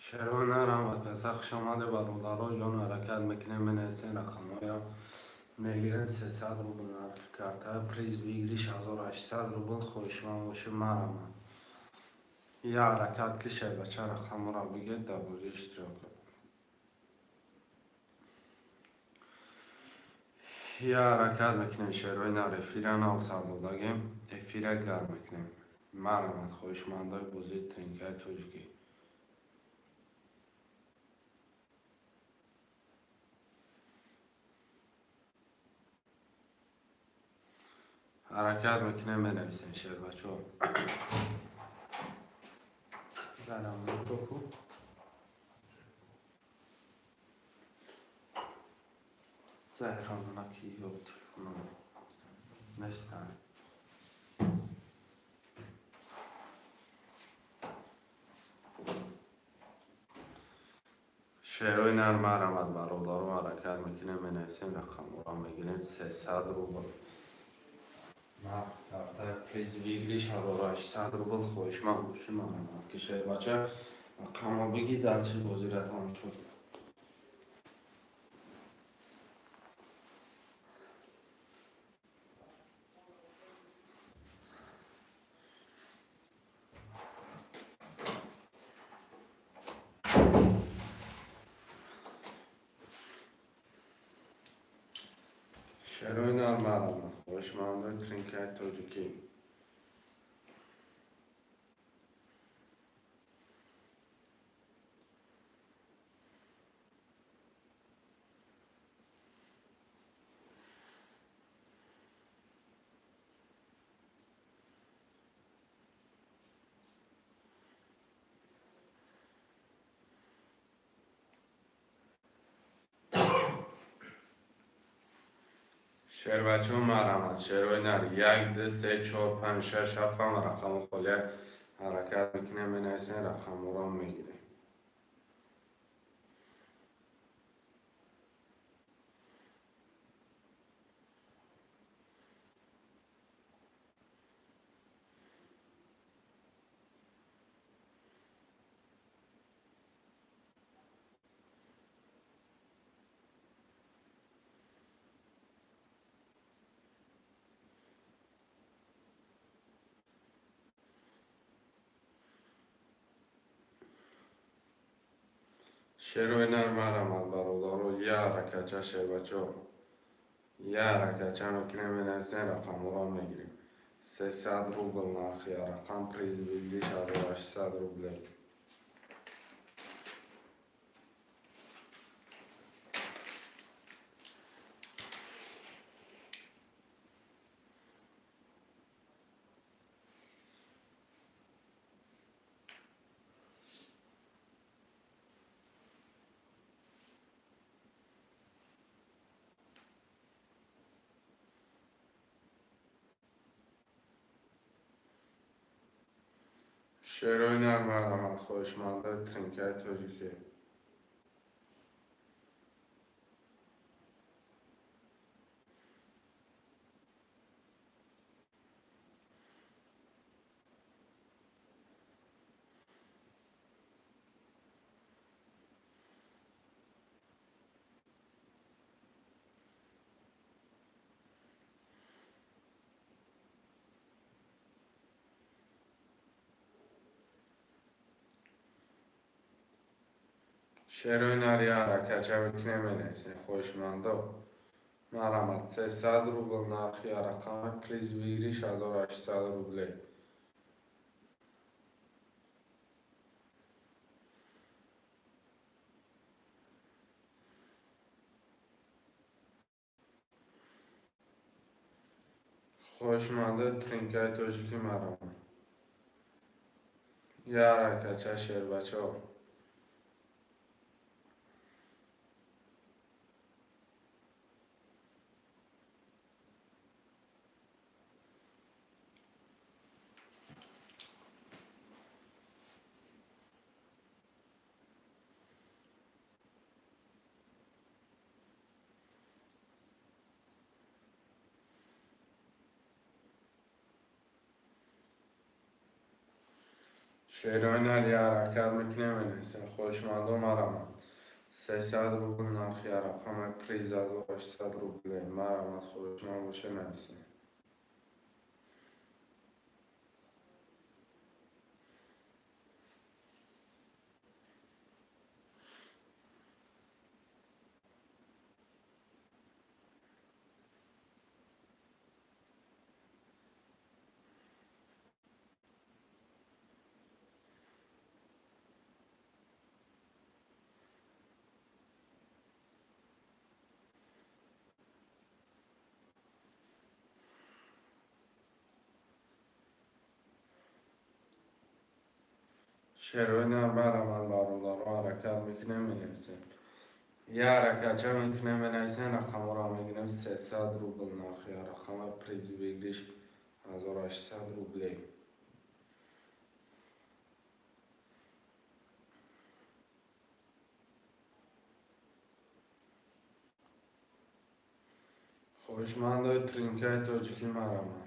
Шервона рамакаса хушомаде, бародаро ҷон. Ҳаракат мекунем, менависем, рақамҳоя мегирем. 300 рубл нархи карта, приз выигрыш 1800 рубл. Хоҳишманд бошед, марама я ҳаракат ки, шербача, рақамҳоро бигир, дар бозӣ иштирок кун. Я ҳаракат мекунем, шерои нар, эфира нав сар додагем, эфира гарм мекунем. Марамат, хоҳишмандои бозии тринкаи тоҷикӣ. Ҳаракат мекунем, менависем, шербачо. Занам ку. Заҳрамона ки ё телефоном нестанд. Шерои нар, марамад, бародаро, ҳаракат мекунем, менависем, рақамҳоро мегирем. 300 рубл нарх карта, приз выигрыш 1800 рубл. Хоҳишманд бошӣ, марамад ки, шербача, рақамҳо бигӣ, дальше бозира тамошо. Шерои нар, марамад, хоҳишмандои тринкаи тоҷикӣ. Шербачо, марамад, шерои нар, як, ду, се, чор, панҷ, шаш, ҳафт ҳама рақаму холия. Ҳаракат мекунем, менависем, рақамҳоро мегирем. Шерои нар, марамад, бародаро, я ҳаракатча, шербачо, я ҳаракатча мекунем, менависем, рақамҳоро мегирем. 300 рубл нархи рақам, приз выигрыш 1800 рублей. Шерои нар, марамад, хоҳишмандои тринкаи тоҷикӣ. Шерои нар, я ҳаракатча мекунем, менависем, хоҳишмандо, марамад. 300 рубл нархи рақами, приз выигрыш 1800 рублей. Хоҳишмандои тринкаи тоҷикӣ, марамад, я ҳаракатча, шербачо. Шерои нар я ҳаракат мекунем, менависем. Хоҳишмандо, марамад. 300 рубл нархи рақами приз 1800 рубле. Марамад, хоҳишманд боша, нависем. Шерои нар, марамад, бародаро, ҳаракат мекунем, менависем. Я ҳаракатча мекунем, менависем, рақамҳоро мегирем. 300 рубл нархи рақами призи выигрыш 1800 рублей. Хоҳишмандои тринкаи тоҷикӣ, марамад.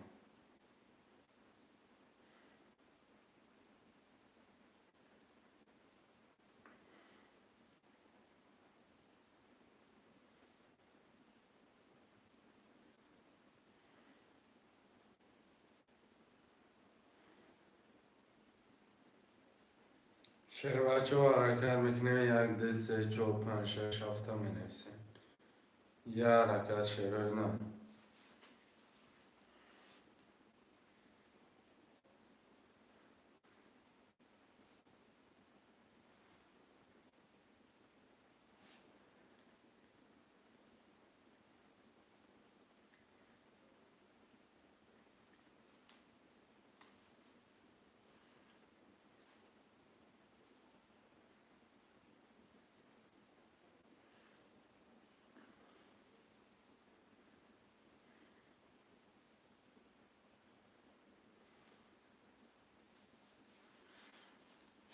Шербачо, ҳаракат мекунем, як, ду, се, чор, панҷ, шаш, ҳафта менависем. Я ҳаракат, шерои на.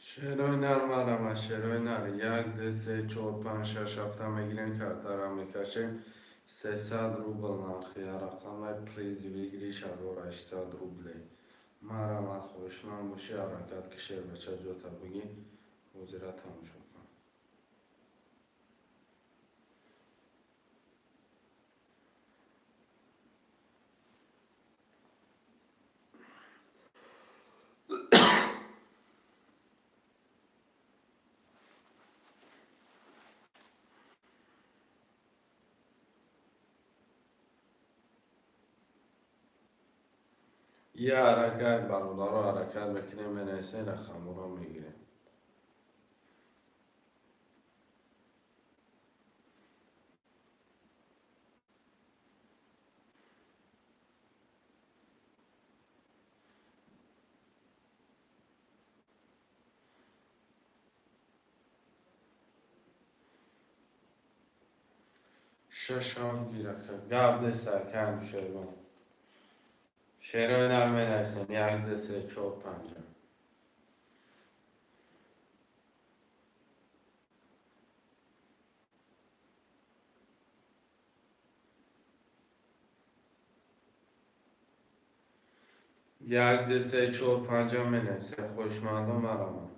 Шерои нар, марама, шерои нар. Як, ду, се, чор, панҷ, шаш, ҳафта мегирем, картара мекашем. 300 рубл нархи рақами призи выигрыш 1800 рублей. Марамад, хоҳишманд бошӣ, ҳаракат ки, шербача, ҷота бигӣ, ҳозира тамошо кун. Я ҳаракат, бародаро, ҳаракат мекунем, менависем, рақамҳоро мегирем. Шаш, ҳафт гирака гап нест, акам шерон. Шерои нар менависем, як, ду, се, чор, панҷа. Як, ду, се, чор, панҷа менависем. Хоҳишмандон, марамад.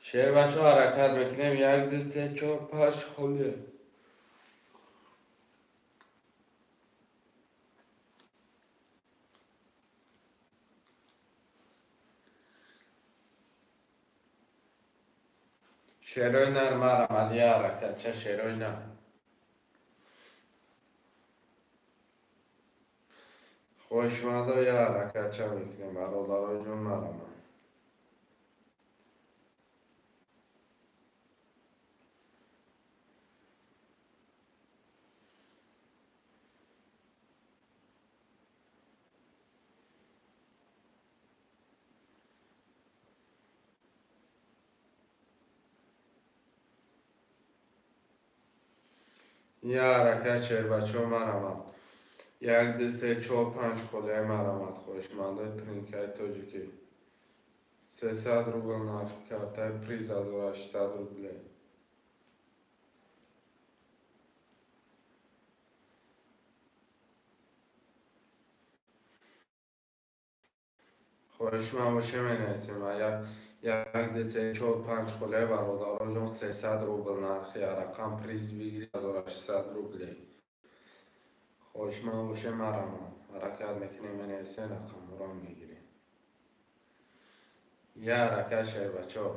Шербачо, ҳаракат мекунем, як, ду, се, чор, панҷ, холия. Шерои нар, марамад, я ҳаракатча, шерои нар. Хоҳишмандо, я ҳаракатча мекунем, бародарои ҷон, марамад. Я ҳаракат, шербачо, марамад. Як, ду, се, чор, панҷ холияи, марамад, хоҳишмандои тринкаи тоҷикӣ. 300 рубл нархи картаи приз 1800 рубле. Хоҳишманд боше, менависем. Як, ду, се, чор, панҷ холе, бародароҷон. 300 рубл нархи рақам, приз выигрыш 1800 рубле. Хоҳишманд боше, марамон, ҳаракат мекунем, менависем, рақамҳоро мегирем. Я ҳаракат шавед, бачаҳо.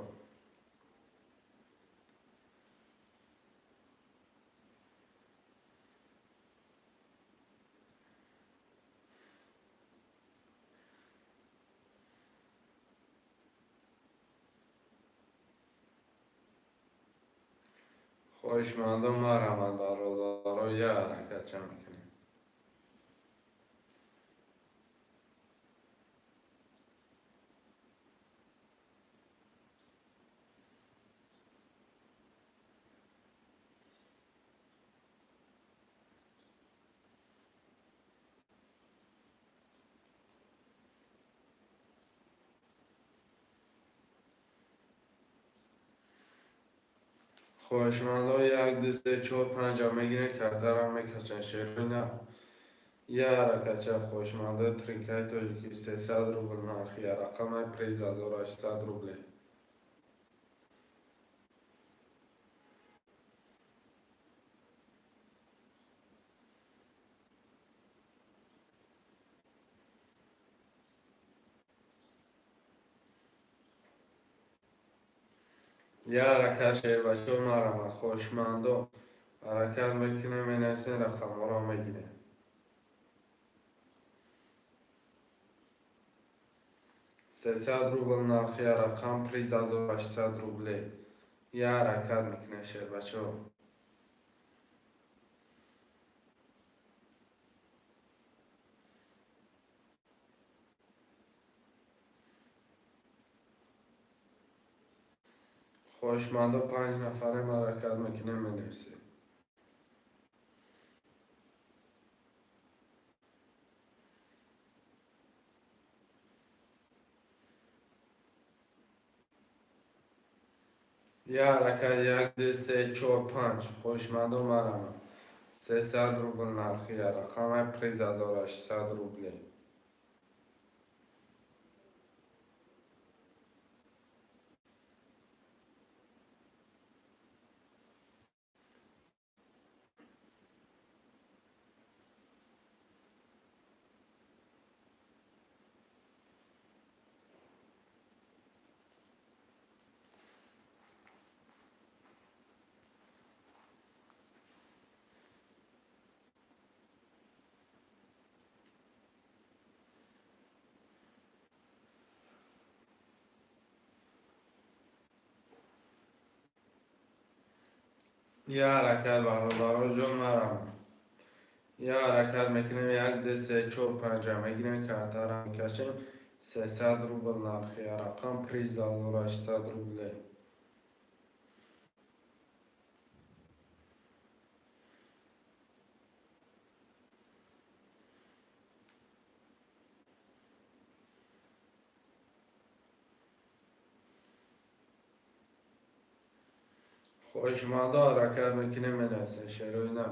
Хоҳишмандон, марҳамат, бародаро, я ҳаракатча мекунем. Хоҳишмандо, як, ду, се, чор, панҷа мегирем, картарам мекачан, шерои. Я ҳаракатча, хоҳишмандои тринкаи тоҷикӣ. 300 рубл нархи рақамаи, приз 1800 рубле. Я ҳаракат, шербачаҳо, марҳамат, хоҳишмандо, ҳаракат мекунем, менависем, рақамҳоро мегирем. 300 рубл нархи рақам, приз 1800 рубле. Я ҳаракат мекунем, шербачаҳо. Хоҳишмандо, панҷ нафарем, ҳаракат мекунем, менависем. Я ҳаракат, як, ду, се, чор, панҷ. Хоҳишмандо, марҳамат. 300 рубл нархи рақамаи, приз 1800 рубле. Я ҳаракат, бародаро ҷон, марҳамат. Я ҳаракат мекунем, як, ду, се, чор, панҷа мегирем, картара мекашем. 300 рубл нархи рақам, приз 1800 рубле. Хоҳишмандо, ҳаракат мекунем, менависем, шерои на.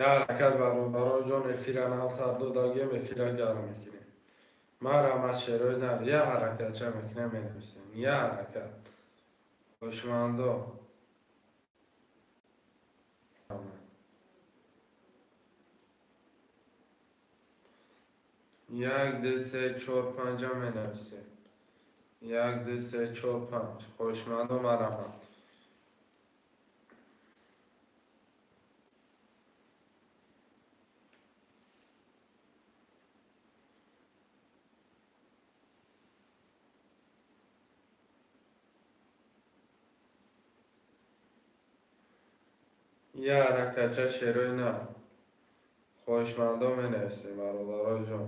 Я ҳаракат, бародаро ҷон, эфира нав сар додагем, эфира гарм мекунем. Марҳамат, шерои нар. Я ҳаракатча мекунем, менависем. Я ҳаракат, хоҳишмандо. Як, ду, се, чор, панҷа менависем. Як, ду, се, чор, панҷ. Хоҳишмандо, марҳамат. Я ҳаракатча, шерои на. Хоҳишмандо, менависем, бародаро ҷон.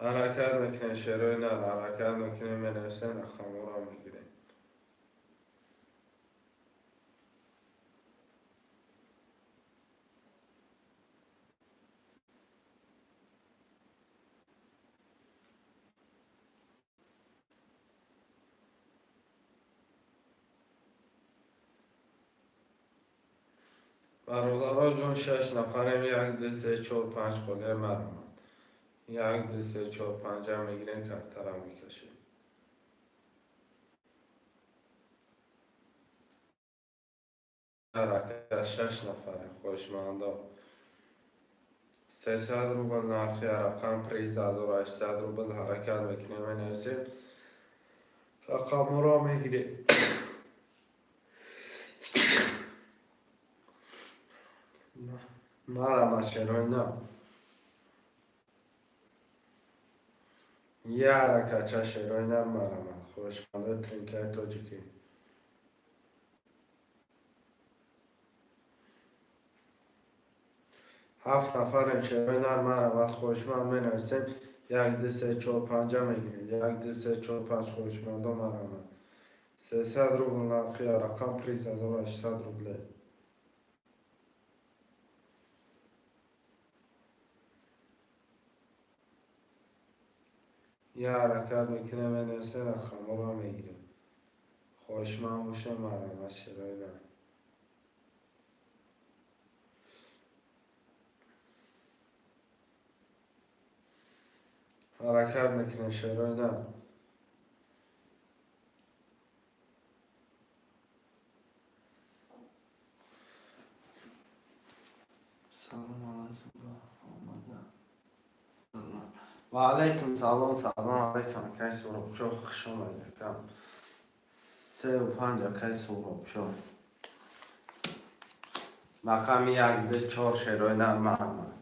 Ҳаракат мекунем, шерои нар, ҳаракат мекунем, менависем, рақамҳоро мегирем. Бародаро ҷон, шаш нафарем, як, ду, се, чор, панҷ холия марамад. Як, ду, се, чор, панҷа мегирем, картара мекашем. Ҳаракат, шаш нафарем, хоҳишмандо. 300 рубл нархи рақам, приз 1800 рубл. Ҳаракат мекунем, менависем, рақамҳоро мегирем. Марама, шерои на. Я ҳаракатча, шерои нар, марамад. Хоҳишмандои тринкаи тоҷикӣ. Ҳафт нафарем, шерои нар, марамад. Хоҳишманд, менависем, як, ду, се, чор, панҷа мегирем. Як, ду, се, чор, панҷ, хоҳишмандо, марамад. 300 рубл нархи рақам, приз 1800 рубле. Я ҳаракат мекунем, менависем, рақамҳоро мегирем. Хоҳишманд бошем, марамад, шерои нар. Ҳаракат мекунем, шерои нар. Салом алайкум, омада. Ва алайкум салом, салом алайкум, акай Суробшо, хуш омадед, акам. Сеу панҷ, акай Суробшо. Рақами як, ду, чор, шерои нар, марамад.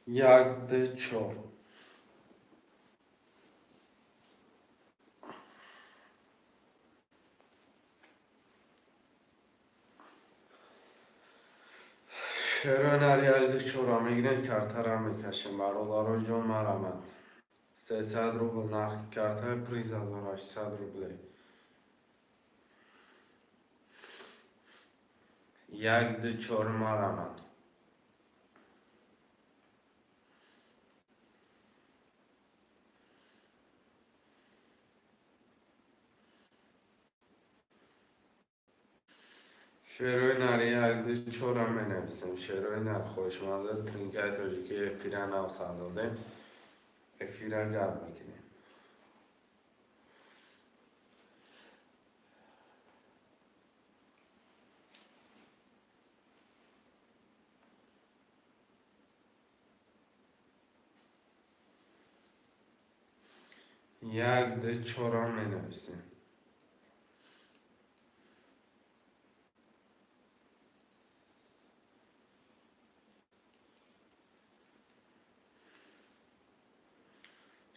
Як, ду, чор. Шерои нар, як, ду, чорро мегирем, картара мекашем. Бародаро ҷон, марамад. 300 рубл нархи карта, приз 1800 рубле. Як, ду, чор, марамад. Шерои нар, як, ду, чорам менависем. Шерои нар, хоҳишмандо, тринкаи тоҷикӣ, эфира нав сар додем. Эфира гап мекунем. Як, ду, чорам менависем.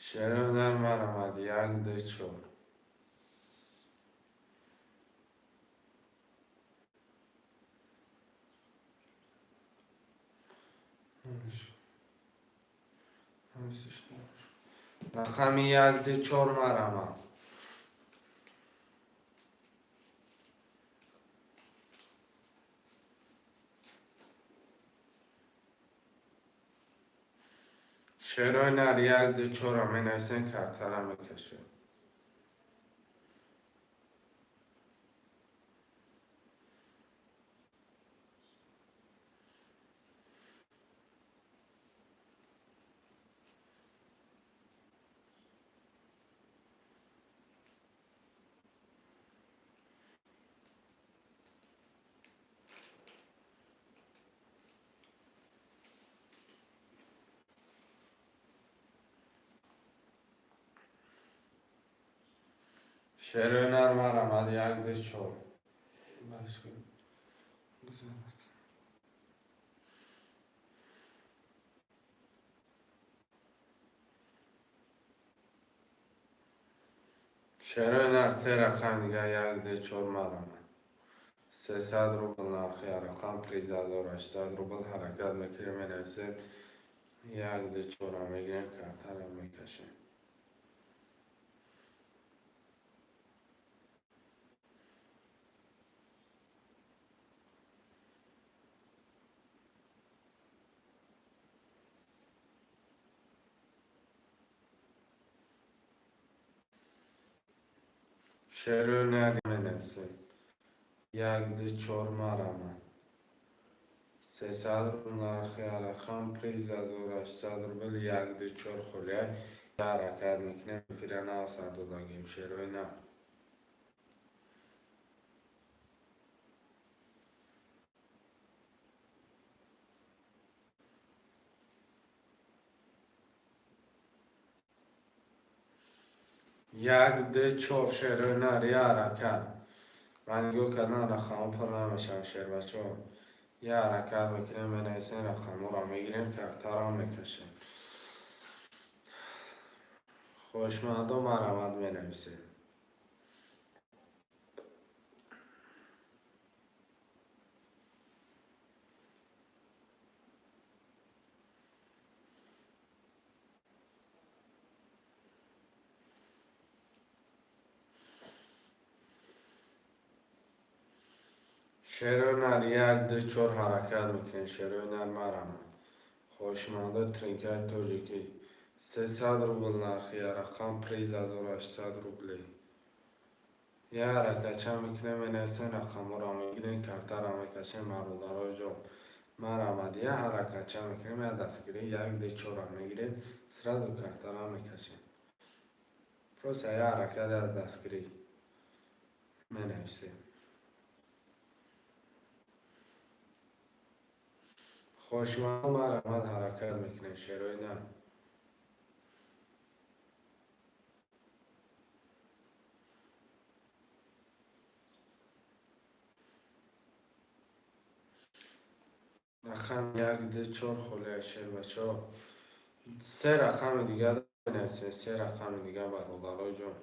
Шерои нар, марамад, як, ду, чор. Рақами як, ду, чор, марамад. Шерои нар, як, ду, чорро менависем, картара мекашем. Шерои нар, марамад, як, ду, чор. Шерои нар, се рақам дига, як, ду, чор, марамад. 300 рубл нархи рақам, приз 1800 рубл. Ҳаракат мекунем, менависем, як, ду, чорро мегирем, картара мекашем. Шерои нар менависем. Як, ду, чор, марама. 300 рубл нархи рақам, приз 1800 рубл, як, ду, чор холия. Ҳаракат мекунем, эфира нав сар додагим, шерои нар. Як, ду, чор, шерои нар, я ҳаракат. Ман нигоҳ кардам, рақамҳо пур намешаванд, шербачаҳо. Я ҳаракат мекунем, менависем, рақамҳоро мегирем, картаро мекашем. Хоҳишмандо, марҳамат, менависем. Шерои нар, як, ду, чор, ҳаракат мекунем. Шерои нар, марҳамат. Хоҳишмандо, тринкаи тоҷикӣ. 300 рубл нархи рақам, приз 1800 рублей. Я ҳаракатча мекунем, менависем, рақамҳоро мегирем, картаро мекашем, бародарои ҷон. Марҳамат, я ҳаракатча мекунем, я дастгирӣ, як, ду, чорро мегирем, сразу картаро мекашем. Просто я ҳаракат, я дастгирӣ менависем. Хоҳишмандо, марҳамат, ҳаракат мекунем, шерои нар. Рақам як, ду, чор холия, шербачаҳо. Се рақами дигар менависем, се рақами дигар, бародарои ҷон.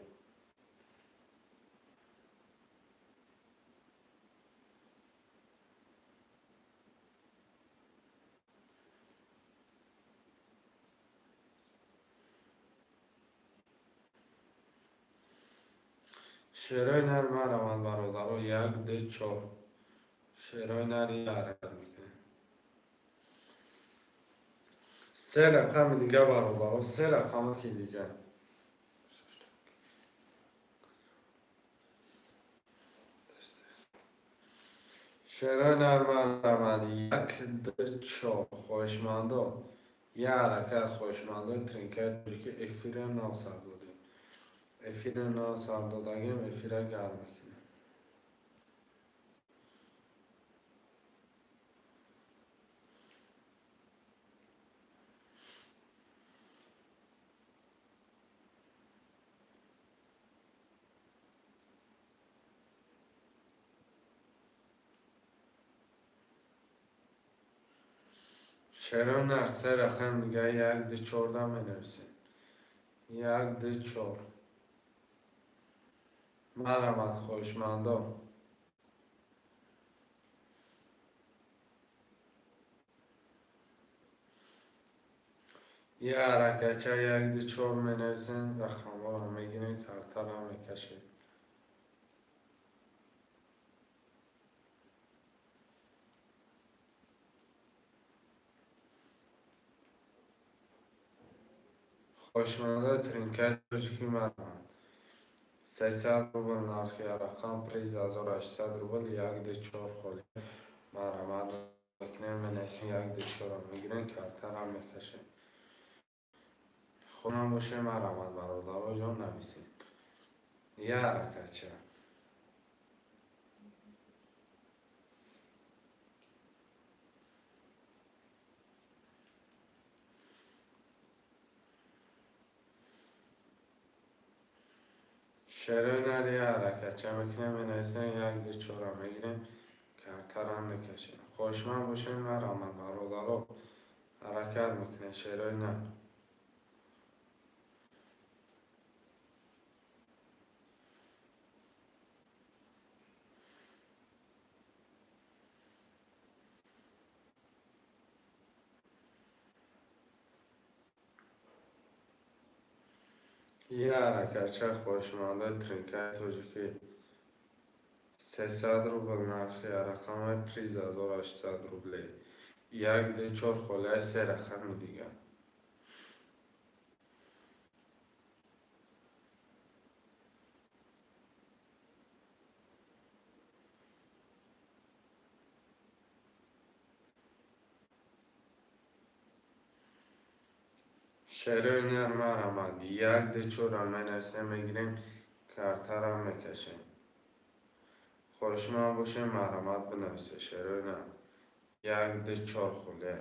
Шерои нар, марҳамат, бародаро, як, ду, чор. Шерои нар, ҳаракат мекунем. Се рақами дигар, бародаро, се рақами ки дигар. Шерои нар, марҳамат, як, ду, чор. Хоҳишмандо, я ҳаракат, хоҳишмандои тринкаи тоҷикӣ, эфира нав сар додем. Эфира нав сар додагем, эфира гарм мекунем. Шерои нар, се рақам дигар, як, ду, чорда менависем. Як, ду, чор. Марҳамат, хоҳишмандо. Я ҳаракатча, як, ду, чор менависем, рақамҳоро мегирем, картаро мекашем. Хоҳишмандои тринкаи тоҷикӣ, марҳамат. 300 рубл нархи рақам, приз 1800 рубл, як, ду, чор холи. Марҳамат мекунем, менависем, як, ду, чорро мегирем, картаро мекашем. Худам бошем, марҳамат, бародаро ҷон, нависем. Я ҳаракатча. Шерои нар, я ҳаракатча мекунем, менависем, як, ду, чорро мегирем, картаро мекашем. Хоҳишманд бошем, марҳамат, бародаро, ҳаракат мекунем, шерои нар. Я ҳаракатча, хоҳишмандои тринкаи тоҷикӣ. 300 рубл нархи рақами, приз 1800 рублей. Як, ду, чор холия, се рақами дигар. Шерои нар марҳамат, як ду чорро менависем, мегирем, картаро мекашем. Хоҳишманд бошем, марҳамат бинависед. Шерои нар, як ду чор хуле.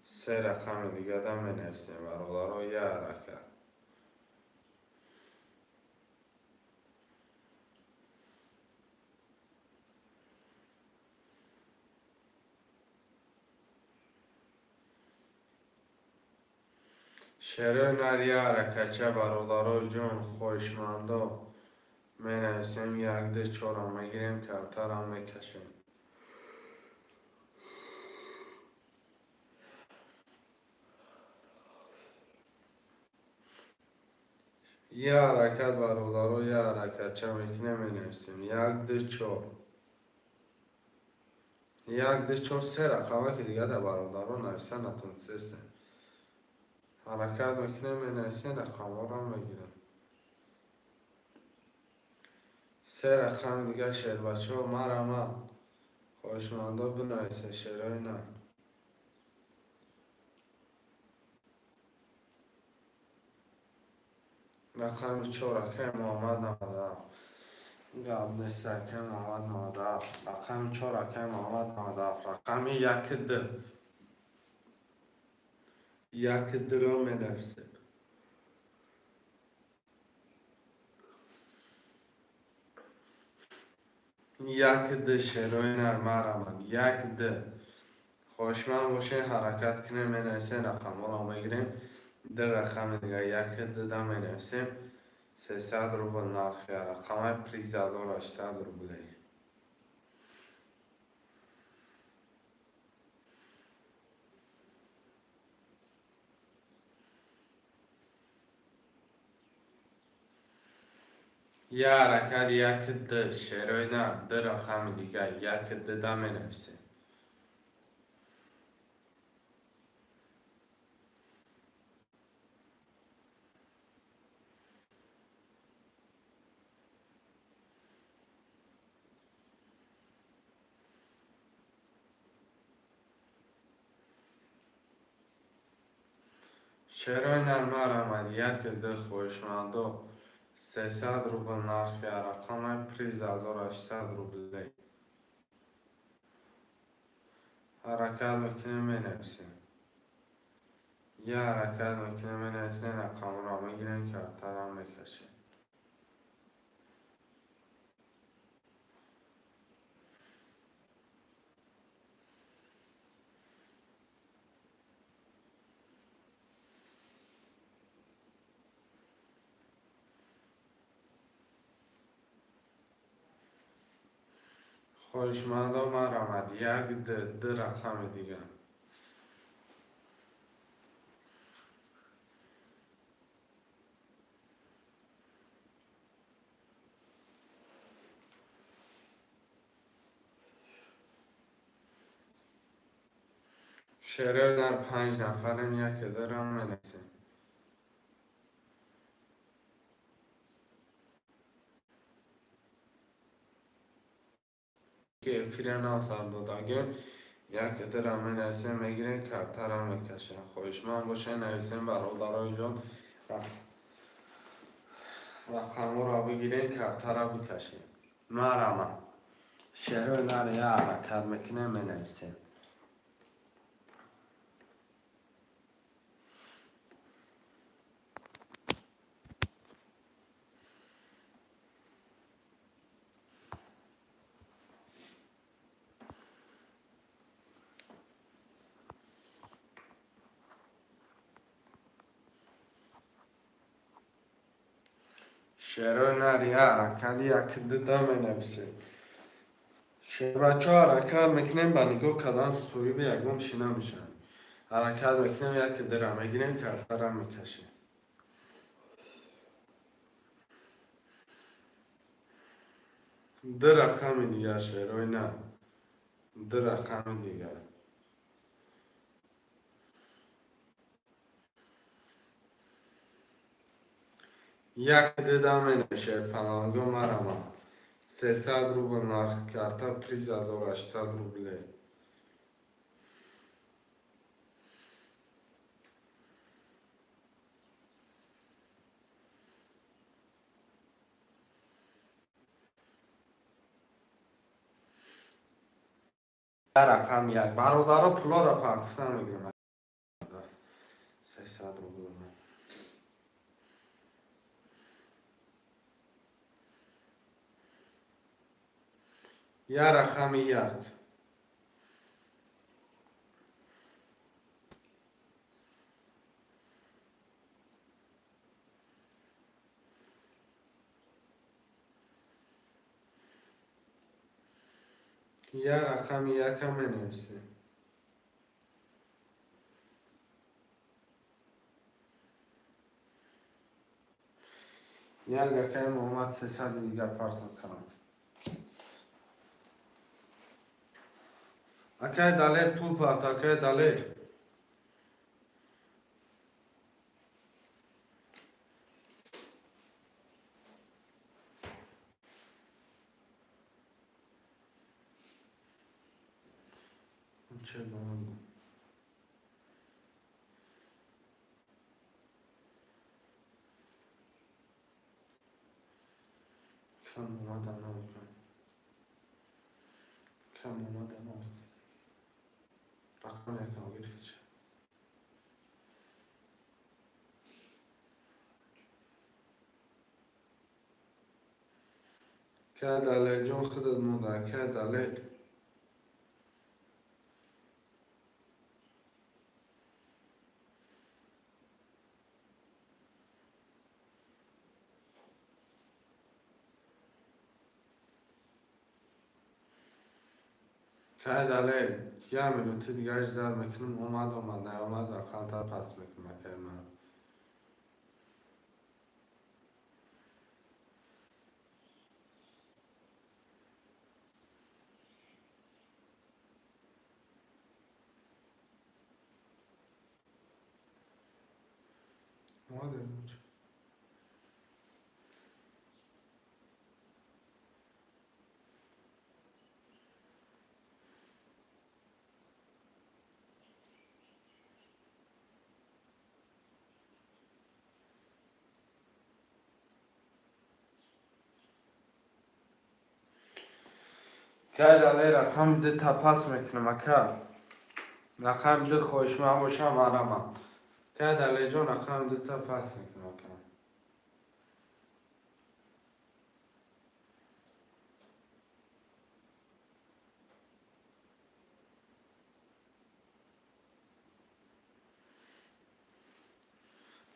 Се рақами дигада менависем, бародаро, як ҳаракат. Шерои нар, як ҳаракатча, бародаро ҷон, хоҳишмандо менависем, як ду чорро мегирем, картаро мекашем. Як ҳаракат, бародаро, як ҳаракатча мекунем, менависем. Як ду чор, як ду чор, се рақама ки дигар бародаро нависа натонистестем. Ҳаракат мекунем, менависем, рақамҳоро мегирем. Се рақами дигар, шербачаҳо, марҳамат, хоҳишмандо бинависед, шерои нар. Рақами чор, акай Муҳаммад 97. Гап нест, акай Муҳаммад 97. Рақами чор, акай Муҳаммад 97. Рақами як ду. Як дуро менависем. Як ду, шерои нар, марҳамат. Як ду. Хоҳишманд бошед, ҳаракат кунем, менависем, рақамҳоро мегирем. Ду рақами дигар, як дуда менависем. 300 рубл нархи рақамаи приз 1800 рублей. Як ҳаракат, як ду, шерои нар, ду рақами дигар, як дуда менависем. Шерои нар, марҳамат, як ду, хоҳишмандо 300 рубл нархи рақамаи приз 1800 рублей. Ҳаракат мекунем, менависем. Як ҳаракат мекунем, менависем, рақамро мегирем, картаро мекашем. Хоҳишмандо, марҳамат, як ду, ду рақами дигар. Шерои нар, панҷ нафарем, як дурам менависем. Ки эфира нав сар додагем, як дура менависем, мегирем, картаро мекашем. Хоҳишманд бошед, нависем, бародарои ҷон, рақамҳоро бигирем, картаро бикашем. Марҳамат. Шерои нар, як ҳаракат мекунем, менависем. Шерои нар, як ҳаракат, як дуда менависем. Шербачаҳо, ҳаракат мекунем, ба нигоҳ кардан соҳиби ягон чӣ намешавем. Ҳаракат мекунем, як дура мегирем, картара мекашем. Ду рақами дигар, шерои нар. Ду рақами дигар. Як дуда менависем, паланго, марҳамат. 300 рубл нархи карта, приз 1800 рублей. Рақами як, бародаро, пулоро партофта мегирам. 300 рубл. Я рақами як. Я рақами яка менависем. Як акаи Муҳаммад 300-и дигар партов кардам. Акаи Далер, пул парто, акаи Далер. Чӣ ба кам омада наокам, кам омада наокам. Рақам якам гирифт. Ка Далерҷон, худат монда, ака Далер. Акай Далер, як минути дигар ждать мекунем. Омад, омад, наомад, рақамтар пас мекунем, акаи ман. Омад. Акай Далер, рақами дута пас мекунам, ака. Рақами ду, хоҳишманд бошам, марамам. Акай Далерҷон, рақами дута пас мекунам, ака.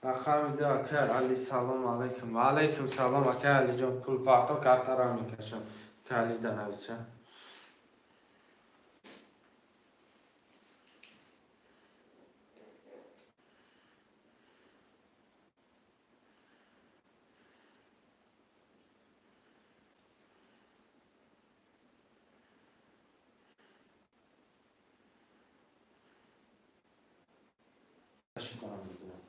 Рақами ду. Акай Али, салом алайкум. Ва алайкум салом, акай Алиҷон. Пул парто, картаро мекашам. Акай Али да нависча. Шикорам мекунам.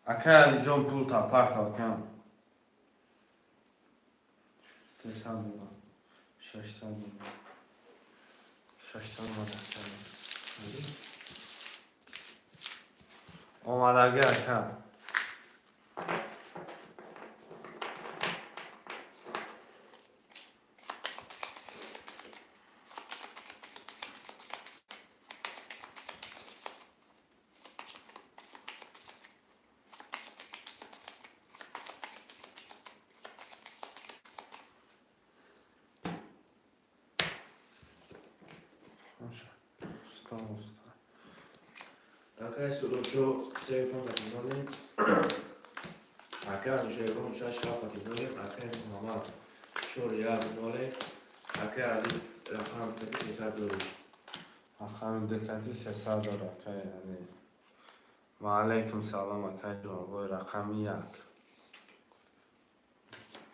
Акай Алиҷон, пул та парто, акам. 300 доллар, 600 доллар, 600 омада. Омадаги, ака. Уста, уста. Акай Сурочо, се панҷ ноле. Акай Анушервон, шаш ҳафт ноле. Акай Муҳаммад, чор як ноле. Акай Али, рақам 300 доллар. Рақами дукати 300 доллар, акай Али. Ва алайкум салом, акай ҷонбой. Рақами як,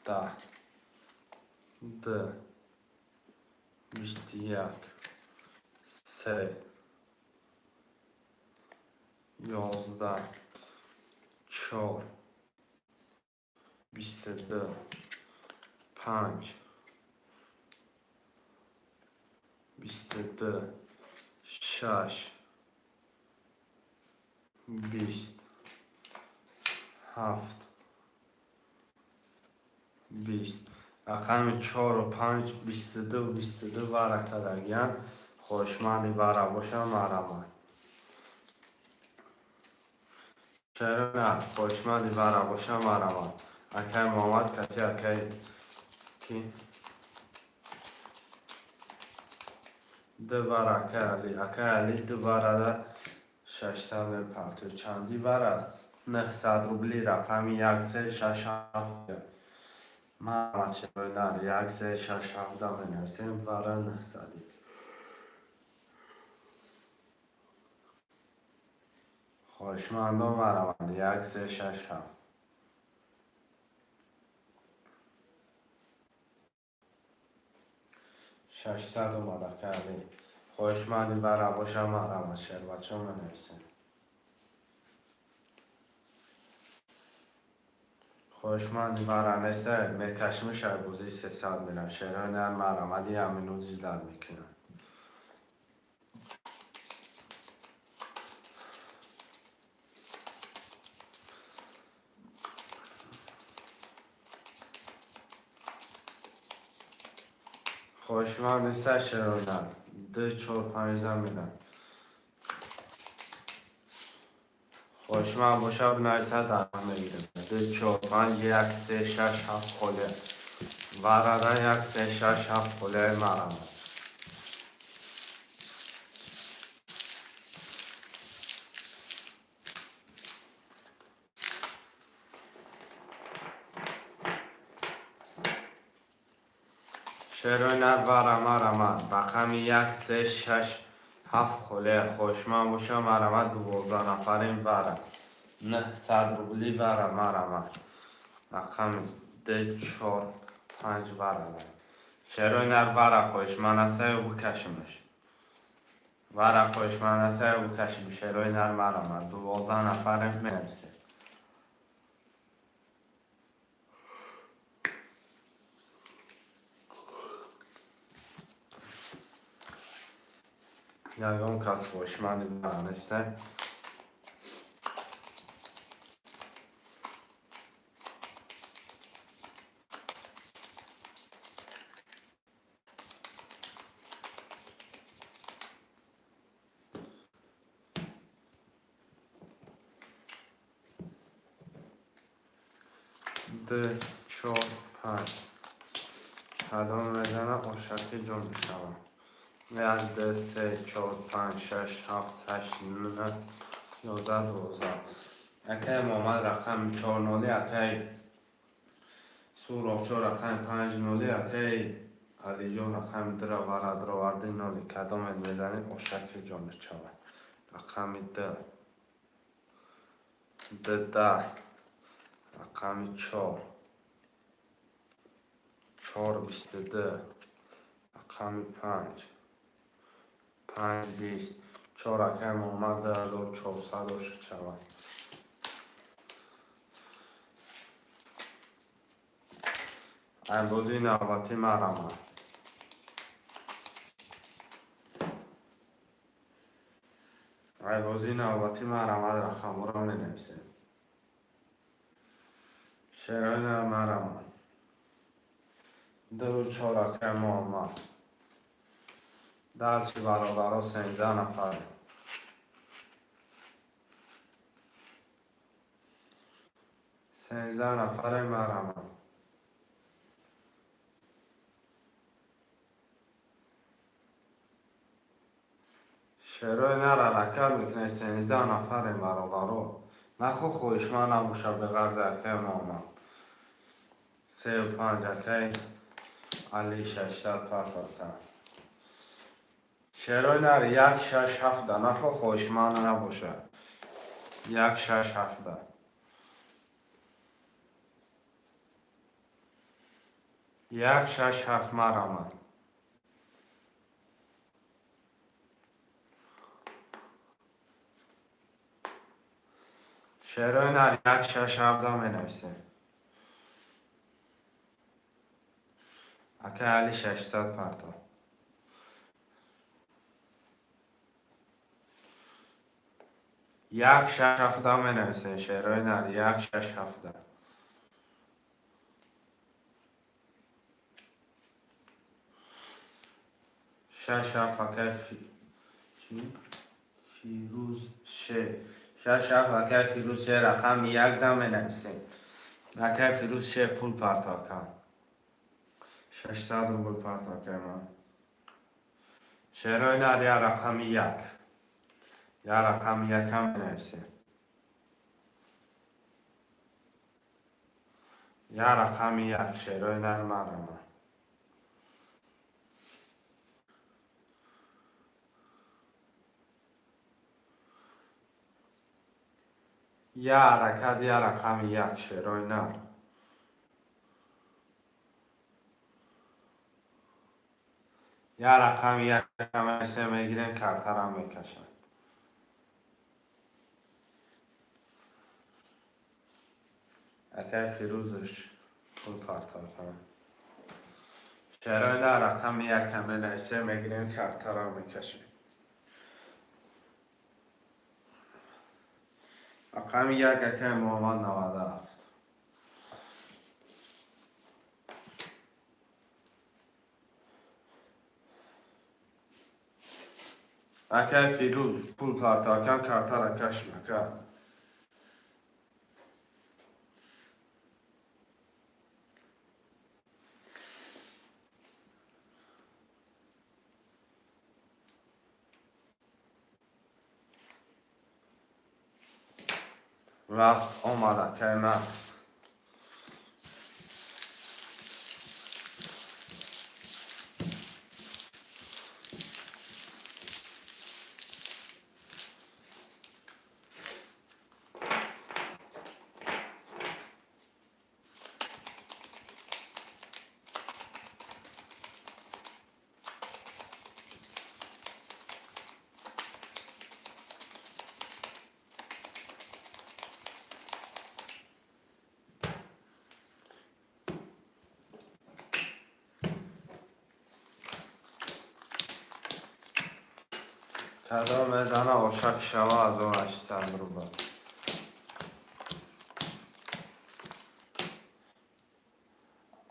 10, д, 21, се, 11, чор. 22, 5, 22, 6, 20, 7, 20. Рақами 4 5, 22, 22 вара кардагиян. Хоҳишманди вара боша, марҳамат. Чаро на, хоҳишманди вара боша, марҳамат. Акай Муҳаммад кати акай ки ду вара акай Али, акай Али ду варада 600 мепартояд. Чанди вара аст? 900 рубли. Рақами 1, 3, 6, 7. Марҳамат, шерои нар, 1, 3, 6, 7 менависем, вара 900. Хоҳишмандон, марҳамат, 1, 3, 6, 7. 600 омада кардем. Хоҳишманди вара боша, марҳамат, шербачо менависем. Хоҳишманди вара неста, мекашиму шайбозии 300 мерам. Шерои нар, марҳамати, як минут ждать мекунам. Хоҳишманд неста, шерои нар, ду, чор, панҷда мерам. Хоҳишманд боша, бинависад, дар мегирем. Ду, чор, панҷ, як, се, шаш, ҳафт холия. Варада як, се, шаш, ҳафт холияи марҳамат. Шерои нар, вара, марҳамат. Рақами як, се, шаш, ҳафт холия. Хоҳишманд боша, марҳамат, 12 нафарем, вара. 900 рубли вара, марҳамат. Рақами ду, чор, панҷ вара. Шерои нар, вара хоҳишманд аста ё бикашимаш? Вара хоҳишманд аста ё бикашим? Шерои нар, марҳамат. 12 нафарем, менависем. Ягон кас хоҳишманди вара неста? Ду, чор, панҷ. Кадом мезана, ошаки ҷон мешавад. Як, ду, се, чор, панҷ, шаш, ҳафт, ҳашт, нӯҳ, 11, 12. Акай Муҳаммад рақами чор ноли, акай Суробшо рақами панҷ ноли, акай Алиҷон рақами дура вара дуроварди ноли. Кадомет мезанед, ошаки ҷон мешавад. Рақами ду, ду, 10, рақами чор, чор, 22, рақами панҷ, панҷ, 20, чор. Акай Муҳаммад 2400 ошиқ шавад. Бозии навбатӣ, марҳамат. Бозии навбатӣ, марҳамат, рақамҳоро менависем. Шерои марҳамат. Ду, чор, акай Муҳаммад. Дарчи бародаро, 13 нафар. 13 нафаре, марҳамат. Шерои нар ҳаракат мекунед, 13 нафарем, бародаро. Нахо хоҳишманд набошад беғарзи акай Муҳаммад. Сею панҷ, акай Али 600 партофта. Шерои нар, як, шаш, ҳафта. Нахо хоҳишманд набошад. Як, шаш, ҳафта. Як, шаш, ҳафт, марҳамат. Шерои нар, як, шаш, ҳафта менависем. Акай Али 600 парто. Як шаш ҳафта менависен, шерои нар, як шаш ҳафта. Шаш ҳафт, акай Фирӯз ше. Шаш ҳафт, акай Фирӯз ше, рақами як да менависем. Акай Фирӯз ше, пул парто, ака. 600 рубл парто, акай ман. Шерои нар, я рақами як. Я рақами якам менависем. Я рақами як, шерои нар, марама. Я ҳаракат, я рақами як, шерои нар. Я рақами як мегирем, картарам мекашам. Акай Фирӯзш пул партов кунам. Шерои нар, рақами якам менависем, мегирем, картарам мекашем. Рақами як, акай Муҳаммад, 97. Акай Фирӯз, пул парто, акам, картара кашм, ака. Рафт омад, акай ман. Кадом мезана, ошак шава, 1800 рубл.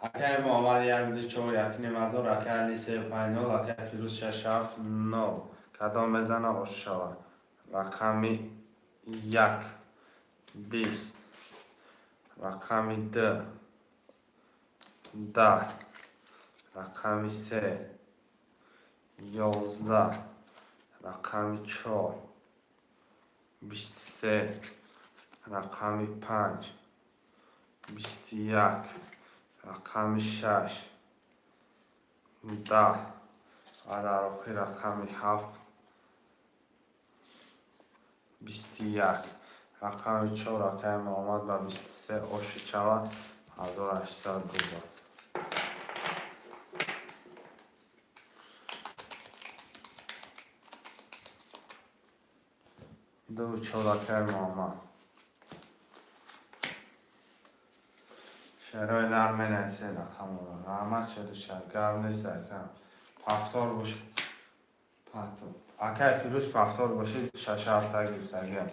Акай Муҳаммад як ду чор як ним ҳазор, акай Али се панҷ нол, акай Фирӯз шаш ҳафт нол. Кадом мезана, ош шава. Рақами як 20, рақами ду 10, рақами се 11, рақами чор 23, рақами панҷ 21, рақами шаш 10 ва дар охир рақами ҳафт 21. Рақами чор, акай Муҳаммад, ба 23 оши чава, 1800 рубл. Ду чор, акай Муҳаммад. Шерои нар, менависе рақаморо. Раҳмат, шеруша, гап нест, акам. Повтор бош. Акай Фирӯз, повтор бошед, шаша ҳафта гирифтагиам.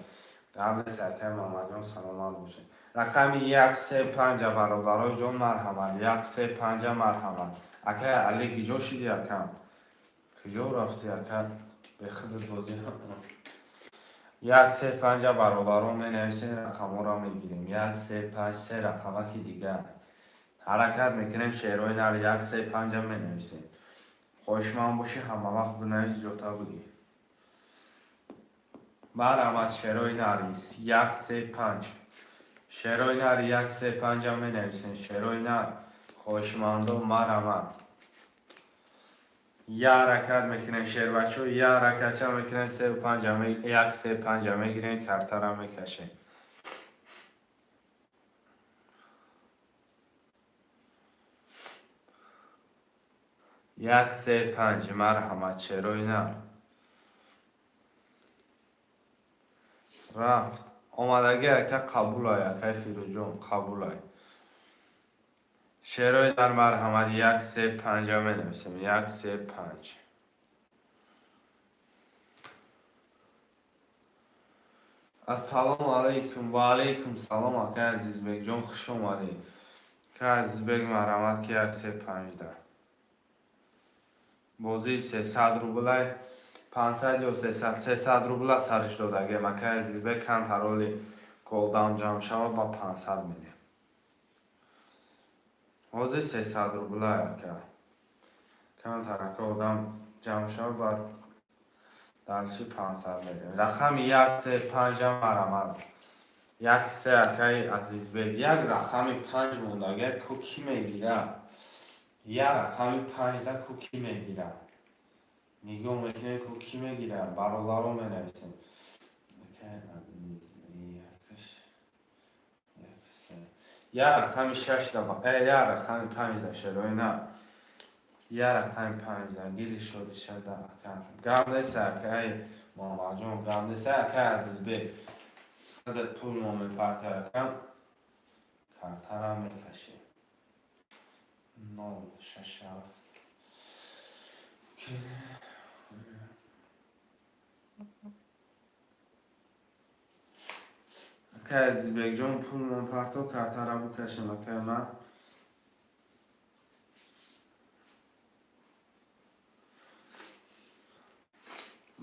Гап нест, акай Муҳаммадҷон, саломат бошед. Рақами як се панҷа, бародарои ҷон, марҳамат. Як се панҷа, марҳамат. Акай Али, киҷо шиди, акам? Куҷо рафтӣ, ака? Бехудат бозӣ. Як се панҷа, бародарон, менависем, рақамҳоро мегирем. Як се панҷ, се рақамаки дигар. Ҳаракат мекунем, шерои нар, як се панҷа менависем. Хоҳишманд бошӣ, ҳама вақт бинавис, ҷота бигир. Марҳамат, шерои нарис, як се панҷ. Шерои нар, як се панҷа менависем. Шерои нар, хоҳишмандо, марҳамат. Я ҳаракат мекунем, шербачо, я ҳаракатча мекунем, се панҷа, як се панҷа мегирем, картара мекашем. Як се панҷ, марҳамат, шерои нар. Рафт. Омадагӣ, ака, қабулай, акай Фирӯзҷон, қабулай. Шерои дар марҳамат, як се панҷа менависем, як се панҷ. Ассалому алайкум. Ва алайкум салом, акай Азизбекҷон, хуш омадед. Акай Азизбек, марҳамат, ки як се панҷда. Бозии 300 рублай, 500 ё 300, 300 рубла сариш додагем. Акай Азизбек, камтароли голдам ҷамъ шава, ба 500 медем. Ҳозир 300 рублай, ака. Камтарака одам ҷамъ шава, баъд дальше 500 медем. Рақами як се панҷа марҳамат. Як се, акаи Азизбек. Як рақами панҷ мондага, ку кӣ мегира? Як рақами панҷда ку кӣ мегира? Нигоҳ мекунем, ку кӣ мегира? Бародаро, менависем. Акаи Азиз, якаш, як се. Як рақами шашда, як рақами панҷда, шерои на. Як рақами панҷда, гири шоди шада, ака. Гап нест, акаи Муҳаммадҷон, гап нест, акаи Азизбек. Худат пул мо мепартай, ака. Картара мекашӣ. Нол шаш ҳафт. Ки акаи Азизбекҷон, пул мо парто, картара бикашем, акаи ман.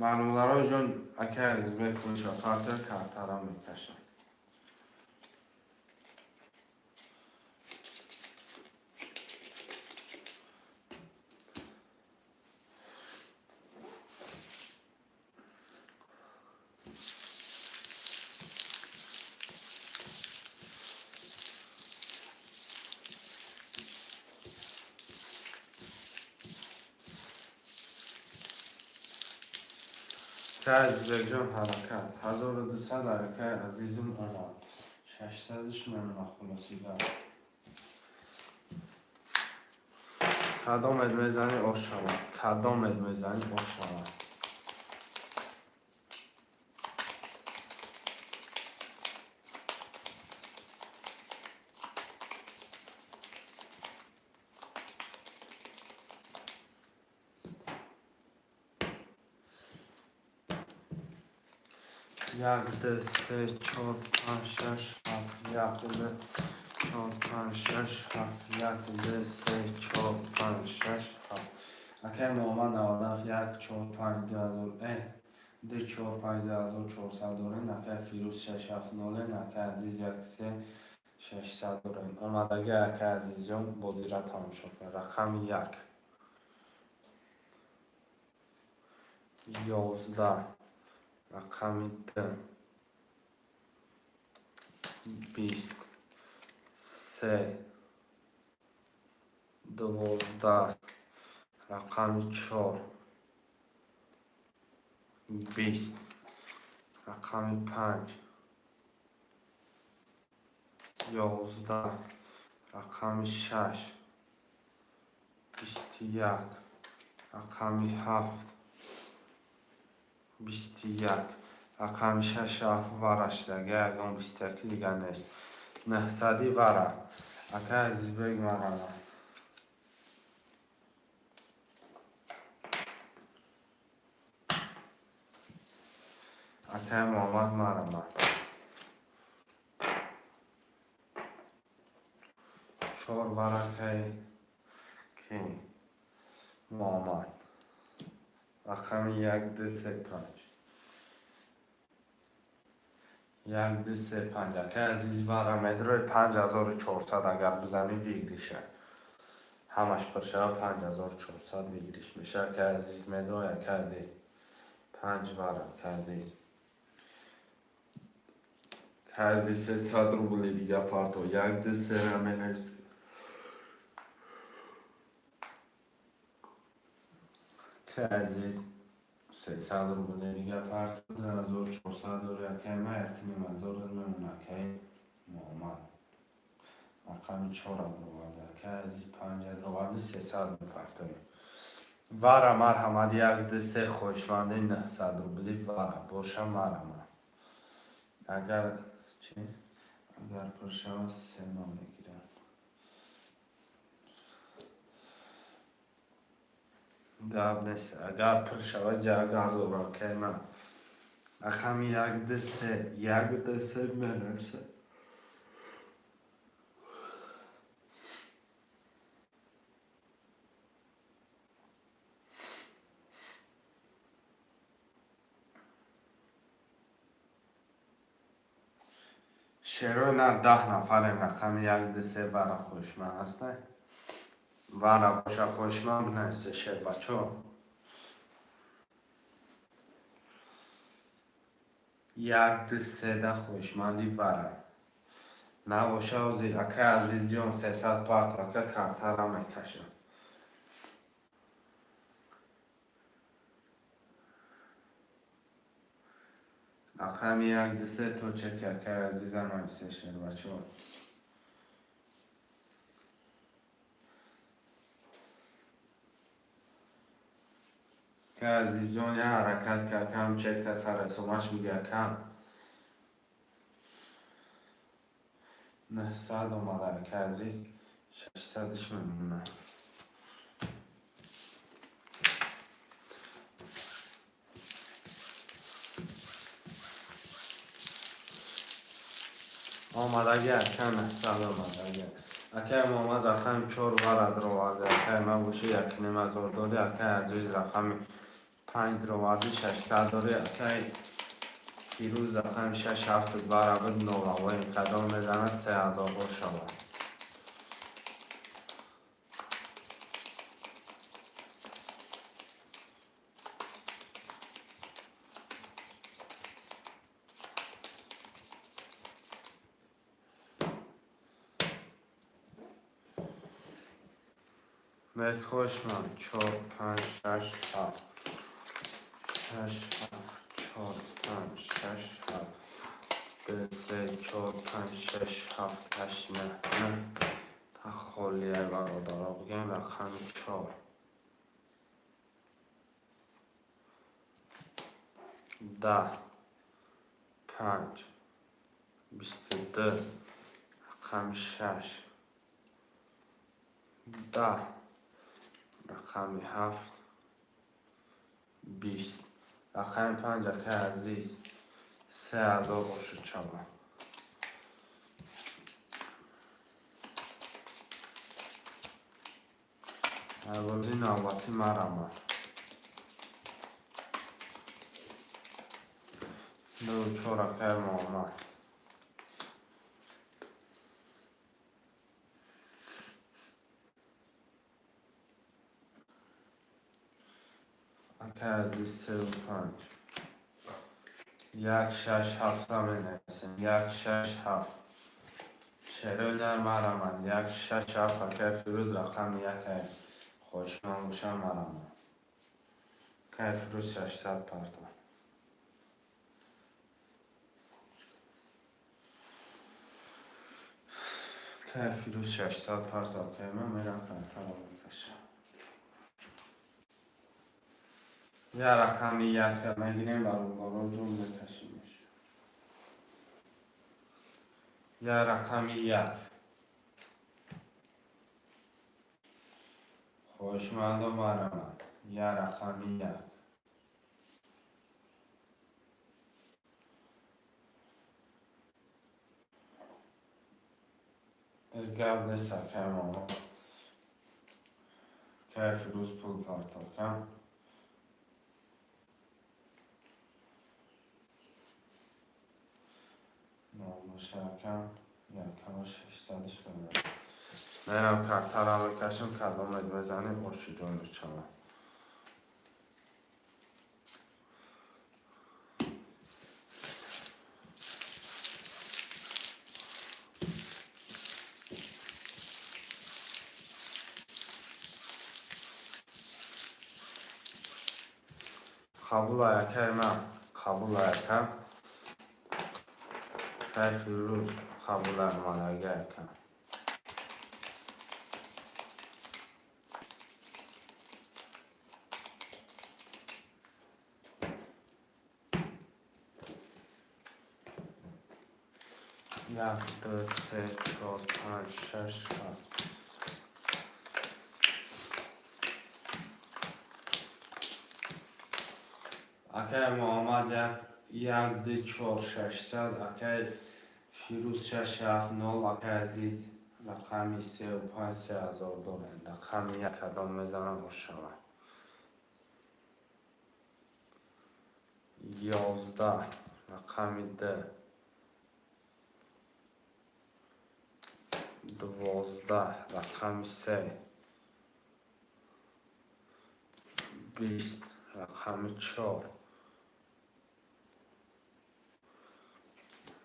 Бародаро ҷон, акаи Азизбек пулша парто, картара мекашам. Акаи Азизбекҷон, ҳаракат. 1200, акаи азизим, омад. 600-ш мемона, хулосида. Кадомед мезанӣ, ош шавад. Кадомед мезанӣ, ош шавад. Як, ду, се, чор, панҷ, шаш, ҳафт. Як, ду, чор, панҷ, шаш, ҳафт. Як, ду, се, чор, панҷ, шаш, ҳафт. Акай Муҳаммад, 97, як, чор, панҷ, 2000, ду, чор, панҷ, 2400 дорен. Акай Фирӯз, шаш, ҳафт, нолен. Акай Азиз, як, се, 600 дорен. Омадаги, акай Азизҷон, бозира тамошо кун. Рақами як. 11. Рақами ду. 20. Се. 12. Рақами чор. 20. Рақами панҷ. 11. Рақами шаш. 21. Рақами ҳафт. 21. Рақами шаш, ҳафт варашдага, ягон 21-и дигар нест. Нӯҳсади вара. Акай Азизбек, марҳамат. Акай Муҳаммад, марҳамат. Чор варакаи ки Муҳаммад. Рақами як, ду, се, панҷ. Як, ду, се, панҷ. Акай Азиз, вара медрои 5400 агар бизанӣ, выигрыш а. Ҳамаш пур шава, 5400 выигрыш меша. Акай Азиз медрой, акай Азиз. Панҷ вара, акай Азиз. Акай Азиз, 300 рубли дига парто. Як, ду, сера менавис. Акай Азиз, 300 рубли дига парто. 2400 дори, акай ма, 1500 мемона, акай Муҳаммад. Рақами чора бироварда. Акай Азиз, панҷа бироварди, 300 мепартоем. Вара, марҳамат, як, ду, се, хоҳишманди 900 рубли вара боша, марҳамат. Агар чи? Агар пур шава, се нол мегирам. Гап нест, агар пур шавад, ҷагар дорам кайма. Рақами як, ду, се, як, ду, се менависад. Шерои нар 10 нафарем. Рақами як, ду, се вара хушман ҳастай. Вара боша, хушман бинависе, шербачо. Як, ду, седа хушманди вара набоша, ози акай Азизҷон 300 парто, ака, картара мекашам. Рақами як, ду, се то чеки акай Азиза нависе, шербачо. Акай Азизҷон, як ҳаракат ки акам чекта сарасомаш биги, акам. 900 омада, акай Азиз, 600-ш мемонад. Омадаги, ака, 900 омадаги. Акай Муҳаммад рақами чор вара дароварда, акай ман боши 1500 дори, акай Азиз рақами панҷ дароварди, 600 дори, акай Фирӯз рақами шаш, ҳафту вара буд, новавоем кадом мезанад, 3000 бошавад. Нест, хушман. Чор, панҷ, шаш, ҳафт, шаш, ҳафт, чор, панҷ, шаш, ҳафт, ду, се, чор, панҷ, шаш, ҳафт, ҳашт, нӯҳ, нӯҳ та холия, бародаро, бигем рақами чор, 10, панҷ, 22, рақами шаш, 10, рақами ҳафт, 20, рақами панҷ, акай Азиз, 3000 бошад шавад. Бозии навбатӣ марамад. Ду, чор, акай Муҳаммад. Акай Азиз, сеу панҷ. Як, шаш, ҳафта менависем. Як, шаш, ҳафт. Шерои нар марамад. Як, шаш, ҳафт, акай Фирӯз рақами як ай. Хоҳишманд бошам, марамад. Акай Фирӯз 600 парто. Акай Фирӯз 600 парто, акай ман мерам картаро мекашам. Я рақами якка мегирем, бародаро ҷон, мекашимеш. Я рақами як. Хоҳишмандо, марамад. Я рақами як. Гап нест, акай Муҳаммад. Акай Фирӯз пул партокам. Нобошакам якама 600-ш мемонад. Мерам картара мекашам, кадомет мезанем, оши ҷон мечавад. Қабул, акай ман, қабул, ака. Акай Фирӯз, қабул омадаги, ака. Як, ду, се, чор, панҷ, шаш, ҳафт. Акай Муҳаммад як, як, ду, чор, 600. Акай Фирӯз шаш, ҳафт, нол. Акай Азиз рақами сеу панҷ, 3000 дорем. Рақами як кадом мезанам, бошавад. 11, рақами д, 12, рақами се, 20, рақами чор,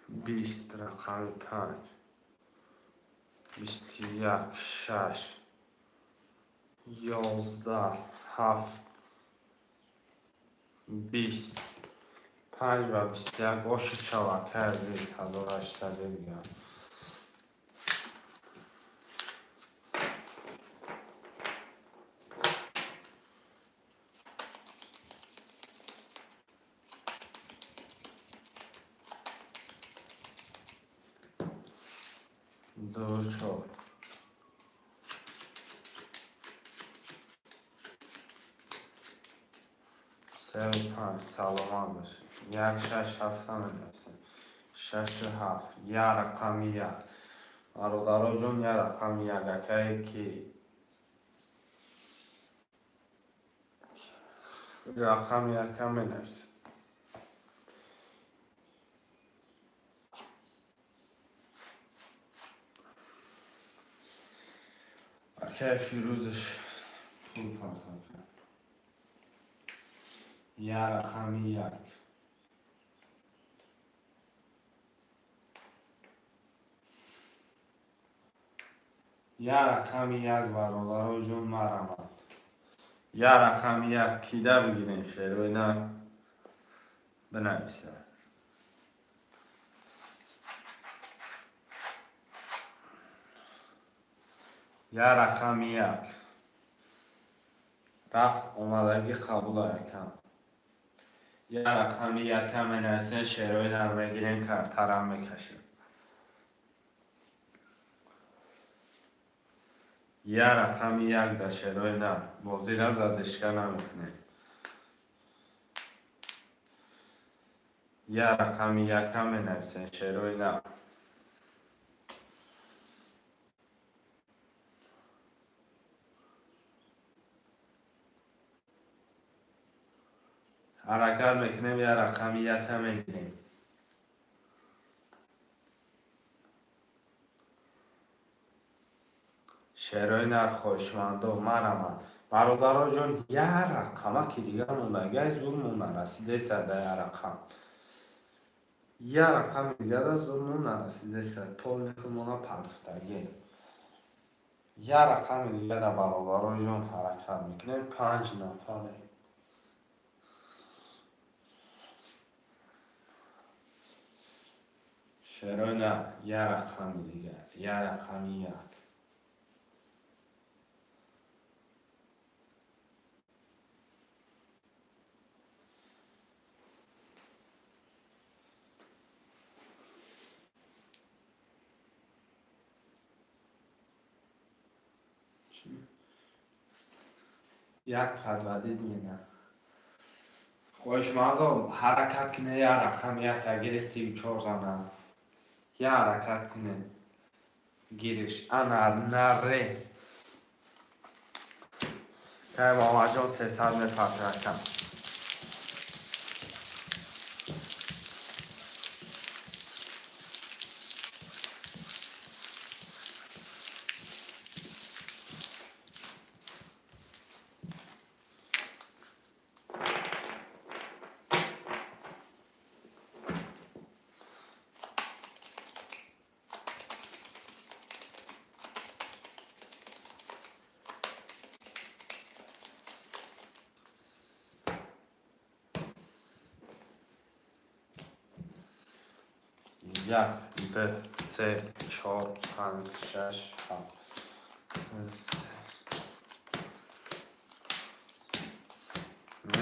20, рақами панҷ, 21, шаш, 11, ҳафт, 20, панҷ ва 21. Оши чав, акай Азиз, 1800 дигар. Ду, чор, сеу панҷ. Саломат бошед. Як, шаш, ҳафта менависем. Шашу ҳафт, як, рақами як. Бародароҷон, як, рақами як. Акае ки рақами яка менависем. Акай Фирӯзаш пул партоб кард. Як, рақами як. Як, рақами як. Бародароҷон, марамад. Як, рақами як кида бигирем, шерои на бинависад. Як, рақами як. Рафт омадагӣ қабула якам. Як, рақами якам менависем, шерои нар мегирем, картарам мекашем. Як, рақами як дар шерои нар. Бозира задышка намекунем. Як, рақами якам менависем, шерои нар. Ҳаракат мекунем, як, рақами яка мегирем. Шерои нар, хоҳишмандо, марамад. Бародароҷон, як рақамаки дига мондагай, зурмон нарасидеса да як рақам. Як рақами дигада зурмон нарасидеса, полни худмона партуфтагӣ. Як рақами дигада, бародароҷон, ҳаракат мекунем. Панҷ нафаре. Шерои нар, як рақами дигар, як, рақами як. Як подводить меня. Хоҳишмандо, ҳаракат кунед, як, рақами яка гири, 34 зана. Як ҳаракат кунед. Гириш. Ана наре. Кай Муҳаммадҷон 300 мепартоякам. Як, ду, се, чор, панҷ, шаш, ҳафт.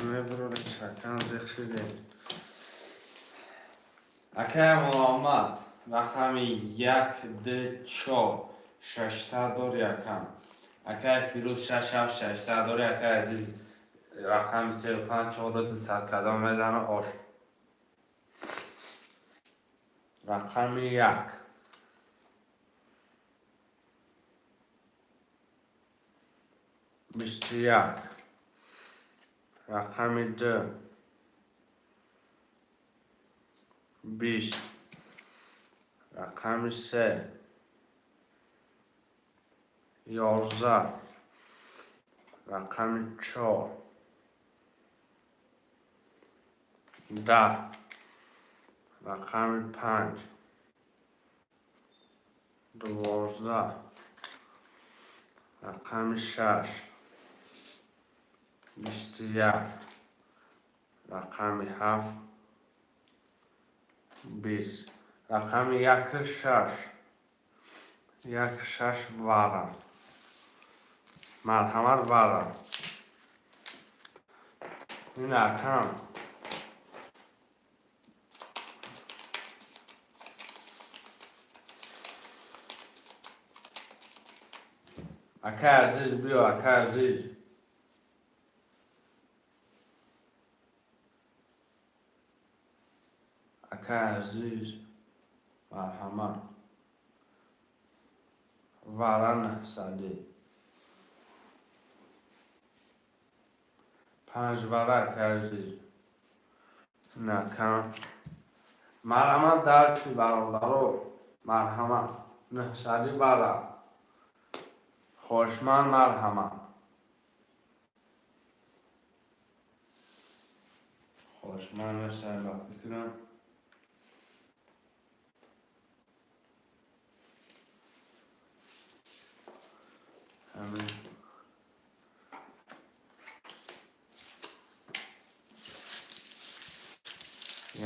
Мебурорем, шакан зиқ шудем. Акая Муҳаммад, рақами як, ду, чор, 600 дор якам. Акай Фирӯз шаш, ҳафт, 600 дори. Акай Азиз. Рақами сею панҷ, чору дусад кадом мезана, ош. Рақами як, 21, рақами ду, 20, рақами се, 11, рақами чор, 10, рақами панҷ, 12, рақами шаш, 21, рақами ҳафт, 20. Рақами яку шаш, як, шаш. Вара, марҳамат, вара. Ин акам акай азиз, биё, акай азиз. Акай азиз, марҳамат, вара. Наҳсадӣ панҷ вара, акай азиз. Накам, марҳамат, дарчи, бародаро, марҳамат. Наҳсадӣ вара, хоҳишманд, марҳамат, хоҳишманд нестам, ба фикрам. Ҳамин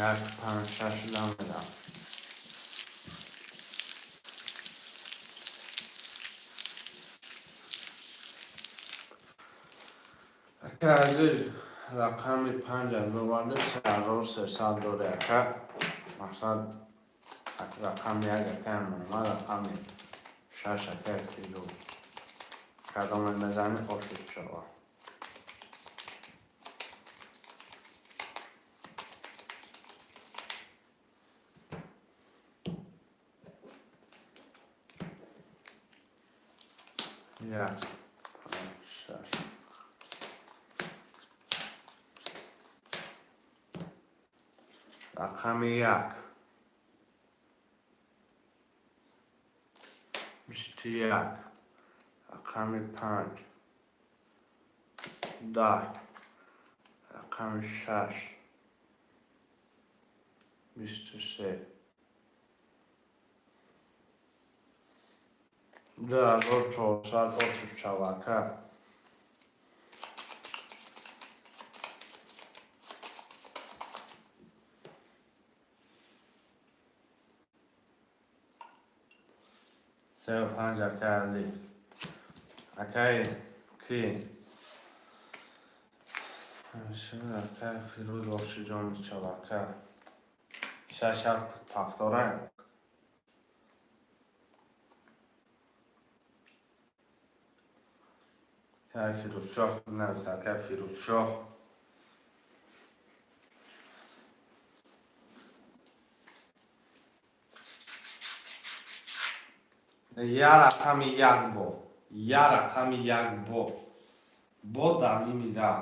як, панҷ, шаш намедам. Ака азиз, рақами панҷ боварда, 3300 дори, ака. Мақсад, рақами як акай Муҳаммад, рақами шаш акай Фирӯз. Кадоме мезанӣ, ошид шава. Як, панҷ, шаш. Рақами як, 21, рақами панҷ, 10, рақами шаш, 23. 2400 ошид шава, ака. Сею панҷ, акай Али. Акай ки? Акай Фирӯз, ошиҷон шава, ака. Шаш, ҳафт, ҳафтора. Акай Фирӯзшоҳ нависа, акай Фирӯзшоҳ. Я рақами як бо, я рақами як бо дар ними даҳ.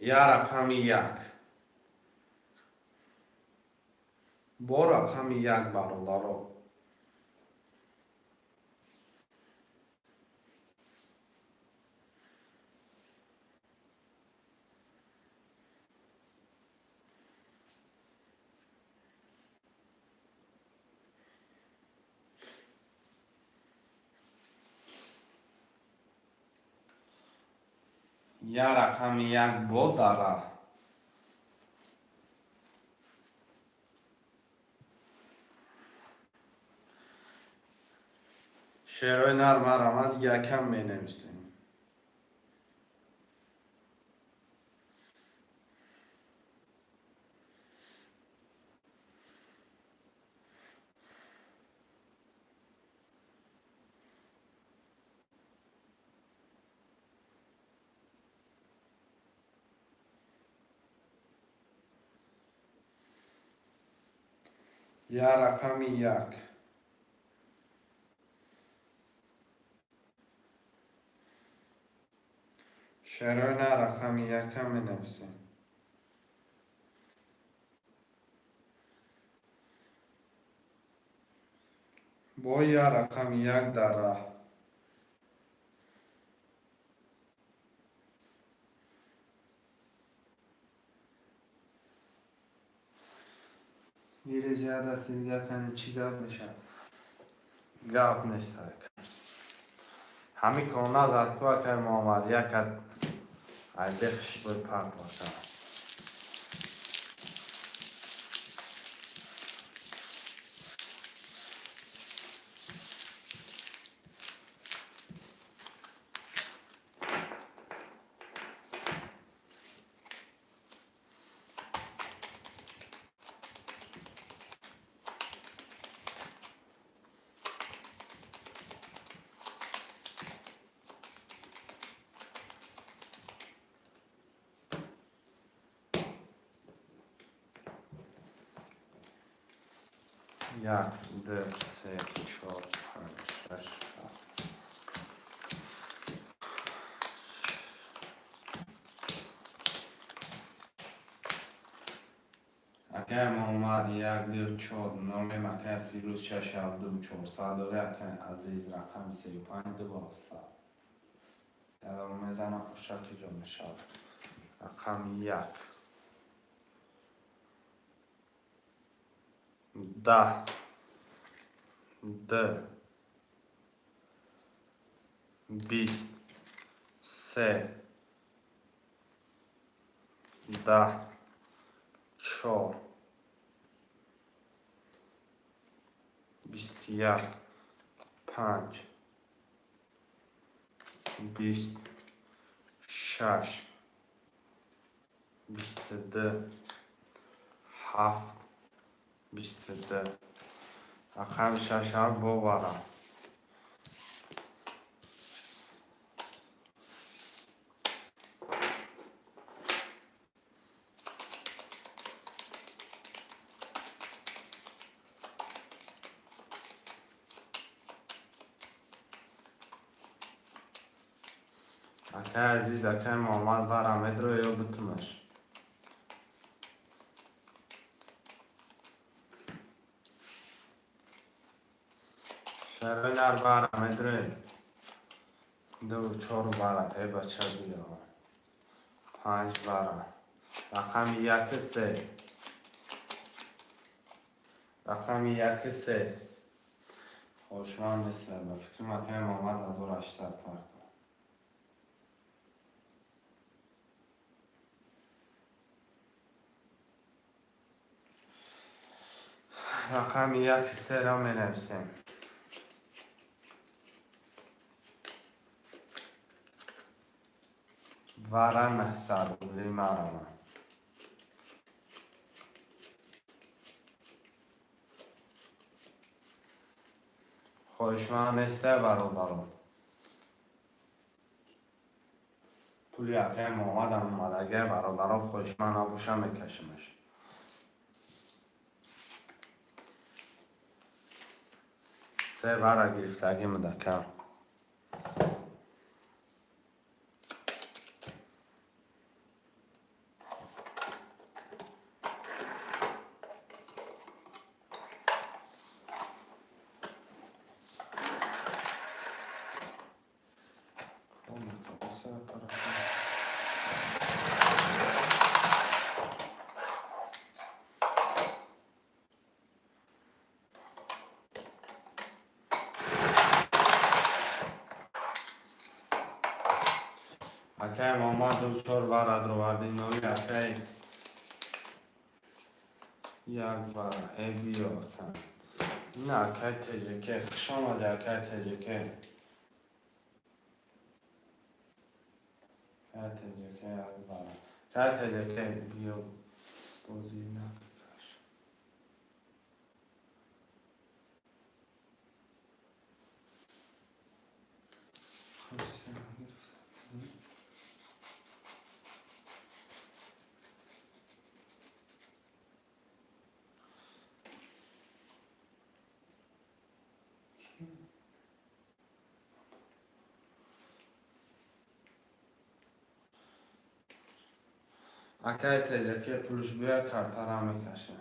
Я рақами як бо, рақами як, бародаро. Я рақами як бо дара. Шерои нар, марҳамат, якам менависем. Я рақами як. Шерои нар, рақами якам менависем. Бо я рақами як дар раҳ. Гирежа дасти дигар, кани, чӣ гап мешавад? Гап нест. Ҳамин кона задку, акай Муҳаммад, якат айбехш бой партофта. Як, ду, се, чор, панҷ, шаш, ҳафт. Акай Муҳаммад, як, ду, чор, номем. Акай Фирӯз, шаш, ҳафт, ду, 400 дора. Акай Азиз, рақами 35, ду 700. Ядомо мезанам, хушаки ҷо мешавад. Рақами як. 10, д, 20, се, 10, чор, 21, панҷ, 20, шаш, 22, ҳафт, 22. Рақами шаш, ҳафт боварам. Акай Азиз, акай Муҳаммад, вара медро ё битумаш? Шарои нар, вара медроем. Ду, чор вара, э бача, биё. Панҷ вара. Рақами яки се. Рақами яки се. Хошман нест, ба фикрам, акай Муҳаммад 1800 парто. Рақами яки серо менависем. Вара 900 рубли, марама. Хоҳишманд несте, бародарон. Пули акай Муҳаммадам омадагия, бародарон, хоҳишманд набоша, мекашимаш. Се вара гирифтагӣ мудака. Акай Муҳаммад, ду чор вара дроварди, ноли, акай, як вара, э биё, ака. Ина, акай Теҷеке, хуш омадӣ, акай Теҷеке. Акай Теҷеке, акбара. Акай Теҷеке, биё, бозӣ накаш. Акай Теҷаке, пулш бия, картара мекаша.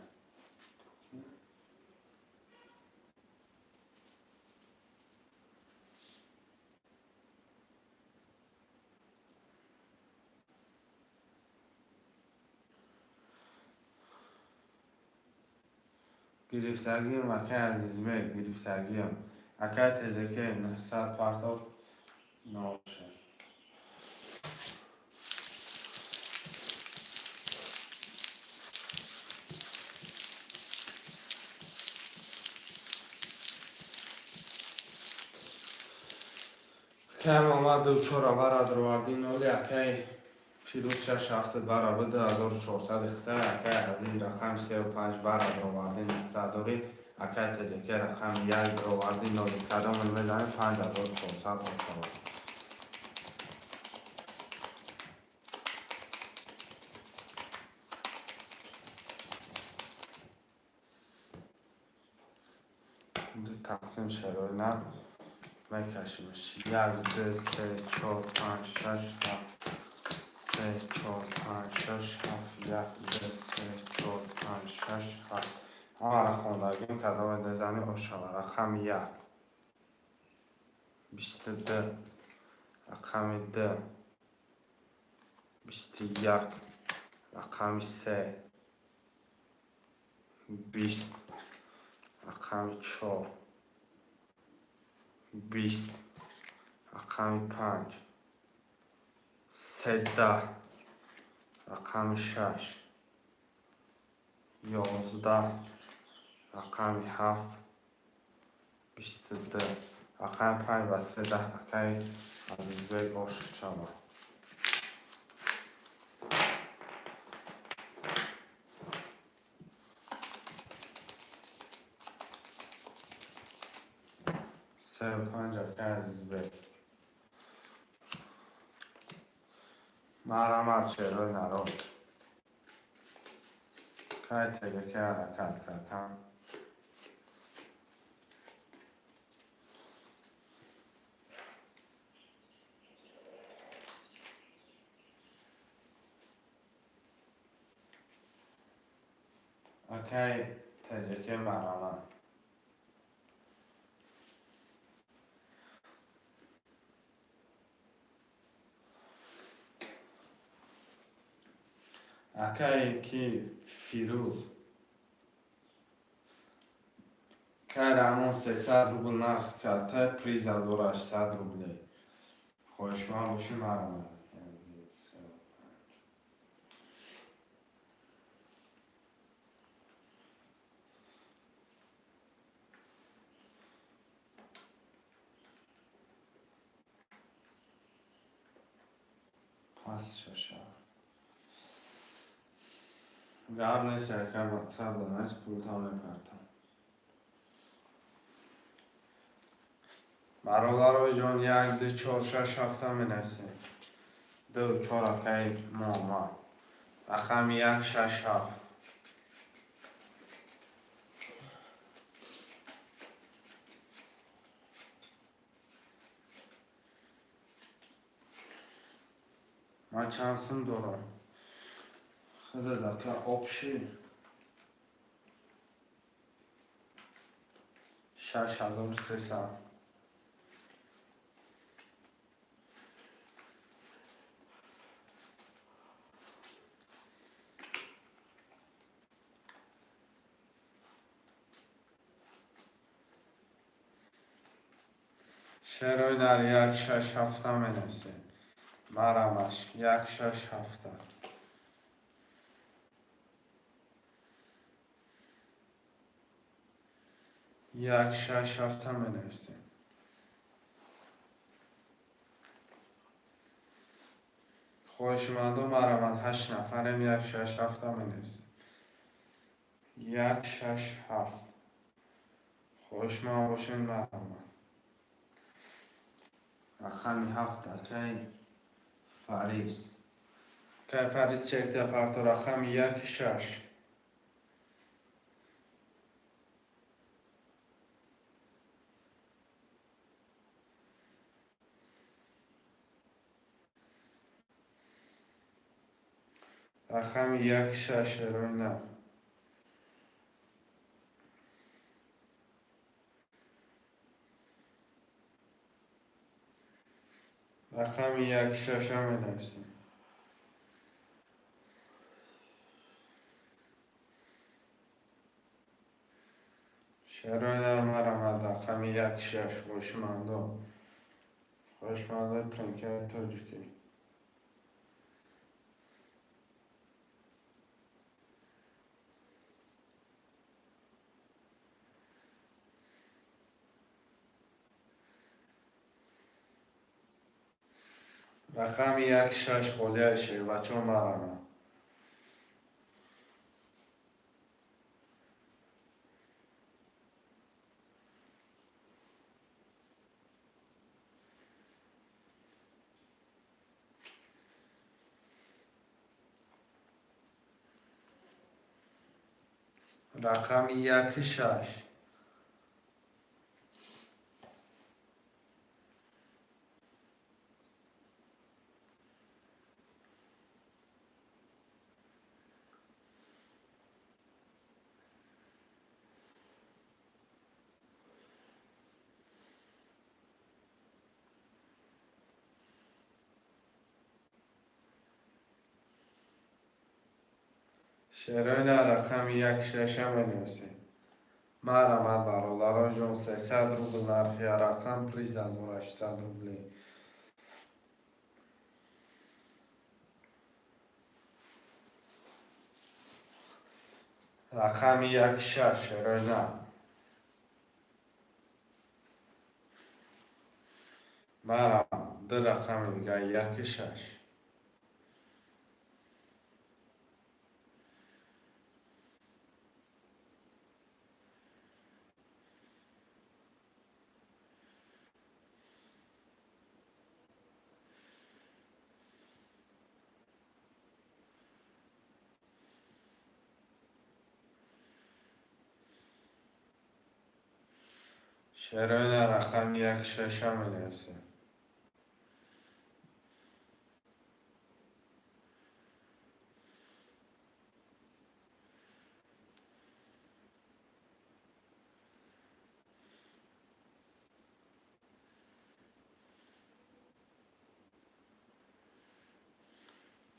Гирифтагиам, акай Азизбек, гирифтагиам. Акай Теҷаке, 900 партов ноша. Акай Мамад, чора вара дроварди ноли, акай Фирӯз, шаш ҳафта вара буда 1400 ихта, акай Азиз, рақами сеу панҷ вара дроварди 900 дорӣ, акай Теҷаке, рақами як дроварди ноли, кадомон мезанем, 5400 бошавад. Ду тақсим шароина мекашимш: як, ду, се, чор, панҷ, шаш, ҳафт, се, чор, панҷ, шаш, ҳафт, як, ду, се, чор, панҷ, шаш, ҳафт. Ҳамаро хондагим, кадоме мезанӣ, ошава. Рақами як, 22, рақами ду, 21, рақами се, 20, рақами чор, 20, рақами панҷ, 13, рақами шаш, 11, рақами ҳафт, 22, рақами панҷ ба се даҳ. Акай Азизбек, ошиқ шава. Сеу панҷ, акай Азизбек, марҳамат, шерои наро. Кай Теҷаке ҳаракат кардам. Акай Теҷаке, марҳамат. Акай ки Фирӯз, кай Раҳмон, 300 рубл нарх карта, приз 1800 рубле. Хоҳишманд бошӣ, марҳамат. Се, панҷ. Пас шаша. Гап нест, ака, ватсап данаст, пултам мепартам. Бародарои ҷон, як, ду, чор, шаш, ҳафта менависем. Ду, чор, акаи Муҳаммад. Рақами як, шаш, ҳафт. Ман чанд сум дорам? Худат, ака, общий 6300. Шерои нар, як, шаш, ҳафта менависем. Марамаш, як, шаш, ҳафта. 1 6 7 менависем. Хоҳишмандо, марамад, ҳашт нафарем, 1 6 7 менависем. 1 6 7. Хоҳишманд бошем, марамад. Рақами ҳафт, акай Фарис. Акай Фарис, чекта парто, рақами 1 6. Рақами 1 6, ройна. Рақами 1 6 менависем. Шерои марамад, рақами 1 6. Хоҳишмандо, хоҳишмандои тринкаи тоҷикӣ. Рақами 1 6 холияи шербачо, марамад. Рақами 1 6. Шероина, рақами 1 6 менависем. Марамад, бародароҷон, 300 рубл нархи рақам, приз 1800 рубли. Рақами 1 6, шероина. Марамад, ду рақами дигар, 1 6. Шероина, рақами 1 6 менависем.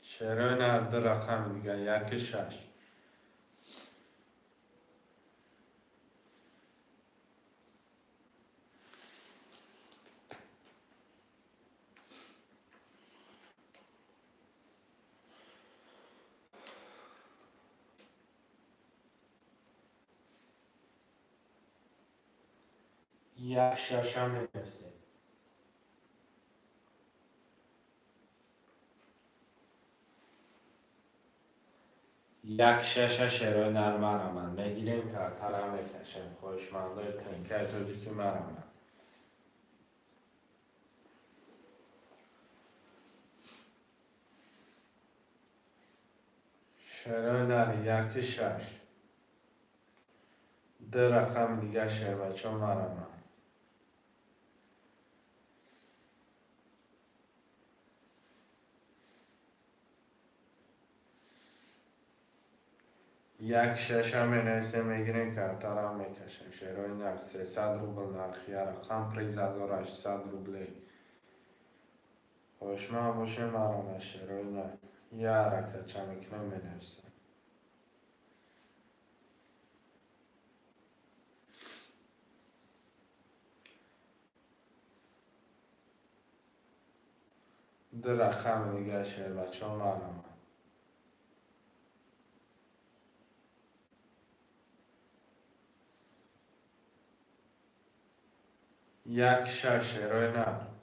Шероина, ду рақами дигар, 1 6. 1 6 менависем. 1 6, шерои нар, марамад. Мегирем, картара мекашем. Хоҳишмандои тенкаи тоҷикӣ, марамад. Шерои нари, 1 6. Ду рақами дигар, шербачо, марамад. 1 6 менависем, мегирем, картара мекашем. Шерои нар, 300 рубл нархи рақам, приз 1800 рублей. Хоҳишманд бошем, марамад, шерои нар. Я ҳаракатча мекунем, менависем. Ду рақами дигар, шербачо, марамад. Як, шаш, шерои нар.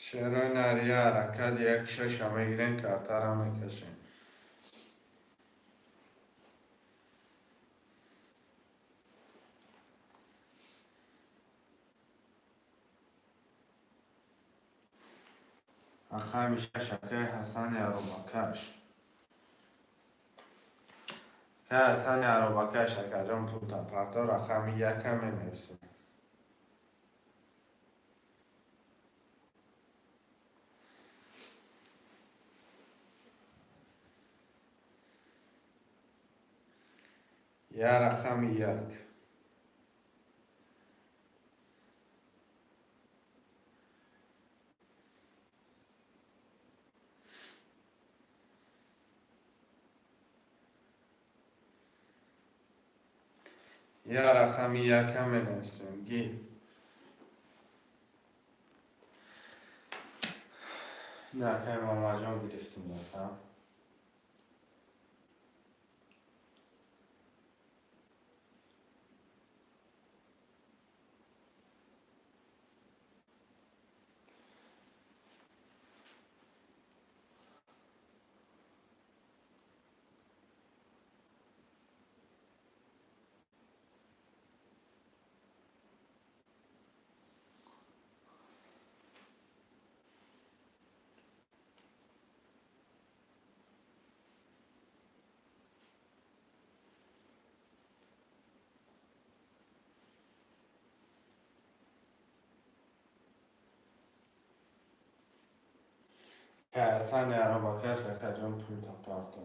Шерои нар, я ҳаракат, як, шаша мегирем, картара мекашем. Рақами шаш, акаи Ҳасани аробакаш. Акаи Ҳасани аробакаш, акаҷон, пулта парто, рақами яка менависем. Я, рақами як. Я, рақами яка менависем. Ги. Ин акаи Мамаҷон гирифтем дата. Ҳасани аробакаш, акаҷон, пулта парто.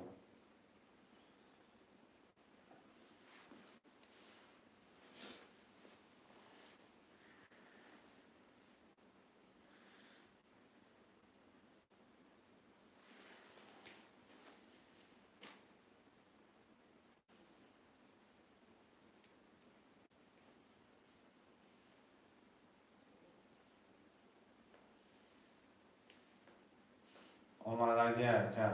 Омадагӣ, ака.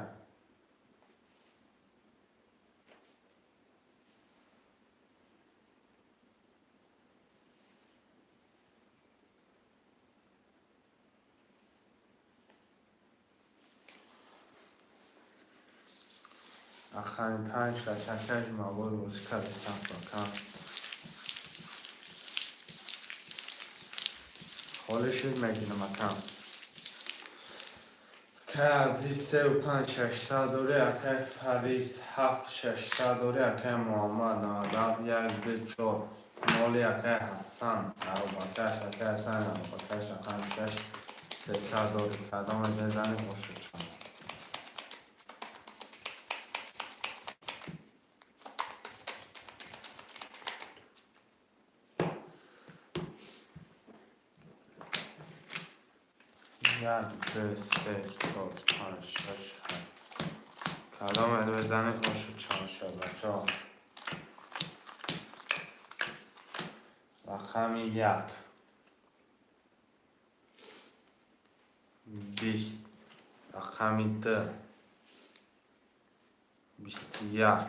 Рақами панҷ, качакаи мавод бозӣ кардистам, ака. Холӣ шуд, мегирам, ака. Акаи Азиз, сеу панҷ шашсад дорӣ, акаи Фарис, ҳафт шашсад дорӣ, акаи Муҳаммад, 97, як, ду, чор, ноли, акаи Ҳасан аробакаш, акаи Ҳасан аробакаш, рақами шаш, 300 дорӣ. Кадоме мезанем, ошуд шавад. Як, ду, се, чор, панҷ, шаш, ҳафт. Кадоме мезанем, ошуд чанд шуд, бачаҳо? Рақами як. 20. Рақами ду. 21.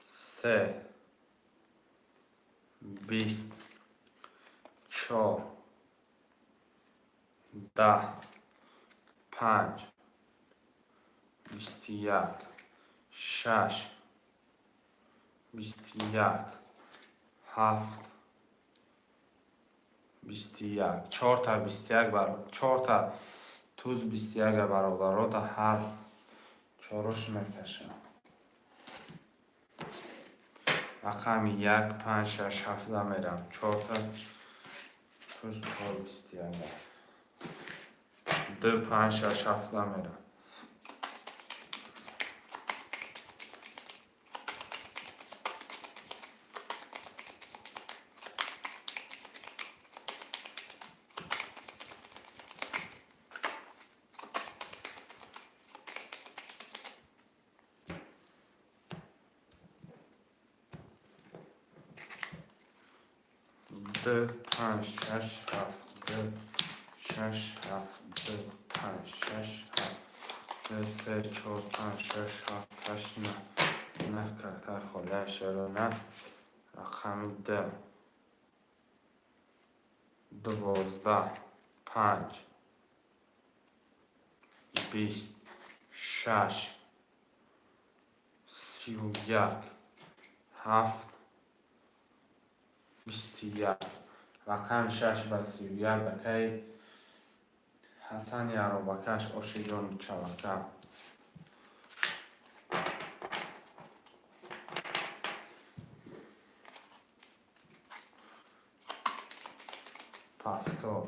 Се. 20. Чор. 10. Панҷ. 21. Шаш. 21. Ҳафт. 21. Чорта 21 бар, чорта туз 21 бародаро, ҳар чорош мекашам. Рақами як, панҷ, шаш, ҳафта мерам. Чорта Пусть 4:21. 2, 5, 6, 7 намерам. Ду, панҷ, шаш, ҳафт, ду, шаш, ҳафт, ду, панҷ, шаш, ҳафт, ду, се, чор, панҷ, шаш, ҳафт, ҳашт, нӯҳ. Нӯҳ картаи холия шеро на. Рақами д. 12, панҷ, 20, шаш, 31, ҳафт, 21. Рақами шаш ба 31 акаи Ҳасани Аробакаш, ошиҷони чалака. Повтор.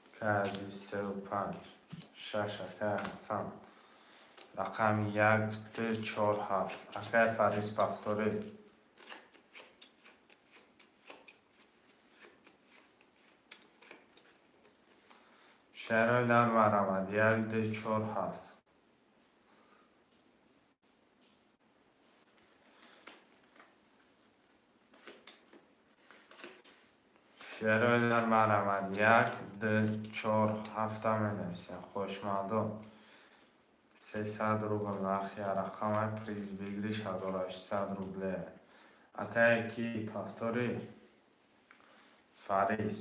Акаи Азиз, сеу панҷ, шаш, акаи Ҳасан. Рақами як, ду, чор, ҳафт. Акаи Фарис, повторӣ. Шаҳрҳои нар марамад. Як, ду, чор, ҳафт. Шеърҳои нар марамад. Як, ду, чор, ҳафта менависем. Хушмандон. 300 рубл нархи рақамай, приз выигрыш 1800 рубле. Акае ки повторӣ? Фарис.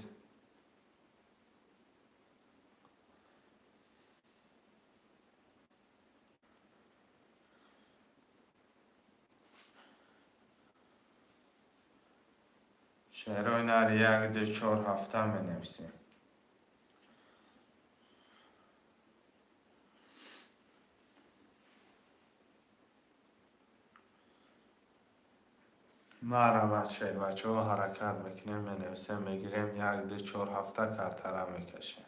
Шеърҳои нар як, ду, чор, ҳафта менависем. Марамад, шербачаҳо, ҳаракат мекунем, менависем, мегирем, як, ду, чор, ҳафта картара мекашем.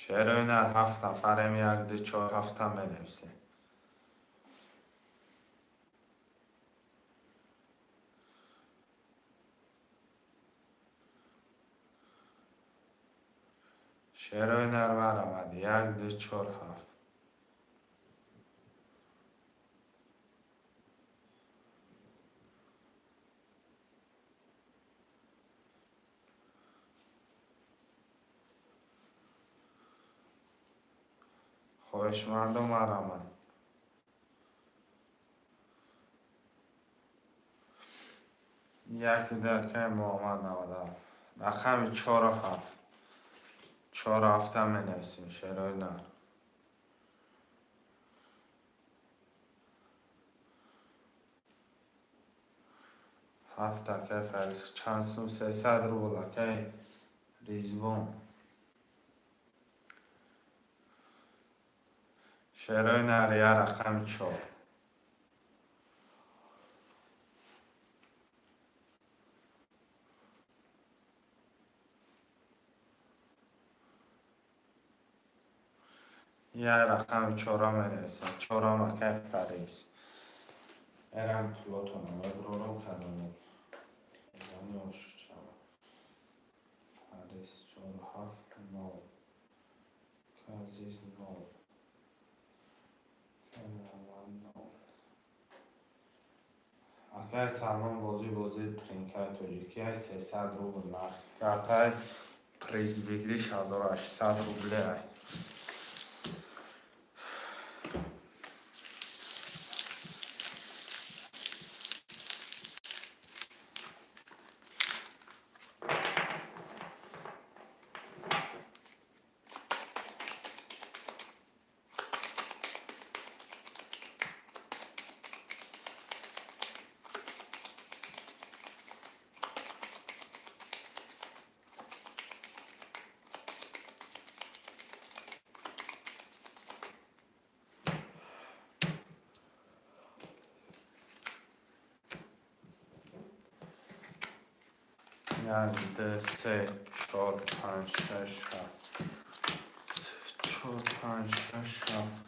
Шеърҳои нар ҳафт нафарем, як, ду, чор, ҳафта менависем. Шеърҳои нар марамад. Як, ду, чор, ҳафт. Хоҳишмандо, марамад. Як, ду, акаи Муҳаммад, 97. Рақами чору ҳафт. Чору ҳафта менависем, шеърҳои нар. Ҳафт, акаи Фарис, чанд сум? 300 рубл, акаи Ризвон. Шеърҳои нар як рақами чор. Як рақами чора менависам. Чорам, акаи Фарис. Эрам пулотона мебурорам кадомед. Зани ошучава. Фарис чору ҳафт нол. Азиз нол. Муҳаммад нол. Акаи Салмон, бозӣ бозии тринкаи тоҷикӣ, 300 рубл нархи картай, приз выигрыш 1800 рубле. Як, ду, се, чор, панҷ, шаш, ҳафт. Се, чор, панҷ, шаш, ҳафт.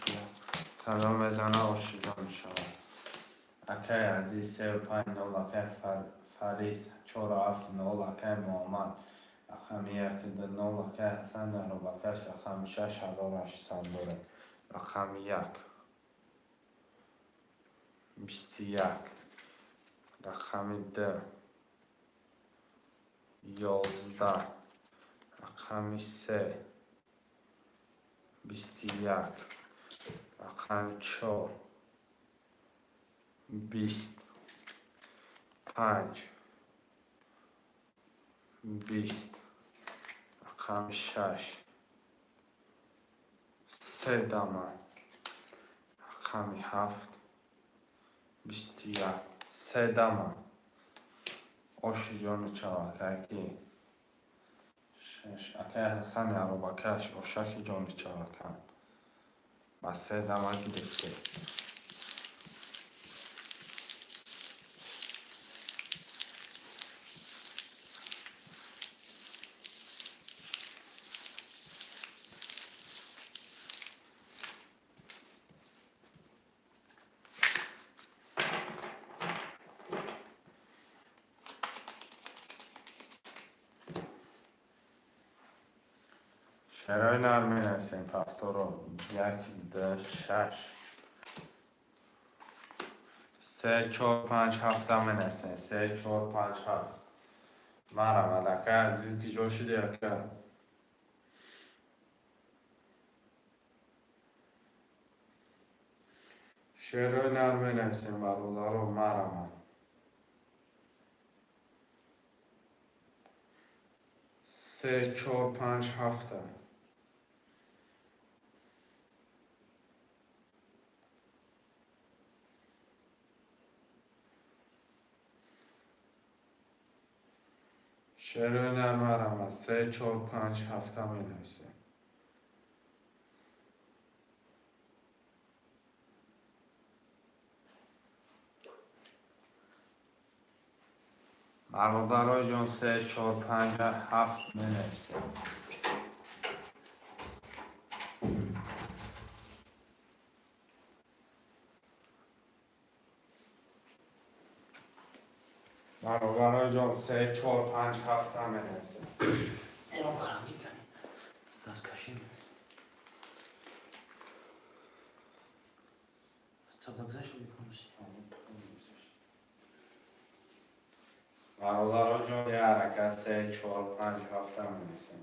Кадом мезана, ошида мешавад. Акаи азиз, сеу панҷ нол, акаи Фарис, чору ҳафт нол, акаи Муҳаммад, рақами як, ду, нол, акаи Ҳасан Яробакаш, рақами шаш, 1800 дорем. Рақами як, 21, рақами ду, 11, рақами се, 21, рақами чор, 20, панҷ, 20, рақами шаш, се дама, рақами ҳафт, 21, се дама. Оши ҷони чавакаки шаш, акаи Ҳасани Аробакаш, ошаки ҷони чавакан ба се дама гирифтем. Шерои нар менависем, повторо: як, ду, шаш, се, чор, панҷ, ҳафта менависем. Се, чор, панҷ, ҳафт. Марамад, ака азиз, ки ҷо шуди, ака? Шерои нар менависем, бародаро, марамад. Се, чор, панҷ, ҳафта. Шерои нар, марамад, се, чор, панҷ, ҳафта менависем. Бародарои ҷон, се, чор, панҷ, ҳафт менависем. Бародарои ҷон, се, чор, панҷ, ҳафта менависем. Эро каранги кани. Даст кашим. Цабда гузашт мекунуси. Бародарои ҷон, як ҳаракат, се, чор, панҷ, ҳафта менависем.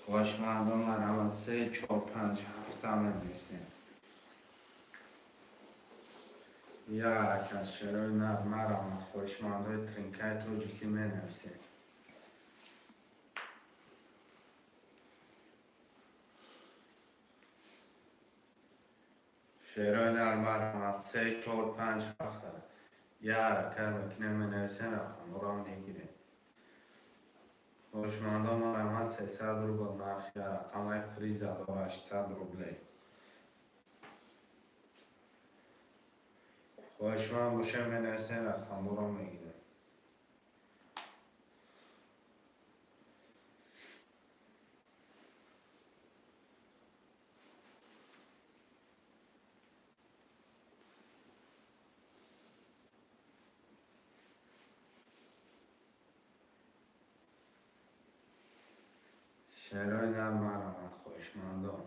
Хоҳишмандон, марҳамат, се, чор, панҷ, ҳафта менависем. Як ҳаракат, шерои нар, марҳамат, хоҳишмандои тринкаи тоҷикӣ менависем. Шерои нар, марҳамат, се, чор, панҷ, ҳафта. Як ҳаракат мекунем, менависем, рақамҳоро мегирем. Хоҳишмандон, марҳамат, 300 рубл нархи рақамаи приз, 1800 рублей. Хоҳишманд бошем, менависем, рақамҳоро мегирем. Шерои нар, марҳамат, хоҳишмандон.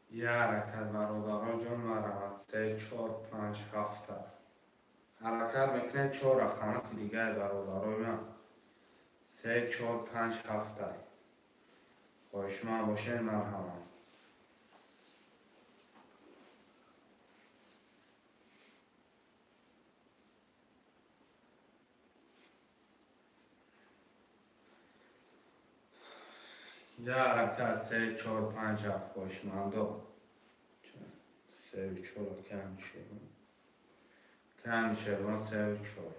Як ҳаракат, бародаро ҷон, марҳамат, се, чор, панҷ, ҳафта. Ҳаракат мекунем, чор рақамаки дигаи, бародарои ман. Се, чор, панҷ, ҳафта. Хоҳишманд бошед, марҳамат. Як ҳаракат, се, чор, панҷ, ҳафт, хоҳишмандо. Сею чор кам шуд. Анушервон сеу чор.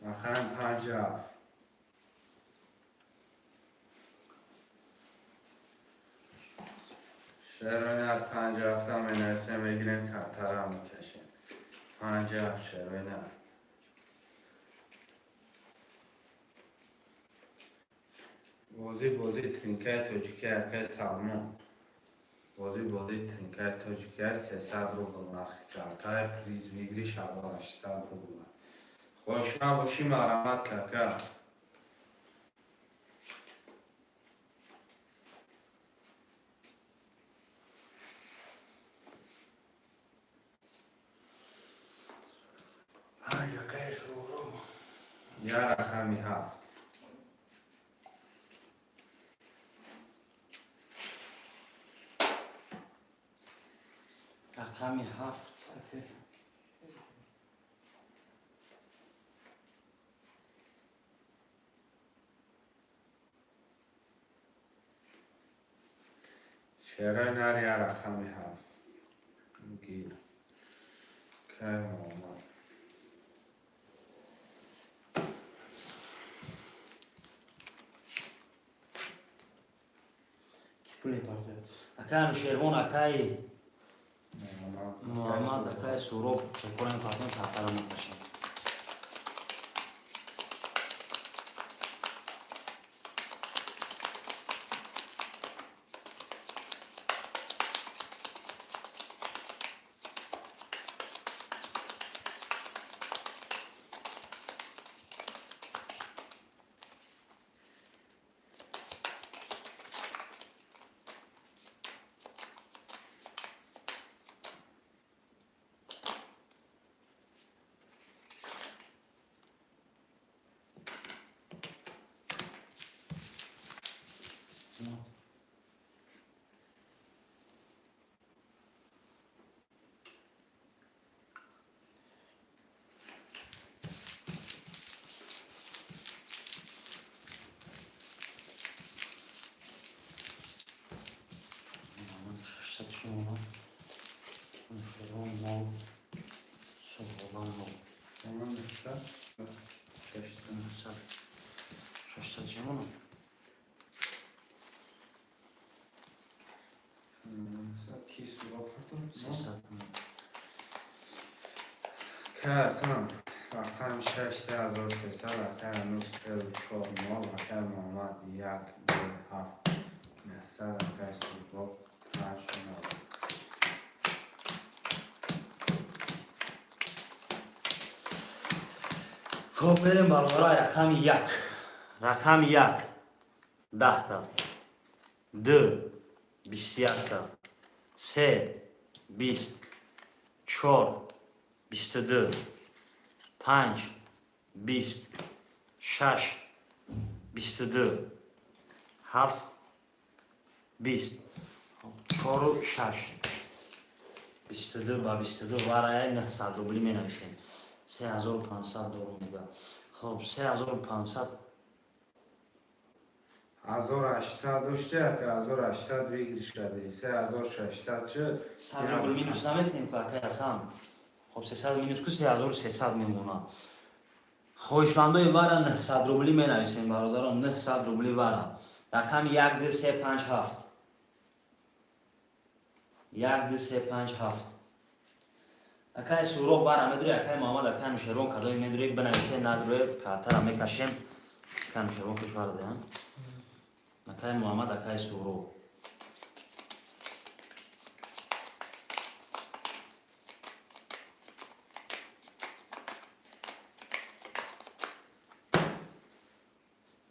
Рақами панҷ, ҳафт. Шерои нар, панҷ, ҳафта менависем, мегирем, картара мекашем. Панҷ, ҳафт, шерои нар. Бозӣ, бозии тринкаи тоҷикӣ, акаи Салмон. Бозӣ, бозии тринкаи тоҷикӣ, 300 рубл нархи картаи, приз выигрыш 1800 рубл. Хоҳишманд бошӣ, марҳамат, кака. Панҷ, акаи Суҳроб. Я рақами ҳафт. Рақами ҳафт, аке. Шерои нар, я рақами ҳафт. Гир. Кай Муҳаммад. Ки пул мепартояд? Акаи Анушервон, акаи Муҳаммад. Муҳаммад, акаи Суҳроб чекора мепартоем, картара мекашем. 600 сомон. Анушервон нол. Суҳробам нол. Тамом, нӯҳсад. Шашсад. 900. 600 сомон. 900 ки Суҳроб кардам? 300. Касан рақами шаш, 3300, акаи Ануш сеу чор нол, акаи Муҳаммад як, ду, ҳафт, 900, акаи Суҳроб панҷ, нол. Хоб, берем, бародарай, рақами як. Рақами як 10-та. Ду 21-та. Се 20. Чор 22. Панҷ 20. Шаш 22. Ҳафт 20. Чору шаш. 22 ба 22 варая 900 рубли менависем. 3500 доллар мега. Хоб, 3500. 1800 дошти, ака, 1800 выигрыш кардӣ, 3600 шуд. 100 рубл минус наметунем ку, акай Асан. Хоб, 300 минус ку, 3300 мемонад. Хоҳишмандои вара 900 рубли менависем, бародарон, 900 рубли вара. Рақами як, ду, се, панҷ, ҳафт. Як, ду, се, панҷ, ҳафт. Акай Суҳроб вара медурӣ, акай Муҳаммад, акай Анушервон, кадоме медурӣ, бинависе, надурӣ, картара мекашем. Акай Анушервон хуш варде, акай Муҳаммад, акай Суҳроб.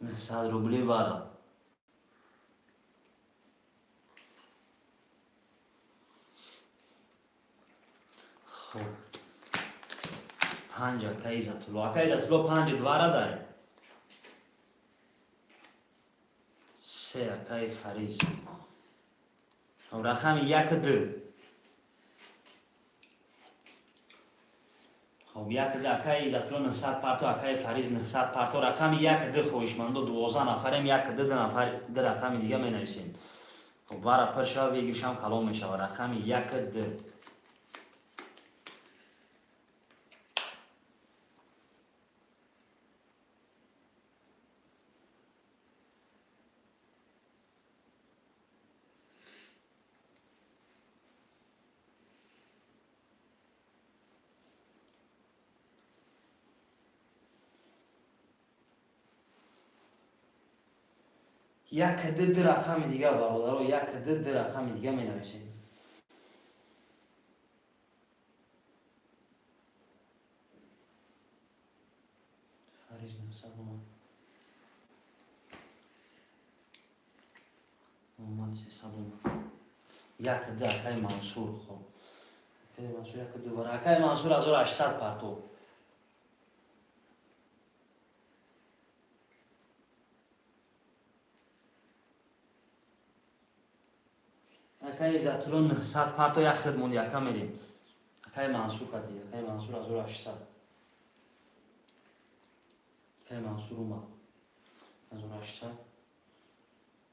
900 рубли вара. Хоб, панҷ, акай Иззатулло. Акай Иззатулло, панҷ двара дарем. Се, акай Фариз. Хоб, рақами як, ду. Хоб, як ду, акаи Иззатулло 900 парто, акаи Фариз 900 парто. Рақами як ду, хоҳишмандо, 12 нафарем, як ду, ду нафар, ду рақами дига менависем. Хоб, вара пир шава, выигрыш ам калон мешава. Рақами як ду. Як ду, ду рақами дига, бародаро, як ду, ду рақами дига менависем. Фариз 900 омад, омад, 300 омад. Як ду, акаи Мансур. Хоб, акаи Мансур, як ду бара, акаи Мансур 1800 партоб. Акаи Иззатулло 900 парто, як хид монди, ака, мерем. Акаи Мансур кади, акаи Мансур 1800. Акаи Мансур омад 1800,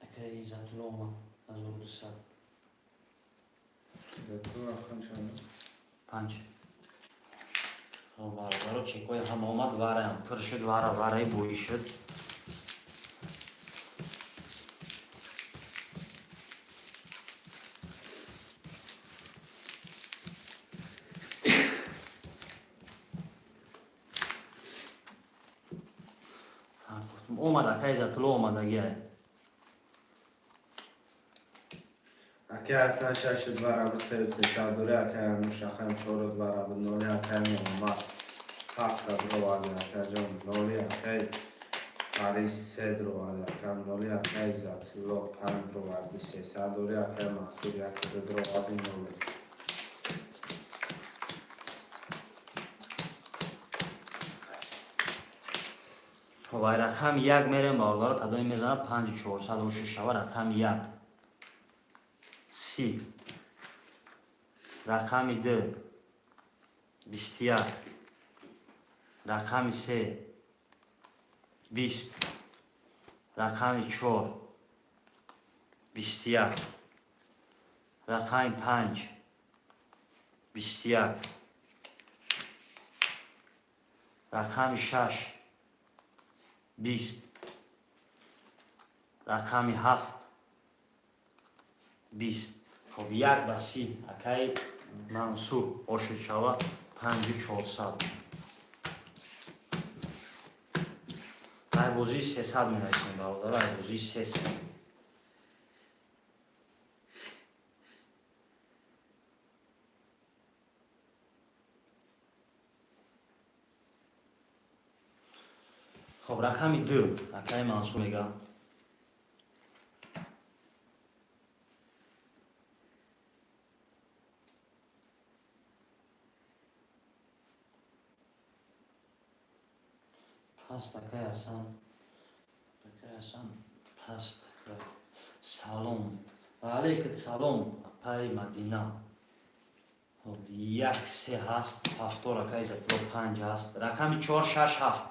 акаи Иззатулло омад 1200. Иззатулло рақам чанд? Панҷ. Хоб, бародаро, чекои ҳама омад, вараям пур шуд, вара вараи боӣ шуд. Омад, акаи Иззатулло омадагиай. Акаи Ҳасан шашу два раби сею сесад дури, акаи Ануш рақами чору два раби ноли, акаи Муҳаммад ҳафта дуроварди, акаҷон, ноли, акаи Фарис се дуроварди, акам, ноли, акаи Иззатулло панҷ дуроварди, 300 дури, акаи Мансур як ду дуроварди, ноли. Вай, рақами як мерем, бародаро, кадоме мезанад, панҷу чорсад оши шава. Рақами як 30, рақами ду 21, рақами се 20, рақами чор 21, рақами панҷ 21, рақами шаш 20, рақами ҳафт 20. Хоб, як ба 30, акаи Мансур, ошид шава, панҷу чорсад. Айбозии 300 менависем, бародар, айбозии 300. Хоб, рақами ду, акаи Мансур мега. Паст, акаи Ҳасан, акаи Ҳасан паст. Салом ва алейкум салом, апаи Мадина. Хоб, як се ҳаст, ҳафтор, акаи Иззатулло панҷ ҳаст. Рақами чор, шаш, ҳафт.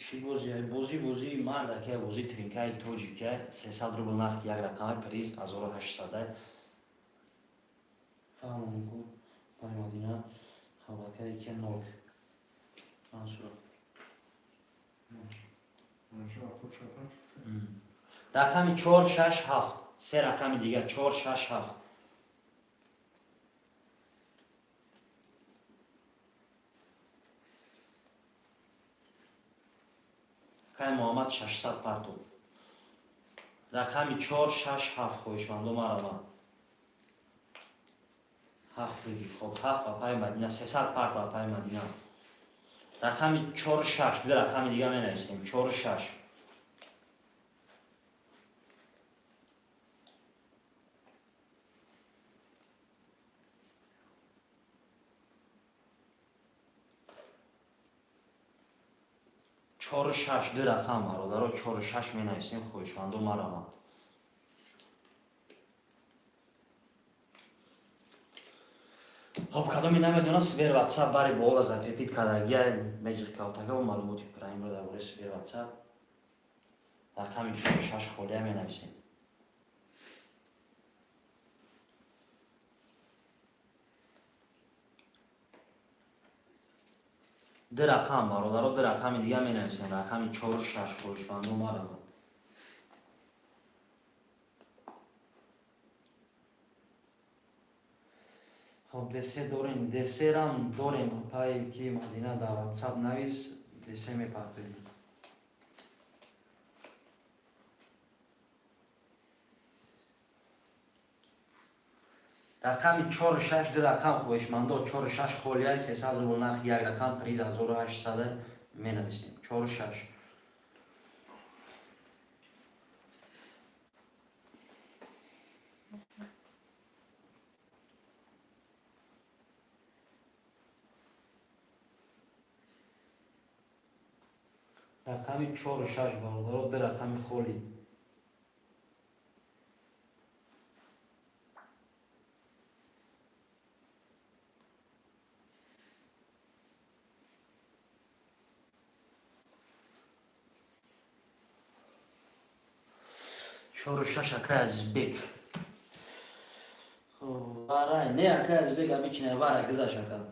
Чӣ бози? Бозӣ, бозии мард, акай, бозии тринкаи тоҷика. 300 рубл нархи як рақами приз 1800. Фаҳмонку, пай Мадина. Хоб, акай, ки нол Мансура. Рақами чор, шаш, ҳафт, се рақами дигар, чор, шаш, ҳафт. Акай Муҳаммад 600 партоб. Рақами чор, шаш, ҳафт, хоҳишмандо, марама. Ҳафт бигӣ. Хоб, ҳафт, апаи Мадина, 300 парто, апаи Мадина. Рақами чор, шаш, ду рақами дига менависем, чор, шаш. Чору шаш, ду рақам, бародаро, чору шаш менависем, хоҳишмандо, марама. Хоб, кадоме намедона, Сбер, Ватсап бари бола закрепить кардагия, Magic калтака ва маълумоти праймро дар бораи Сбер, Ватсап. Рақами чору шаш холия менависем. Ду рақам, бародаро, ду рақами дига менависем, рақами чору шаш. Хоҳишмандо, маравад. Хоб, десе дорем, десерам дорем. Пай ки Мадина, дар Ватсап навис, десе мепартоем. Рақами чору шаш, ду рақам, хоҳишмандо, чору шаш холияи, 300 рубл нархи як рақам, приз 1800 менависем. Чору шаш. Рақами чору шаш, бародаро, ду рақами холӣ. Чору шаш, акай Азизбек. Варай не, акай Азизбек, абичина вара гузаш, ака.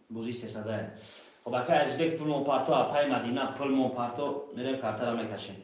Бозии сесадае. Хоб, акай Азизбек, пул парто, апай Мадина, пул парто, мерем, картара мекашем.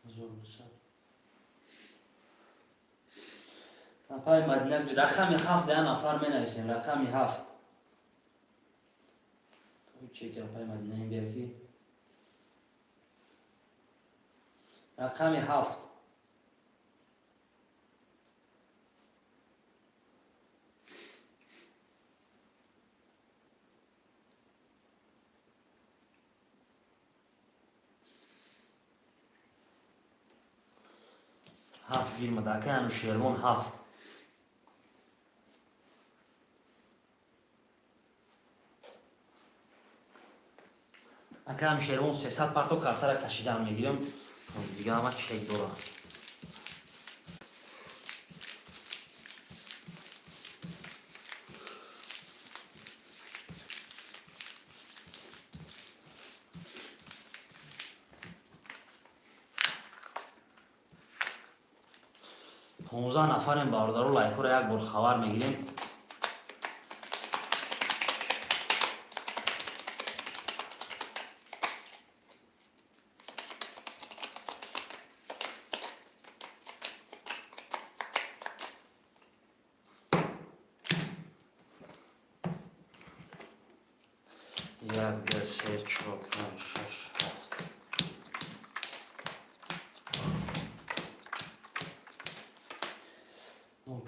1200. Апай Мадина, рақами ҳафт, да нафар менависем, рақами ҳафт. Чеки апай Мадина ин бияки. Рақами ҳафт. Ҳафт гирмада, акай Анушервон, ҳафт. Акай Анушервон, 300 парто, картара кашидаам мегирем. Дига ҳама чек дора. 15 нафарем, бародаро, лайкҳоро як бор хабар мегирем. Як, ду, се, чор, панҷ, шаш, ҳафт. Нол.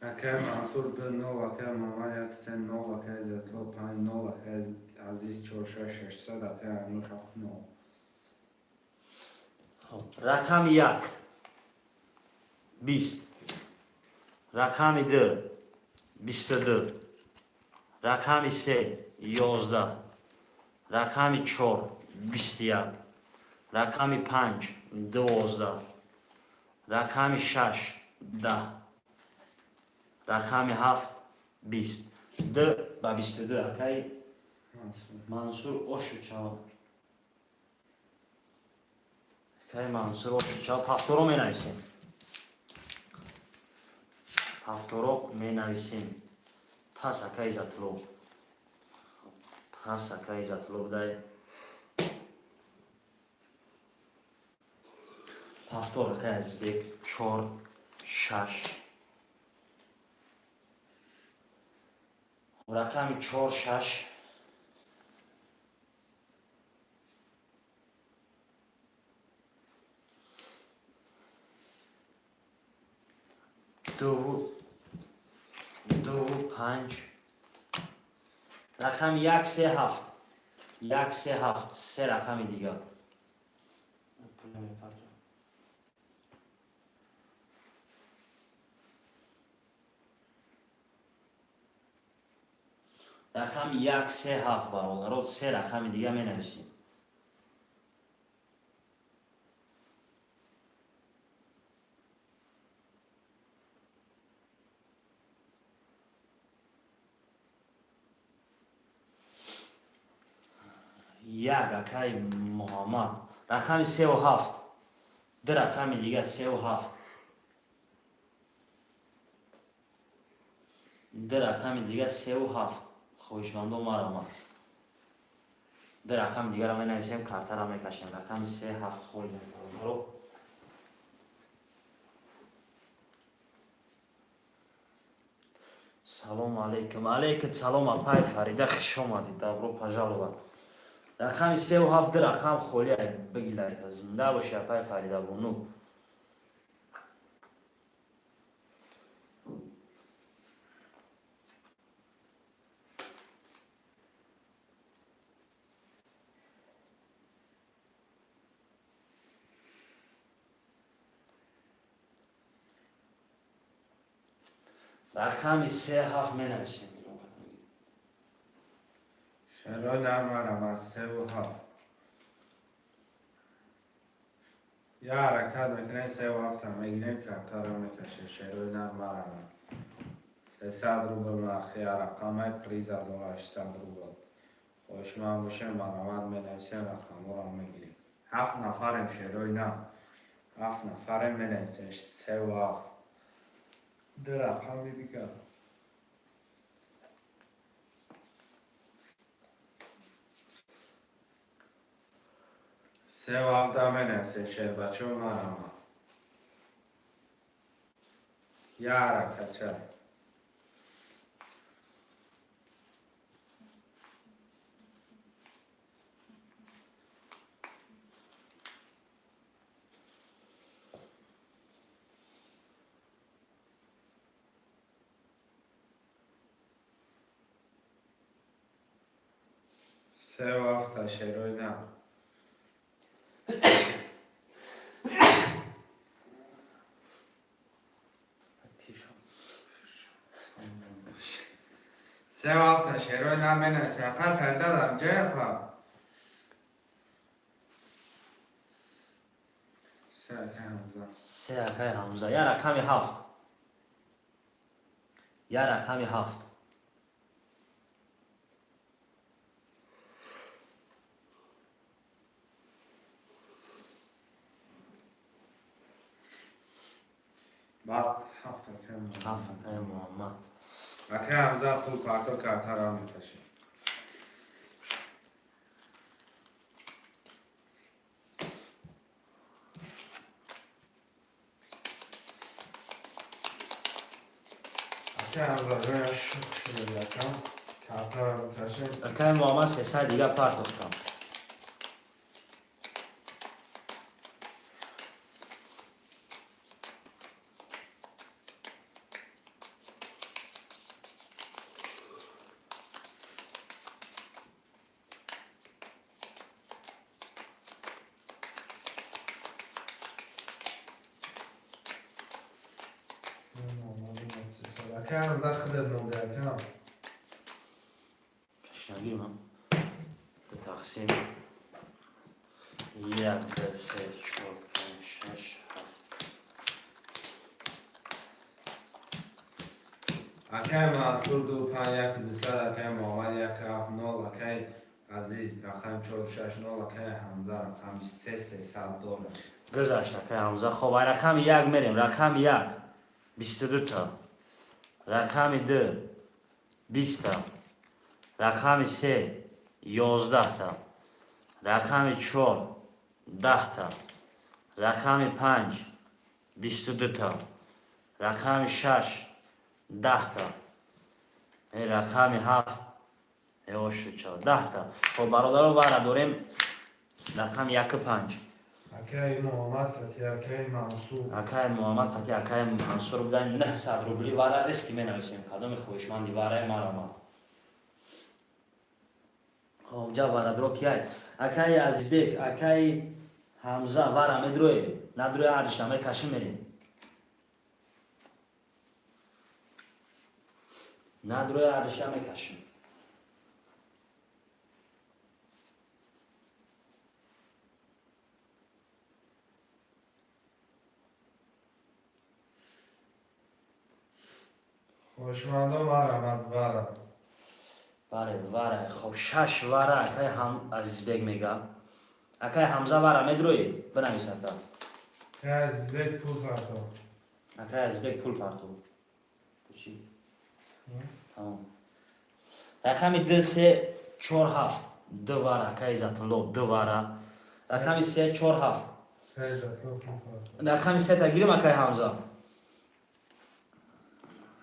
Акай Мансур ду нол, акай Мамад як се нол, акай Иззатло панҷ нол, акай Азиз чор шаш 600, акай Ануш ҳафт нол. Рақами як 20, рақами ду 22, рақами се 11, рақами чор 21, рақами панҷ 12, рақами шаш 10, рақами ҳафт 20. Д ба 22, акай Мансур Ошучав. Акай Мансур Ошучав, ҳафторо менависем, ҳафторо менависем. Пас, акай Иззатулло, пас, акай Иззатулло, будай ҳафтор. Акай Азизбек, чор, шаш. Рақами чор, шаш. Дуву дуву панҷ. Рақами як, се, ҳафт, як, се, ҳафт, се рақами дигар. Пуля мепартоям. Рақами як, се, ҳафт, бародаро, се рақами дига менависем. Як, акаи Муҳаммад. Рақами севу ҳафт, ду рақами дига, севу ҳафт, ду рақами дига, севу ҳафт. Хоҳишмандо, маромад. Ду рақами дигарро менависем, картаро мекашем. Рақами се, ҳафт холи, бародаро. Салому алейкум. Алейкум салом, апай Фарида, хуш омадед, добро пожаловать. Рақами севу ҳафт, ду рақам холи, бигилайка. Зинда боши, апай Фарида бону. Рақами се, ҳафт менависем. Шерои нармарам аз севу ҳафт. Я ҳаракат мекунем, севу ҳафта мегирем, картаро мекашем. Шерои нармарам. 300 рубл нархи рақамай, приз 1800 рубл. Хоҳишманд бошем, маромад, менависем, рақамҳоро мегирем. Ҳафт нафарем, шерои нар. Ҳафт нафарем, менависем севу ҳафт. Ду рақами дигар. Севу ҳафта менависем, шербачо, марама. Я ҳаракатча. Севу ҳафта, шерои нар. Севу ҳафта, шерои нар, менависем. Апай Фарида дар ҷой, апа? Се, акай Ҳамза. Се, акай Ҳамза. Я рақами ҳафт, я рақами ҳафт. Баъд ҳафт, акай Муҳаммад. Ҳафт, акай Муҳаммад. Акай Ҳамза пул парто, картаро мекашем. Акай Ҳамза ҷоя шух шуд, акам. Картаро мекашем. Акай Муҳаммад 300 дига партохтам. Акай Ҳамза, худат монда, акам. Кашнагирмам. Ду тақсим. Як, ду, се, чор, панҷ, шаш, ҳафт. Акай Мансур ду, панҷ, як, 200, акай Муҳаммад як, ҳафт, нол, акай Азиз рақам чор, шаш, нол, акай Ҳамза рақами се, 300 доллар. Гузашт, акай Ҳамза. Хоб, ай рақами як мерем. Рақами як 22та. Рақами ду 20та. Рақами се 11та. Рақами чор 10та. Рақами панҷ 22та. Рақами шаш 10та. Рақами ҳафт ошуча 10 та. Хоб, бародаро, вара дорем рақами яку панҷ. Акаи Муҳаммад кати акаи Мансур. Акаи Муҳаммад кати акаи Мансур будан, 900 рубли вара. Риски менависем, кадоми хоҳишманди вараи марама. Хоб, ҷа варадро кияй? Акаи Азизбек, акаи Ҳамза, вара медроe, надроe, аришта мекашим, мерем. Надроe, аришта мекашим. Хоҳишмандо, марамад вара. Бале, вара. Хоб, шаш вара акаи Азизбек мега. Акаи Ҳамза, вара медроӣ? Бинавис, ака. Акаи Азизбек пул парто. Акаи Азизбек пул парто. Чӣ? Тамом. Рақами д, се, чор, ҳафт. Д вара, акаи Иззатулло, д вара. Рақами се, чор, ҳафт. Акаи Иззатулло пул парто. Рақами сета гирим, акаи Ҳамза.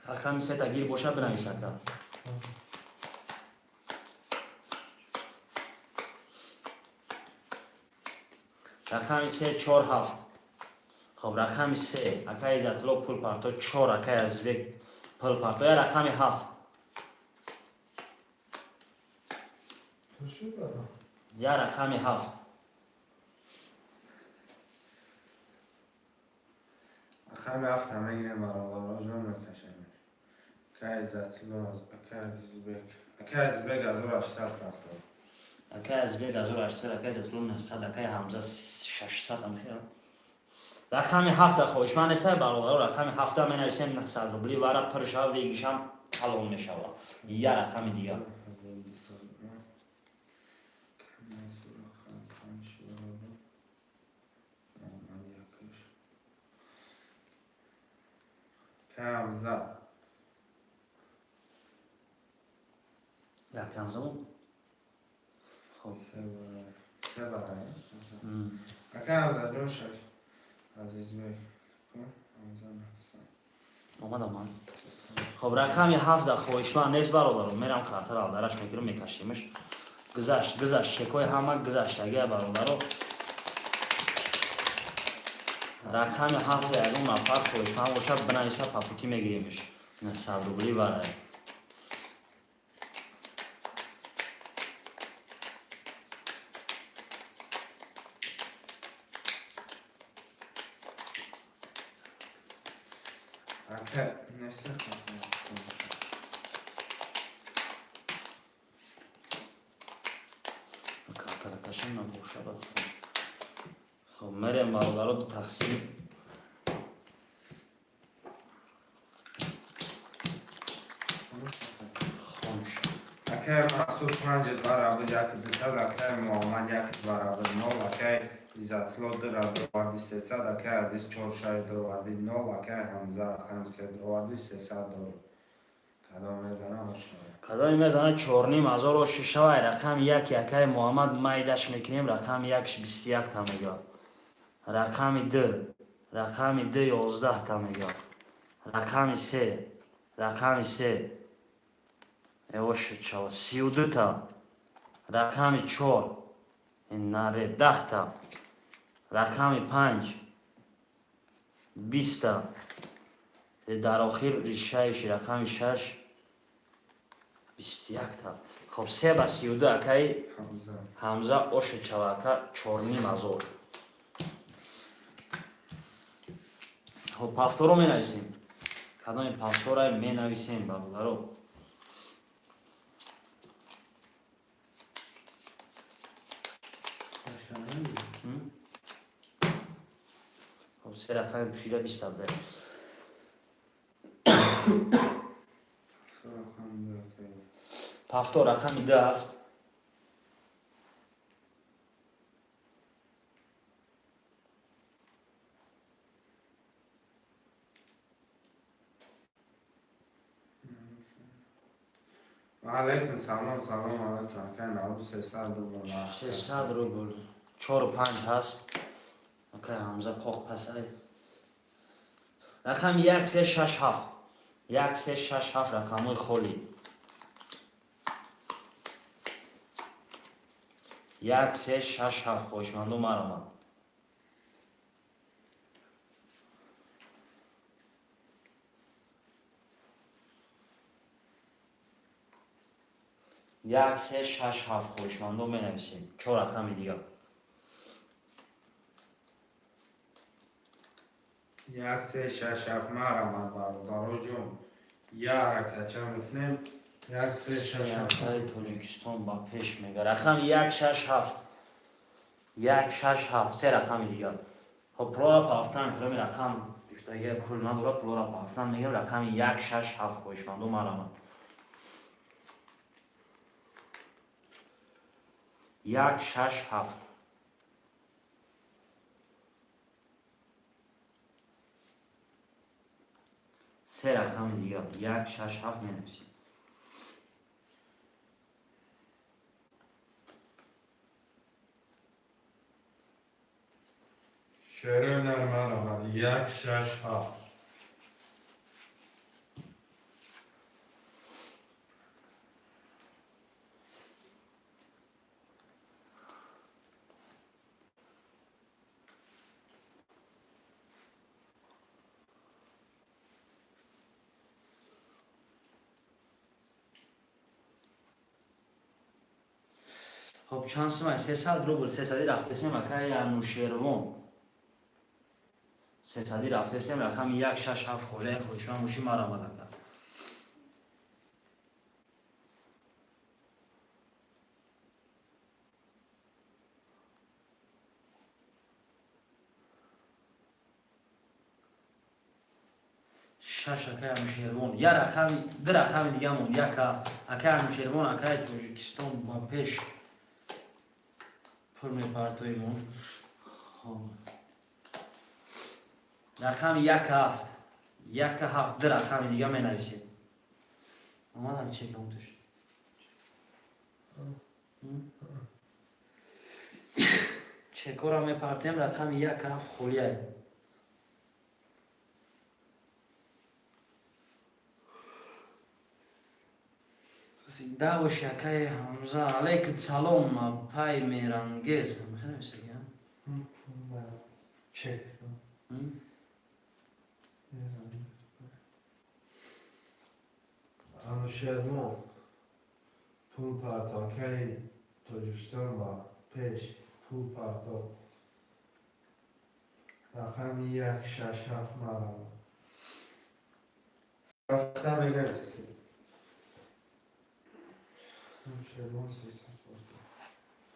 Рақами сета гир боша, бинавис, ака. Рақами се, чор, ҳафт. Хоб, рақами се, акаи Иззатулло пул парто, чор, акаи Азизбек пул парто, я рақами ҳафт. Пул шуд бада? Я рақами ҳафт. Рақами ҳафта мегирем, бародаро ҷон, мекашемш. Акаи Иззатулло, акаи Азизбек. Акаи Азизбек 1800 парто. Акаи Азизбек 1800, акаи Иззатулло 900, акаи Ҳамза 600 амхел. Рақами ҳафта хоҳишманд нестай, бародаро? Рақами ҳафта менависем, 900 рубли вара пир шава, вегишам калон мешава. Я рақами дигар. 1200. Мансур рақам панҷ вара. Муҳаммад якаш. Акаи Ҳамза. Як Ҳамзамон. Хоб. Се вара. Се вара. Акаи Ҳамза ҷон, шаш. Азизбек. Ҳамза 900. Омадам ман. Хоб, рақами ҳафта хоҳишманд нест, бародаро? Мерам, картара алдараш мегирам, мекашимаш. Гузашт, гузашт, чекҳои ҳама гузашт. Агар, бародаро, рақами ҳафта ягон нафар хоҳишманд бошад, бинависа, по пути мегиримш. 900 рубли варай. Ака неста хоҳишманд. Картара кашим набошад. Хоб, мерем, бародаро, ду тақсим. Хомш. Акаи Мансур панҷ вара буд, як 200, акаи Муҳаммад як вара буд, нол, акаи Иззатулло ду дароварди, 300, акаи Азиз чор шаш дароварди, нол, акаи Ҳамза рақами се дароварди, 300 дорӣ. Кадом мезанам, ошава. Кадоми мезана, 4500 оши шавай. Рақами яки акаи Муҳаммад майдаш мекунем, рақами якш 21 та мега. Рақами д, рақами д 11 та мега. Рақами се, рақами се эоши чава, 32 та. Рақами чор, наре, 10 та. Рақами панҷ 20 та. Дар охир решающий рақами шаш 21 та. Хоб, се ба 32, акаи Ҳамза. Ҳамза, оши чава, ака, 4500. Хоб, повторо менависем. Кадоми повтора менависем, бародаро? М? Хоб, се рақами пӯшида 20 та буда. Се рақам ду, акаи. Повтор рақами ду аст. Алейкум салом, салом алейкум, акаи Наврӯз, 300 рубл. 300 рубл. Чору панҷ ҳаст. Акаи Ҳамза қоқ пасай. Рақами як, се, шаш, ҳафт. Як, се, шаш, ҳафт, рақамҳои холӣ. 1, 3, 6, 7. Хоҳишмандо, маромад. 1, 3, 6, 7. Хоҳишмандо, менависем чор рақами дигар. 1, 3, 6, 7. Марамад, бародаро ҷон, як ҳаракатча мекунем. 1, 3, 6, 7. Ҳафтаи Тоҷикистон ба пеш мега. Рақами 1, 6, 7, 1, 6, 7. Се рақами дигар. Хоб, пулора пафтан кироми рақам гифтагия пул надора, пулора пафтан мегирем. Рақами 1, 6, 7. Хоҳишмандо, марамад. 1, 6, 7. Се рақами дигар. 1, 6, 7 менависем. Шерои нар, марамад. 1, 6, 7. Хоб, чанд сумай? 300 рубл. Сесади рафтесем, акаи Анушервон. Сесади рафтесем. Рақами 1, 6, 7 холе. Хоҳишманд бошӣ, марамад, ака. Шаш, акаи Анушервон. Я рақами, ду рақами дигамон. Як, ҳафт, акаи Анушервон. Акаи Тоҷикистон ба пеш, пул мепартоимон. Хоб, рақами 1, 7, 1, 7. Ду рақами дига менависед. Омадам, чекам туш. Чекора мепартем. Рақами 1, 7 холияй. Зинда боши, акаи Ҳамза. Алейкум салом, апай Мерангез. Мехонависеги? Чек. М? Анушервон, пул парто. Акаи Тоҷикистон ба пеш, пул парто. Рақами 1, 6, 7, марамад. Рафта менависем. Анушервон 300 парто.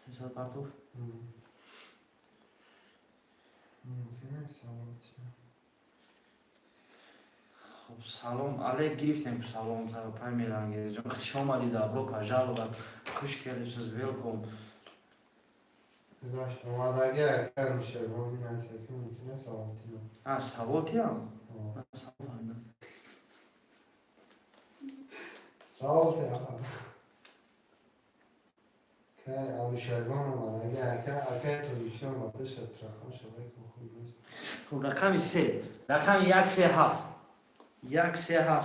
300 партов. Мумкин аст саломатӣ. Хоб, салом алейк гирифтем. Салом, апай Мерангезҷон, хуш омадӣ, добро пожаловать, хуш келибсиз, welcome. Гузашт омадаги, ака Анушервон ин аст, ки мумкин аст саломатӣ. А, савол тиям? Савол. Савол тиям. Акаи Анушервон омадаги, ака, акаи Тоҷикистон ба пеш, рақам шавай, хуб нест. Хуб, рақами се, рақами 1, 3, 7, 1, 3, 7.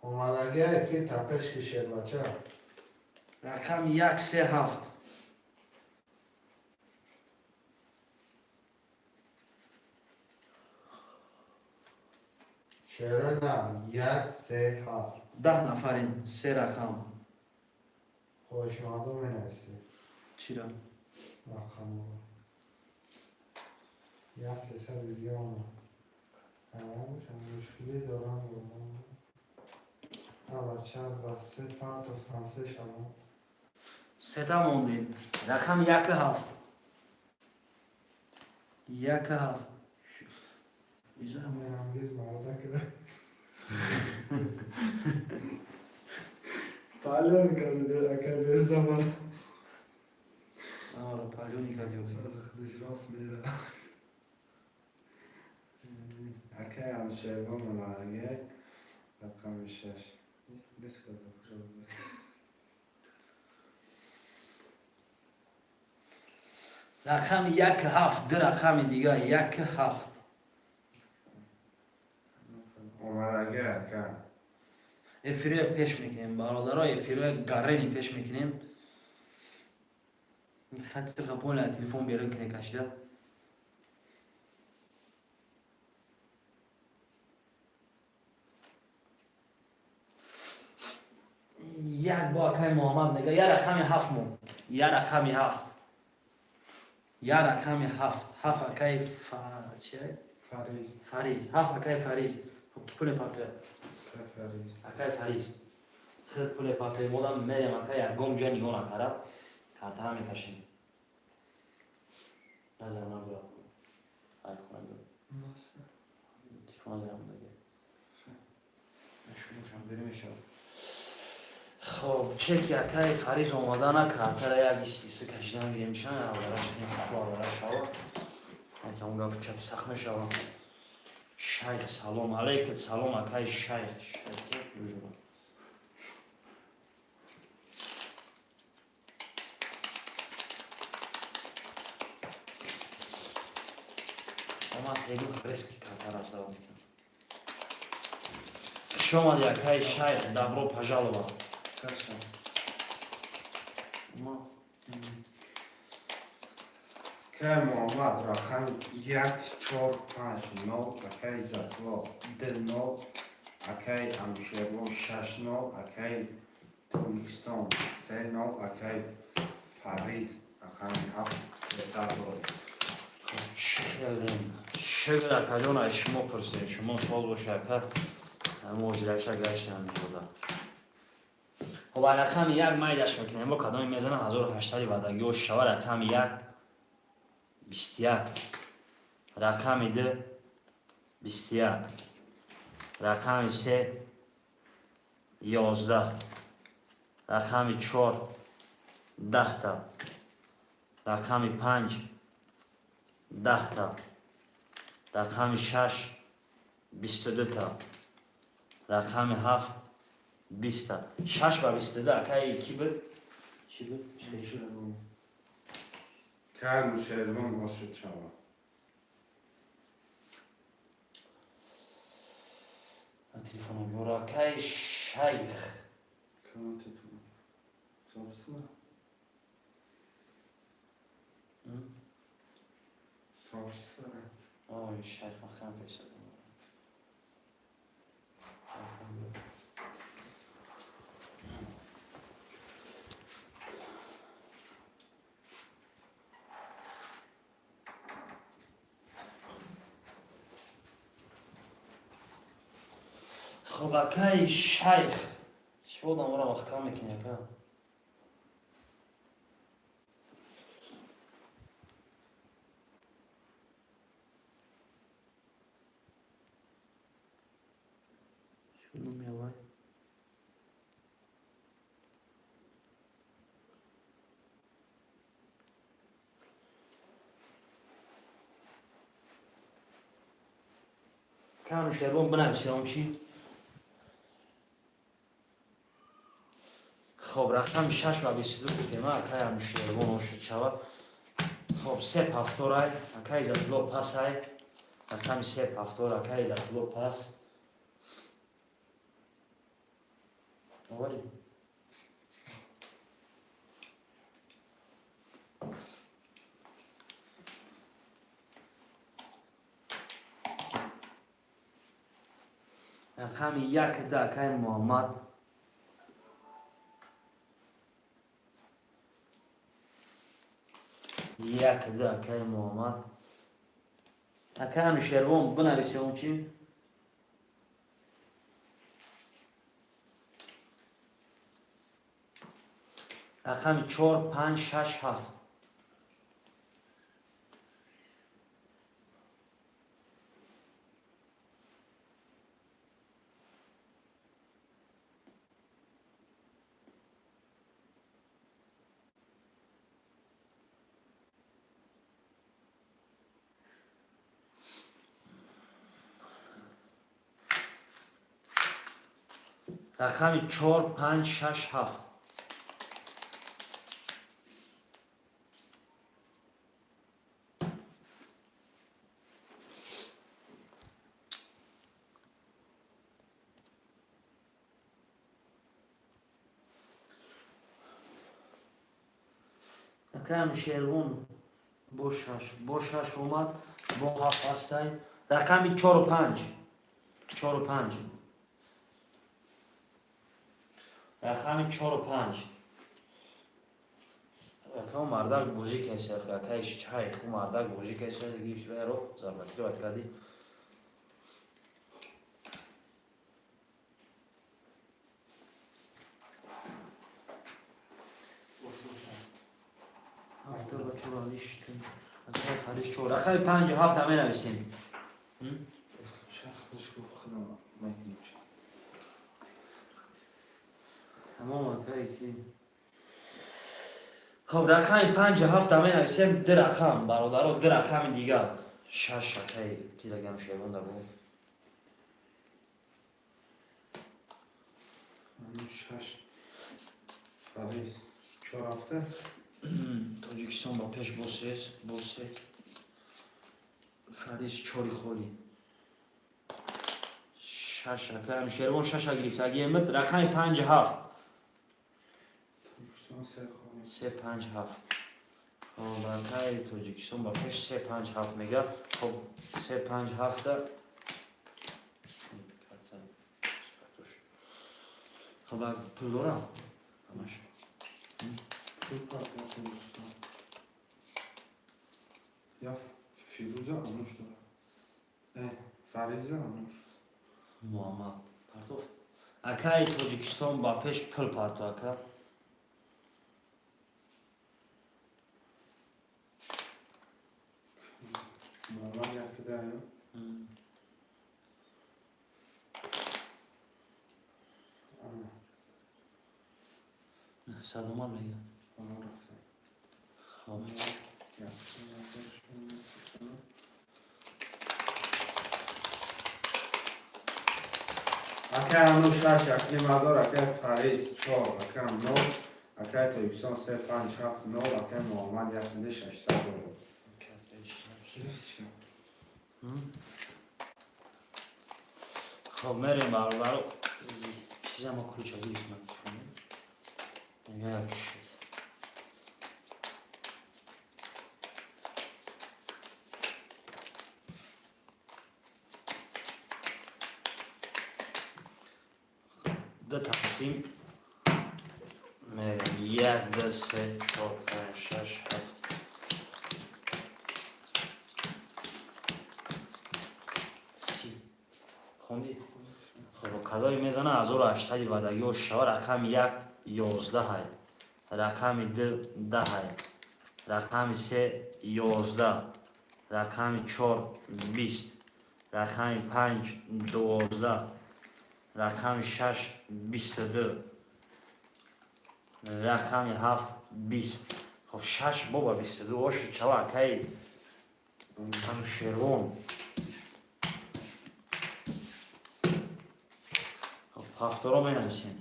Омадаги эфир тапеш ки, шербача. Рақами 1, 3, 7. Шерои нар, 1, 3, 7. 10 нафарем, се рақам. Хоҳишмандо, менависед. Чира? Рақамҳоро. Як 300 видео омад. Мушкилӣ дорам. Бача ба се партофтам, се шавам. Сета мондем. Рақами 1, 7, 1, 7. Мерангез марда кида. Палён кард, ака берзамана. Ара, палёни кардиё. Аз худаш рост мера. Акай Анушервон омадаги, рақами 6. Бес карда, хуш. Рақами 1, 7. Ду рақами дига. 1, 7. Шидага ака. Эфироя пеш мекунем, бародаро, эфироя гарени пеш мекунем. Хати поля телефон берун кине кашида. Як бо акай Муҳаммад нега, я рақами ҳафт мо, я рақами ҳафт, я рақами ҳафт, ҳафт, акай чи? Фариз. Фариз, ҳафт, акай Фариз. Хуб, ки пуле партоя? Фариз. Акай Фариз хел пуле партоя, модам мерем, акай, ягон ҷа нигоҳ накара картара мекашем. Назар набура, ай хона биё. Телефон зирам даге. Шумошам берем мешавад. Хоб, чеки акаи Фариз омада, картара як иси кашидан гирем, авараш шу авара шава. Якам гап чап сахт мешава. Шайх, салом алейкум, салом, акаи Шайх. Шайх, южума. Омад, эгу резки картара раздавал мекунам. Хуш омади, акаи Шайх, добро пожаловать. Хорошо. Ма Акай Муҳаммад рақам як, чор, панҷ, нол, акай Иззатулло ду, нол, акай Анушервон шаш, нол, акай Тоҷикистон се, нол, акай Фариз рақами ҳафт, 300 рубл. Чӣ кардем? Шукр, акаҷон, аз шумо пурсем. Шумо соз боша, ака. Муҳоҷираша гаштам ҷода. Хоб, рақами як майдаш мекунем, бо кадоме мезана 1800 ваъдагиҳо шава. Рақами як 21, рақами ду 21, рақами се 11, рақами чор 10-та, рақами панҷ 10-та, рақами шаш 22-та, рақами ҳафт 20-та. Шаш ба 22, акаи ки буд? Чӣ буд? Акай Анушервон бошад шава. Телефоно биёр, акаи Шайх. Кадом телефон? Собственно? Собственно. Ой, Шайх маҳкам пеша. Хоб, акаи Шайх, чӣ одаморо маҳкам мекунӣ, ака? Чӣ номи авай? Кану Шербон бинависем чӣ? Хоб, рақами шаш ба 22 гуфтем, акай Анушервон ошуд шавад. Хоб, се пафторай, акай Иззатулло пасай, рақами се пафтор, акай Иззатулло пас. Овари? Рақами як да, акай Муҳаммад. Як да, акай Муҳаммад. Акай Анушервон, бинависем чӣ? Рақами чор, панҷ, шаш, ҳафт. Рақами чор, панҷ, шаш, ҳафт. Акай Анушервон бо шаш, бо шаш омад, бо ҳафт ҳастай. Рақами чору панҷ, чору панҷ, рақами чору панҷ. Ака, мардак бозӣ кеса, акай чай ху, мардак бозӣ кеса, гифро зарбатировать кардӣ. Ҳафта ба чор алиш. Акай Фариш чор, рақами панҷу ҳафта менависем. Худаш гуфт, худам мекунем. Тамом, акай ки. Хоб, рақами панҷу ҳафта менависем, ду рақам, бародаро, ду рақами дигар. Шаш, акай ки дагам шервон дабо. Шаш, Фарис чор ҳафта. Тоҷикистон ба пеш бо се, бо се. Фарис чори холӣ. Шаш, акай Анушервон шаша гирифтагиемид. Рақами панҷу ҳафт. Тоҷикистон се холӣ. Се, панҷ, ҳафт. Хоб, акай Тоҷикистон ба пеш се, панҷ, ҳафт мега. Хоб, се, панҷ, ҳафта. Хоб, пул дорам ҳамаш. Пул партия Тоҷикистон. Я Фирӯза Ануш дорад. Фариза Ануш. Муҳаммад партов. Акай Тоҷикистон ба пеш, пул парто, ака. Муҳаммад якида ё? Сад омад мега. Ана рафта. Хоб. Як. Акай Ануш шаш, якним ҳазор, акай Фарис чор, рақам нол, акай Тоҷикистон се, панҷ, ҳафт, нол, акай Муҳаммад як милли 600 доллар. Хоб, мерем, бародаро. Чиза ма ключа гирифтам. Як шуд. Ду тақсим мерем. Як, ду, се, чор, панҷ, шаш, ҳафт. 30. Хонди? Хоб, кадои мезана 1800 баъдагиҳо шава. Рақами як 11-ҳай, рақами ду 10-ҳай, рақами се 11, рақами чор 20, рақами панҷ 12, рақами шаш 22, рақами ҳафт 20. Хоб, шаш боба 22 ошу чава, акаи Анушервон. Хоб, ҳафторо менависем.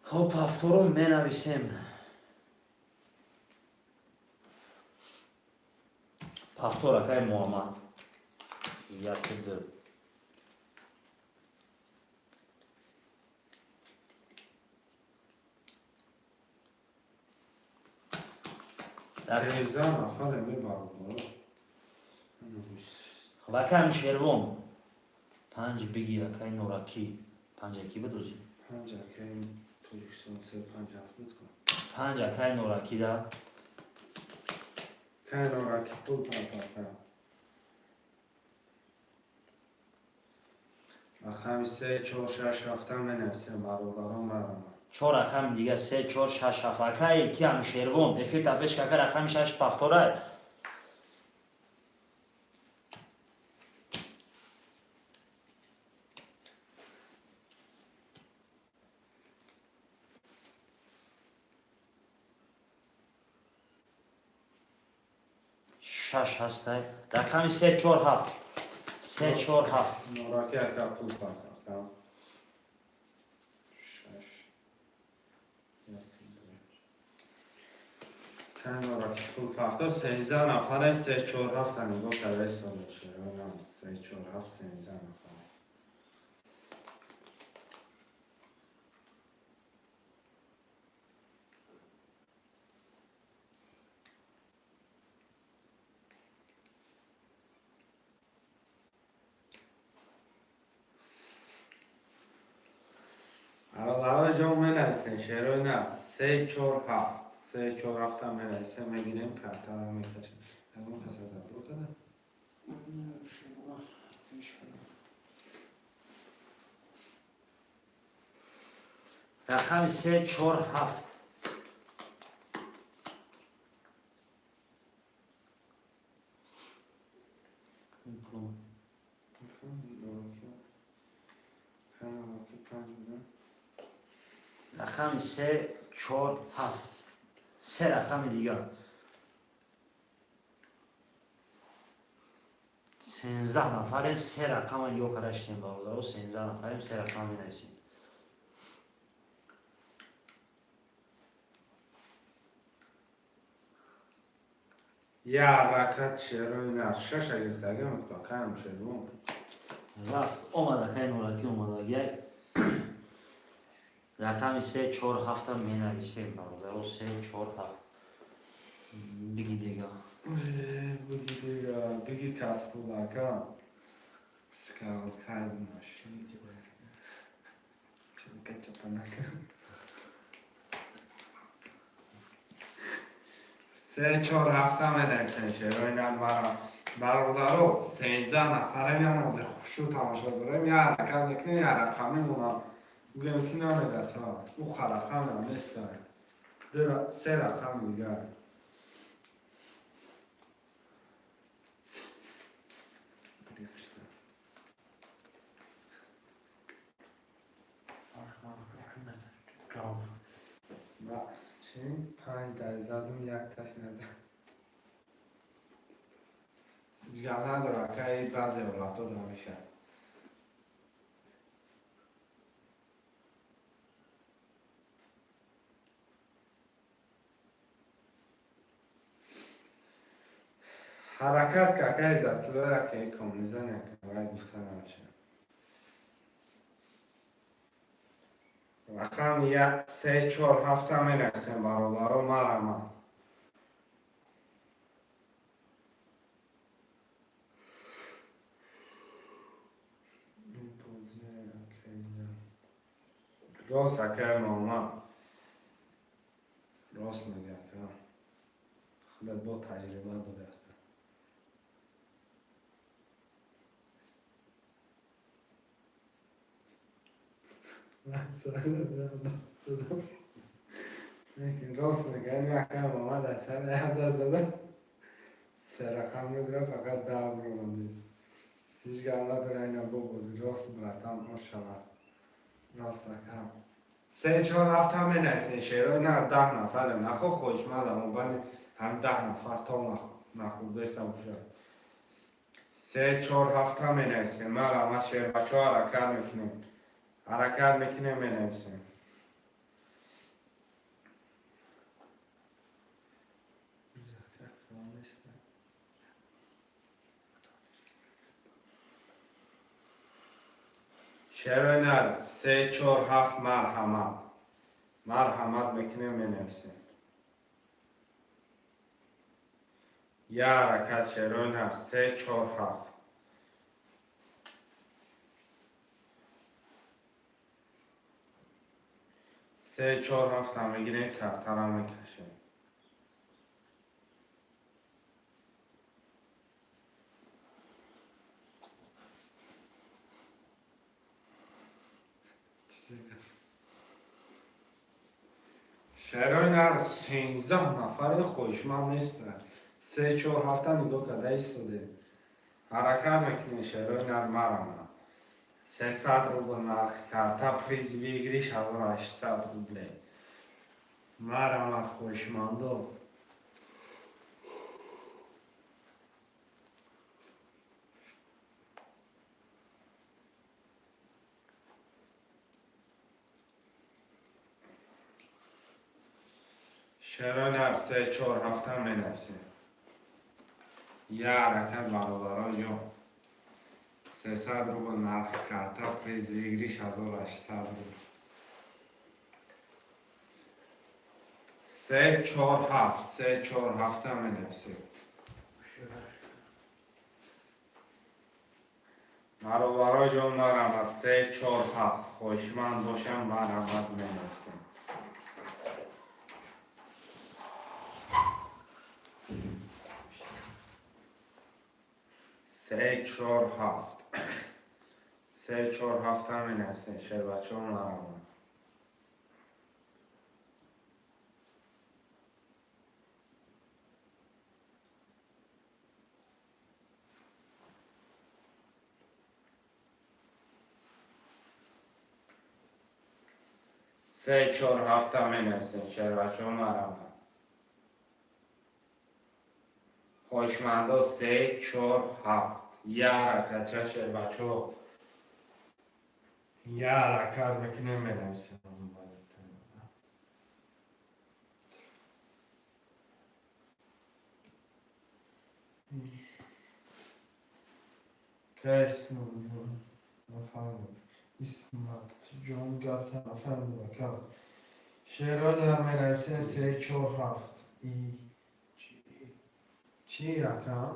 Хоб, ҳафторо менависем. Ҳафтор, акаи Муҳаммад. Як, ду. 13 нафар эми, бародаро. Хоб, акаи Анушервон. Панҷ биги, акаи Норакӣ. Панҷ аки бидозӣ. Панҷ, акаи Тоҷикистон се, панҷ, ҳафт буд ку. Панҷ, акаи Норакида. Акаи Нораки пул партофта. Рақами се, чор, шаш, ҳафта менависем, бародарон, барама. Чор рақами дига: се, чор, шаш, ҳафт. Акаи ки Анушервон, эфир пеш кака, рақами шаш пафторай. Шаш ҳастай. Рақами се, чор, ҳафт, се, чор, ҳафт. Нораки ака пул партофта. Шаш. Як, ду. Канора пул парто 13 нафаре, се чор ҳафта нигоҳ карда истода, шерои, се чор ҳафт, 13 нафар. Бародаро ҷон, менависен, шерои на, се чор ҳафт, се чор ҳафта менависем, мегирем, картаро мекашем. Ягон каса забр када? Рақами се чор ҳафт. Панҷ буда. Рақами се чор ҳафт, се рақами дигар. 13 нафарем, се рақама нигоҳ карда шидем, бародаро. 13 нафарем, се рақама менависем. Я ҳаракат, шерои на, шаша гирифтагим каям шербон. Рафт омад, акай Нуракӣ омадагиай. Рақами се чор ҳафта менависем, бародаро, се чор ҳафт. Биги дега. Биги дега, биги каспулака скаут хайдмаш чапанака. Се чор ҳафта менависем, шерои на, мара, бародаро. 13 нафарем, яноди хушу тамошо дорем. Я ҳаракат мекунем, я рақами монам гӯем ки намераса. Ӯ рақамам неста, се рақами дигар. Чи панҷ дай задум, якташ нада. Ҳеҷ гап надора, акай, баъзе ҳолатҳо да мешавад. Ҳаракат ка, акай Иззатулло, яке коммунизан, яке вай гуфта намешавад. Рақами як се чор ҳафта менависем, бародаро, марама. Рост, акай Муҳаммад, рост мега, ака. Худат бо таҷриба дори, ака. Рост мега, ин акай Муҳаммад аз сари як даст зада, се рақам медура, фақат давр омадист. Ҳеҷ гап надора, ина бо бози. Рост, братан, ош шавад. Рост, ака. Се чор ҳафта менависем, шерои на, 10 нафарем. Нахо, хоҳишмандам, мобайни ҳам 10 нафар то нахӯрдеса бошад. Се чор ҳафта менависем, марама, шербачаҳо. Ҳаракат мекунем, ҳаракат мекунем, менависем. Шерои нар, се чор ҳафт, марҳамат, марҳамат мекунем, менависем. Я ҳаракат, шерои нар, се чор ҳафт. Се чор ҳафта мегирем, картара мекашем. Шерои нар, 13 нафари, хоҳишманд нестанд. Се чор ҳафта нигоҳ карда истодем. Ҳаракат мекунем, шерои нар, марама. 300 рубл нархи карта, приз выигрыш 1800 рублей. Марамат, хоҳишмандо. Шерои нар, се чор ҳафта менависем. Я ҳаракат, бародаро ҷон. 300 рубл нархи карта, приз выигрыш 1800 рубл. Се чор ҳафт, се чор ҳафта менависем. Бародаро ҷон, марҳамат, се чор ҳафт. Хоҳишманд бошам, марҳамат, менависем. Се чор ҳафт, се чор ҳафта менависем, шербачаҳо, марҳамат. Се чор ҳафта менависем, шербачаҳо, марҳамат. Хоҳишмандо, се чор ҳафт. Я ҳаракатча, шербачаҳо, я ҳаракат мекунем, менависем. Нафаҳмидам. Исматҷон, гапта нафаҳмидам, ака. Шерои нар, менависем се чор ҳафт. И чӣ, акам?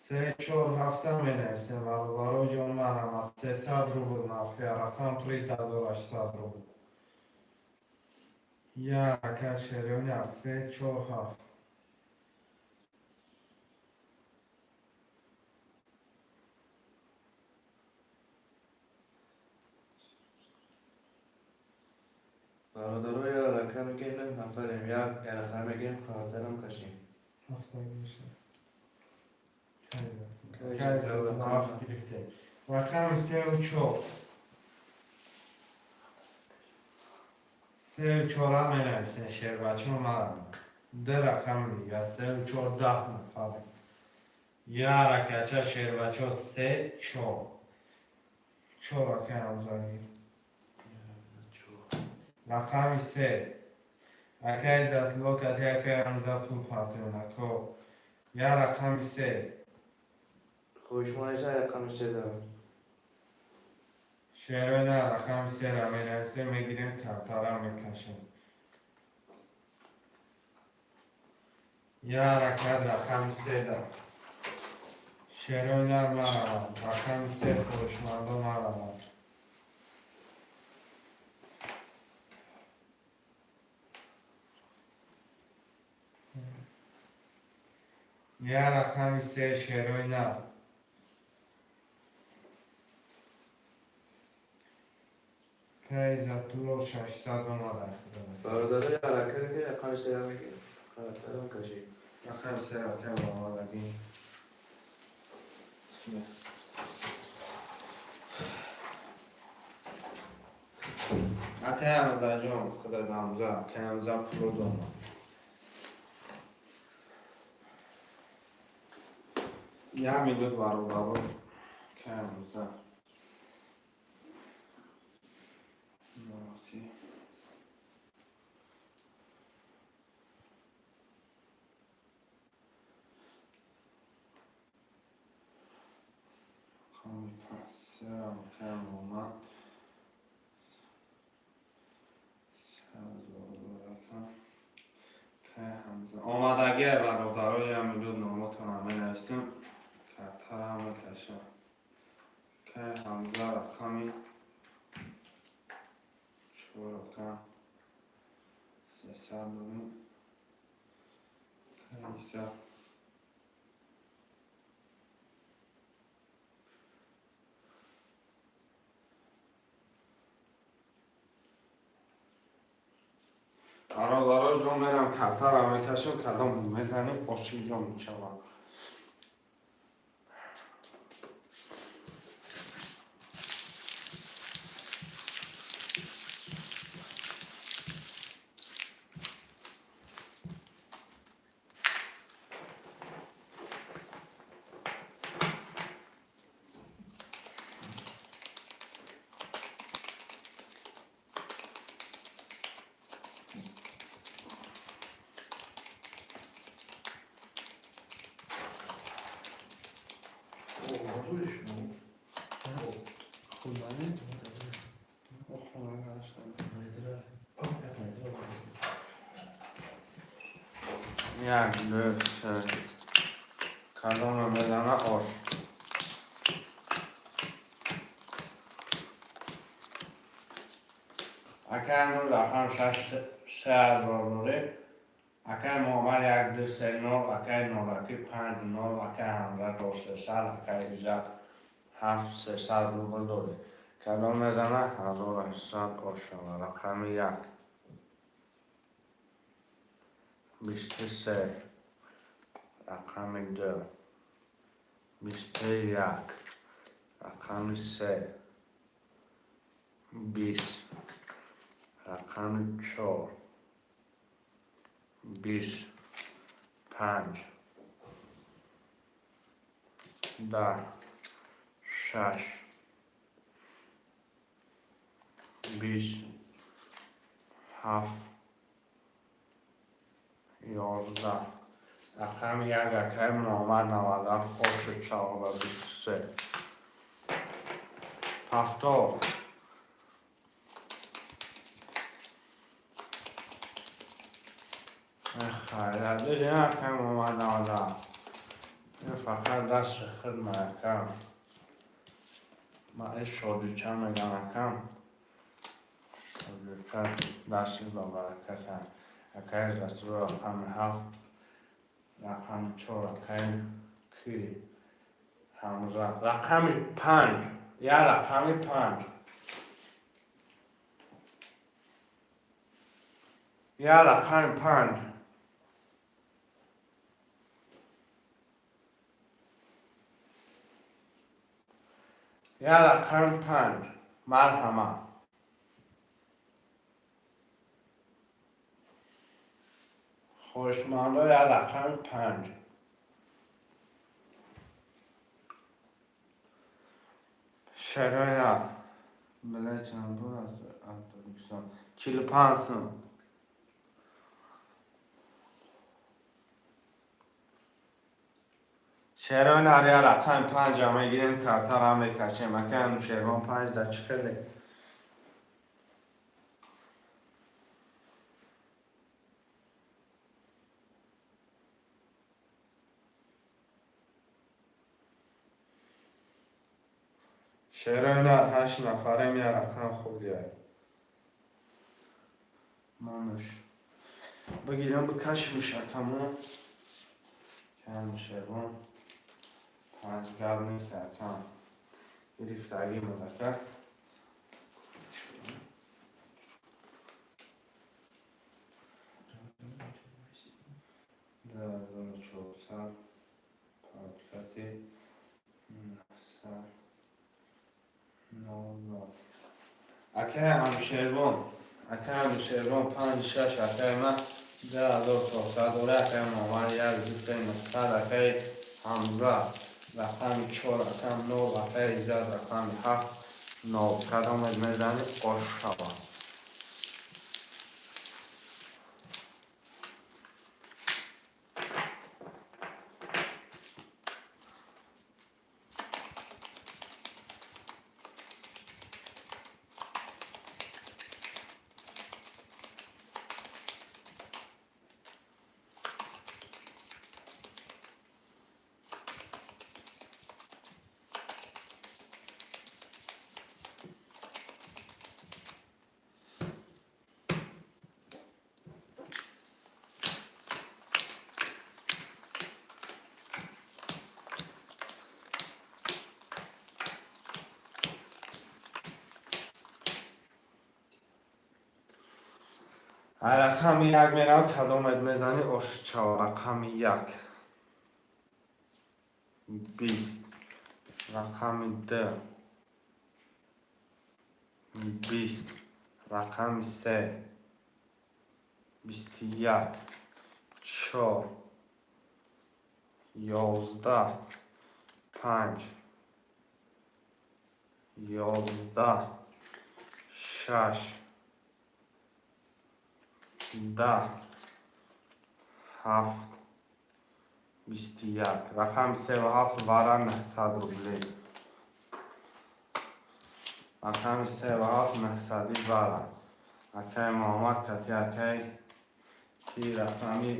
Се чор ҳафта менависем, бародаро ҷон, марҳамат. 300 рубл нархи рақам, приз 1800 рубл. Я ҳаракат, шерои нар, се чор ҳафт. Бародаро, я ҳаракат мекунем, нӯҳ нафарем, як рақам мегирем, картарам кашем. Ҳафта гиришем. Ҳафт гирифтем. Рақами сеу чор, сеу чора менависем, шербачаҳо, марҳамат. Ду рақами дигар, сеу чор, 10 нафарем. Я ҳаракатча, шербачаҳо, се чор чор. Акай Ҳамзагир, рақами се. Акай Иззатулло, кати акай Ҳамза пул партонако. Я рақами се. Хоҳишмон еса рақами се дорам. Шерои на, рақами сера менависем, мегирем, картара мекашем. Я ҳаракат, рақами седа. Шерои нар, марҳамат, рақами се. Хоҳишмандо, марҳамат. Я рақами се, шерои нар. Кай Иззатулло, 600 омада. Бародаро, я ҳаракат мекунем, рақами сера мегирем, картарам кашем. Рақами сера, кай омадагӣ. Бисмилла. Акай Ҳамзаҷон, худо Ҳамза, акай Ҳамза пуло дома. Як минут, бародаро, акай Ҳамза. Нархи. Рақами се, акай омад. 3000 рақам. Акай Ҳамза. Омадагӣ, бародаро, як минут, номотонам менависем. Картарам мекашам. Акай Ҳамза, рақами чор, рақам. 300 дорем. Акай Иса. Бародаро ҷон, мерам, картара мекашам, кадом мезанем, оши ҷон мешавад. Як, ду, се. Кадоме мезана, ош. Акай нур рақам шаш 3000 дорем. Акай Муҳаммад як, ду, се, нол, акай Норакӣ панҷ, нол, акай Ҳамза до 300, акай Иззат ҳафт 300 рубл дорем. Кадом мезана, 1800 ош шава. Рақами як. 23. Рақами ду. 21. Рақами се. 20. Рақами чор. 20. Панҷ. 10. Шаш. 20. Ҳафт. 11. Рақами як, акай Муҳаммад, 97 оши чорда 23. Повтор. Хайр, дидем, акай Муҳаммад, 97. Ин фақат дасти хидма, акам. Ма ин шодича мегам, акам. Шодича дасти ба бараката. Акай Расул рақами ҳафт, рақами чор, акай ки Ҳамза, рақами панҷ, я рақами панҷ. Я рақами панҷ. Я рақами панҷ. Марҳамат. Хоҳишмандо, я рақами панҷ. Шароя. Биле чанд пул аст Тоҷикистон? 45 сум. Шерои нар, я рақами панҷа мегирем, картара мекашем. Акай Анушервон, панҷ да чӣ хеле? Шерои нар, ҳашт нафарем, я рақам хуб диҳад. Монуш. Бигирем, бикашимш, акамон. Анушервон. Панҷ гап нест, акам. Гирифтагӣ буд, ака. 2400 панҷ кати 900 нол нол. Акай Анушервон, акай Анушервон, панҷ шаш, акай ман 2400 дора, акай Муҳаммад як, ду, се, 900, акай Ҳамза рақами чор, акам нол, акай Иззат рақами ҳафт нол. Кадомед мезанӣ, ош шавад. Рақами як мерам, кадомед мезанӣ, оши чав. Рақами як. 20. Рақами ду. 20. Рақами се. 21. Чор. 11. Панҷ. 11. Шаш. 10. Ҳафт. 21. Рақами севу ҳафт вара 900 рублей. Рақами севу ҳафт, наҳсади вара. Акай Муҳаммад кати акай ки рақами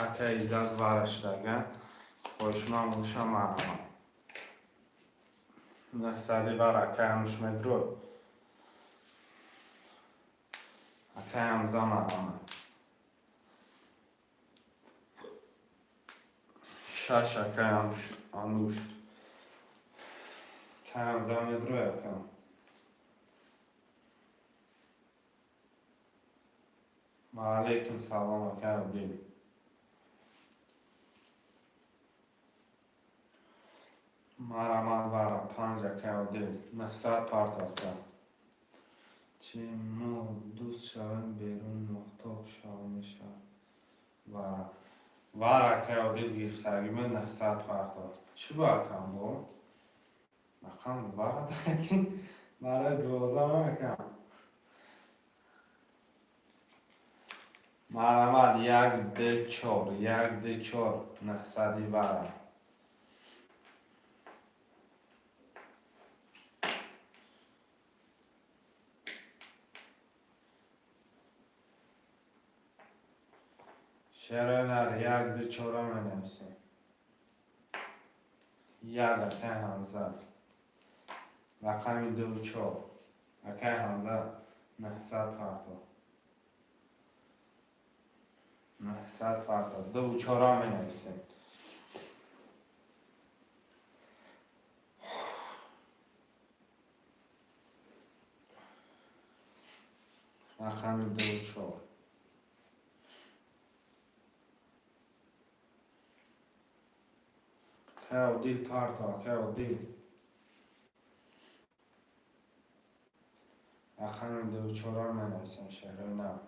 акай Иззат вара шудага. Хоҳишманд боша, марҳамат. Наҳсади вара, акай Ануш медрой. Акай Ҳамза, марҳамат. Шаш, акай Ануш. Акай Ҳамза медрой, ака. Ва алейкум салом, акай Одил. Марҳамат, вара, панҷ, акай Одил. 900 парто, ака. Чи мо дӯст шавем, берун моҳтоб шав мешавад. Вара. Вара, акай Одил гирифтагӣ буд, 900 парто. Чӣ бо акам бо? Рақам вара даки барои 12 акам. Марҳамат, як д чор, як д чор, наҳсади вара. Шерои як ду чора менависем. Як, акай Ҳамза. Рақами дуву чор. Акай Ҳамза, 900 парто. 900 парто. Дуву чора менависем. Рақами дуву чор. Акай Одил парто, акай Одил. Рақами дуву чора менависем, шерои нав.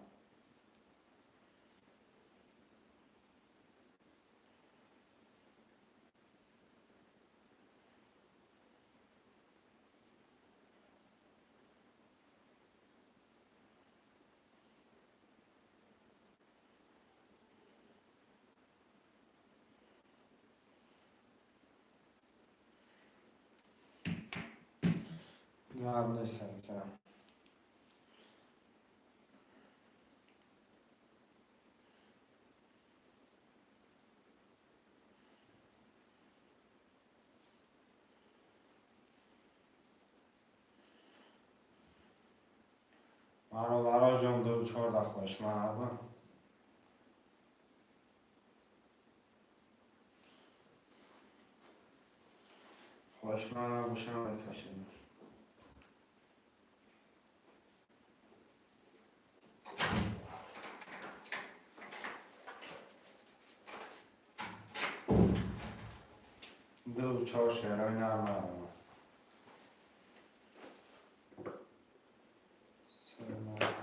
Гап нест, ака. Бародаро ҷон, дуву чорда хоҳишманд аба. Хоҳишманд набошам, мекашем. Дуву чор, шерои нар, марҳамат. Се марҳамат.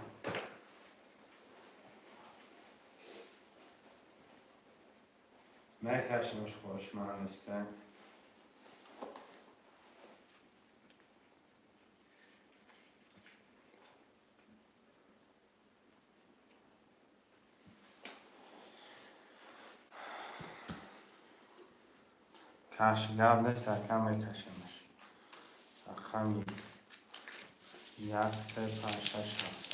Мекашимш, хоҳишманд нестем. Каш, гап нест, ака, мекашемаш. Рақами як, се, панҷ, шаш, ҳафт.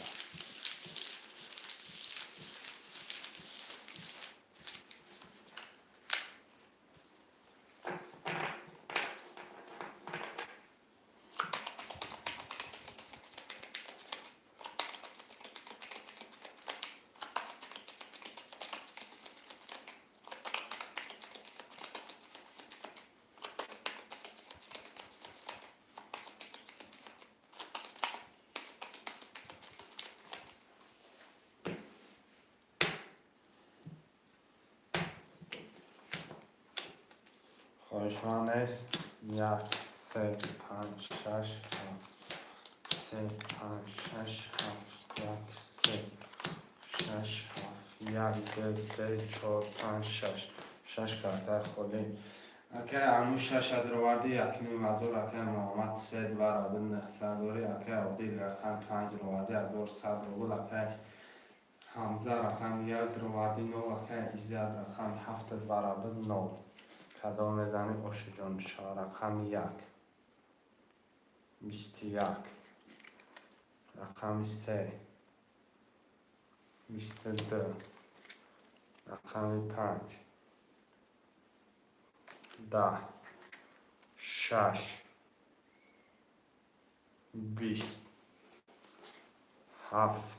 Хоҳишманд нест. Як, се, панҷ, шаш, ҳафт. Се, панҷ, шаш, ҳафт. Як, се, шаш, ҳафт. Як, ду, се, чор, панҷ, шаш. Шаш картаи холӣ. Акай Ануш шаша дировардӣ, 1500, акай Муҳаммад се двара буд, 900 дорӣ, акай Одил рақам панҷ дировардӣ, 1100 рубл, акай Ҳамза рақами як дировардӣ, нол, акай Иззат рақами ҳафт двара буд, нол. Кадом мезанӣ, Ошиҷон? Рақами як. 21. Рақами се, 22. Рақами панҷ, 10, 6, 20, 7,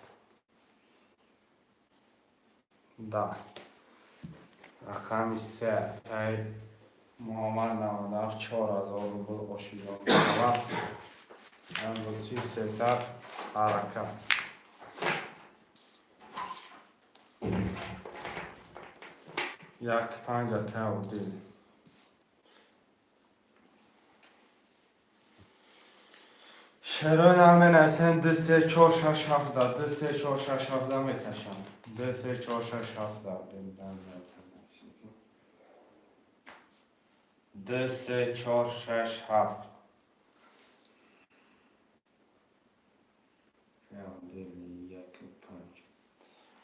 10. Рақами се, акай Муҳаммад, 97, 4000 рубл ошиҷон мешавад. Ангулчи 300 ҳаракат. 1, 5, акай Одил. Шерои нар менависем: 2, 3, 4, 6, 7, 2, 3, 4, 6, 7 мекашам. 2, 3, 4, 6, 7. 2, 3, 4, 6, 7. 1, 5,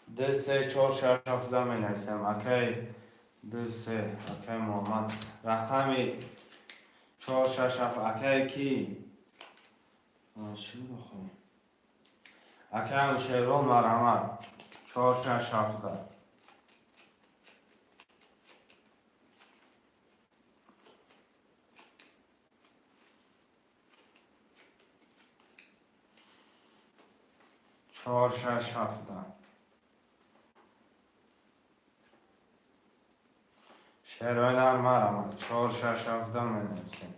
2, 3, 4, 6, 7 менависем. Акай 2, 3, акай Муҳаммад, рақами 4, 6, 7. Акай ки чӣ бихоҳем? Акай Анушервон, марҳамат, 4, 6, 7. 4, 6, 7. Шерои нар, марҳамат, 4, 6, 7 менависем.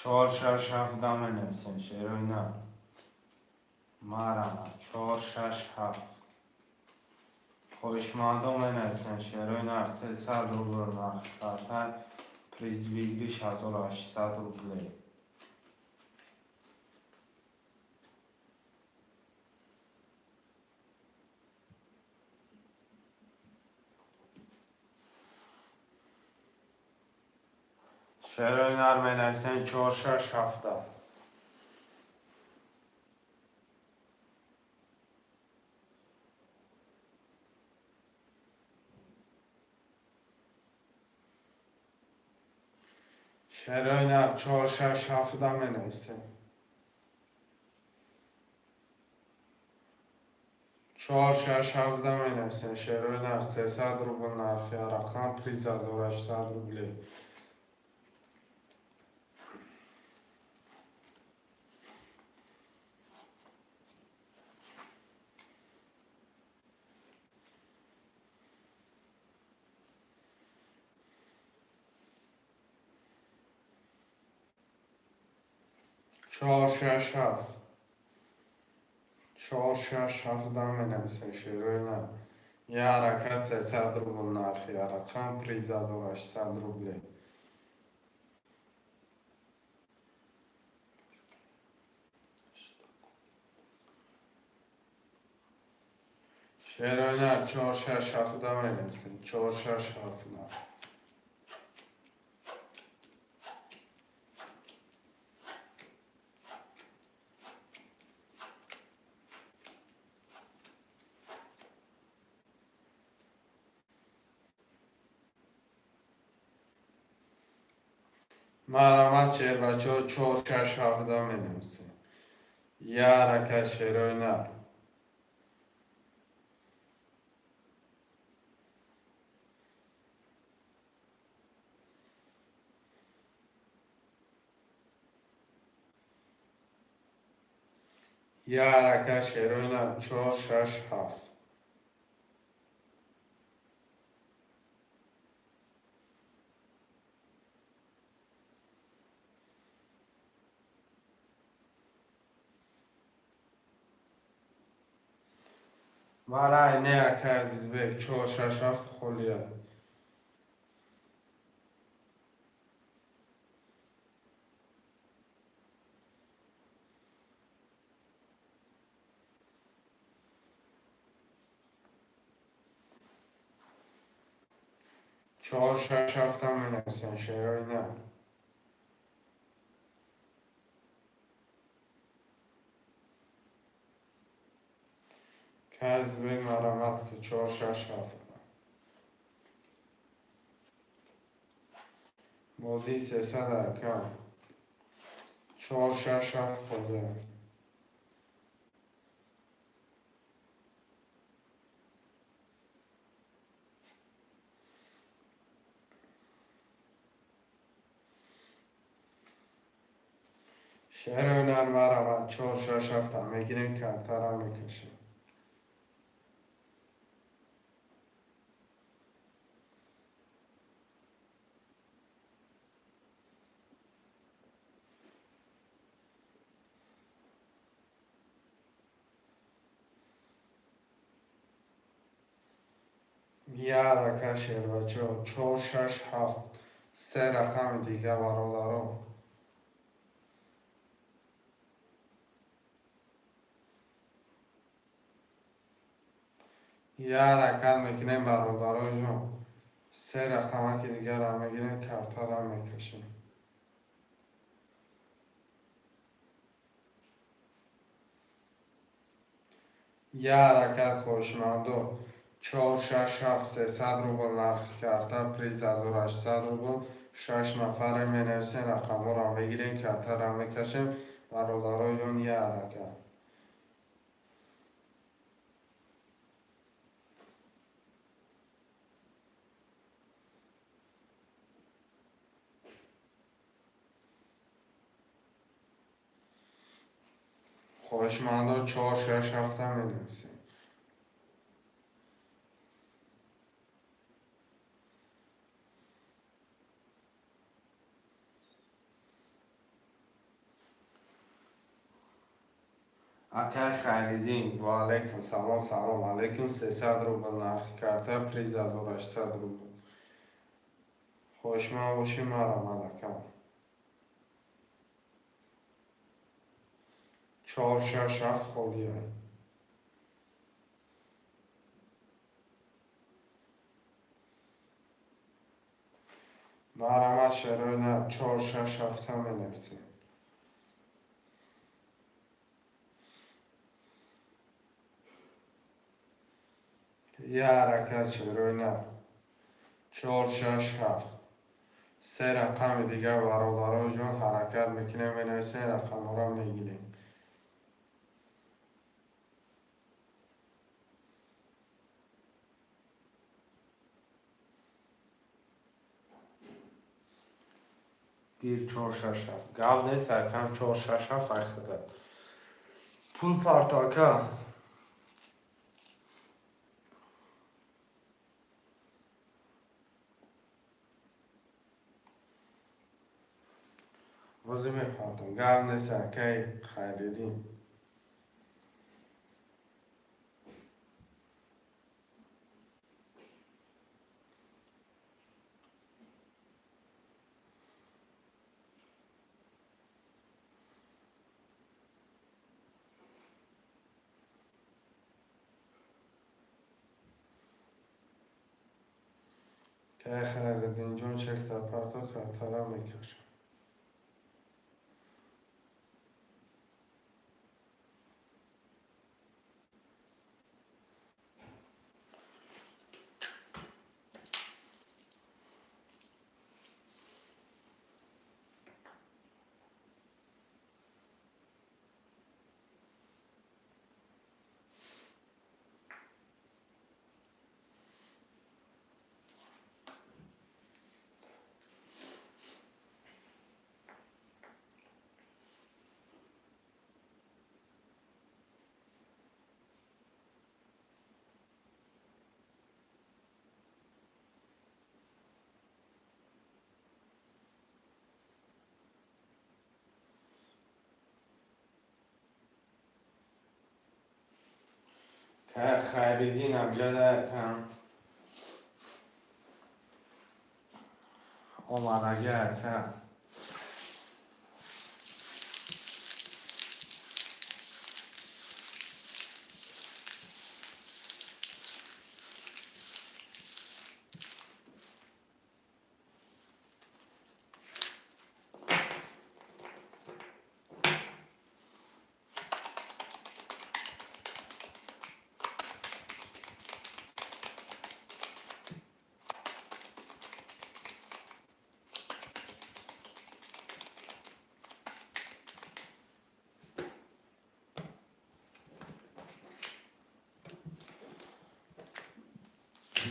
4, 6, 7 менависем. Шерои нар, марҳамат, 4, 6, 7. Хоҳишмандон менависем. Шерои нар, 300 рубл нарх карта, приз выигрыш 1800 рублей. Шерои нар менависем: 4, 6, 7. Шерои нар, 4, 6, 7 менависем. 4, 6, 7 менависем. Шерои нар, 300 рубл нархи рақам, приз 1800 рублей. 4, 6, 7. 4, 6, 7 менависем. Шерои нар, я ҳаракат, 300 рубл нархи рақам, приз 1800 рублей. Шерои нар, 4, 6, 7 менависем. 4, 6, 7. Марҳамат, шербачаҳо, 4, 6, 7 менависем. Я ҳаракат, шерои нар. Я ҳаракат, шерои нар, 4, 6, 7. Марай не, акай Азизбек, 4, 6, 7 холия. Чор, шаш, ҳафтам менависем, шерои на. Казбек, марамат ки, чор, шаш, ҳафт. Бозии 300, ака. Чор, шаш, ҳафт холия. Шерои нар, марамат. Чор, шаш, ҳафтам мегирем, картара мекашем. Я ҳаракат, шербачо. Чор, шаш, ҳафт, се рақами дига, бародаро. Я ҳаракат мекунем, бародароҷон. Се рақамаки дигарам мегирем, картарам мекашем. Я ҳаракат, хоҳишмандо. Чор, шаш, ҳафт, 300 рубл нархи карта, приз 1800 рубл. Шаш нафаре менависем, рақамҳоро мегирем, картара мекашем, бародароҷон. Я ҳаракат. Хоҳишмандо, чор, шаш, ҳафта менависем. Акай Хайриддин, ваалайкум салом, салом алайкум. 300 рубл нархи карта, приз 1800 рубл. Хоҳишманд бошӣ, марамад, ака. Чор, шаш, ҳафт холия. Марамад, шерои нар. Чор, шаш, ҳафта менависем. Я ҳаракат, шерои нар. Чор, шаш, ҳафт, се рақами дигар, бародароҷон. Ҳаракат мекунем, менависем, рақамҳоро мегирем. Гир, чор, шаш, ҳафт. Гап нест, акам, чор, шаш, ҳафт, ай худа пул парто, ака. Ҳозир мепартом, гап нест, акаи Хайриддин. Акаи Хайриддинҷон, чекта парто, картара мекашам. Хайриддин амҷада акам омадагӣ, ака.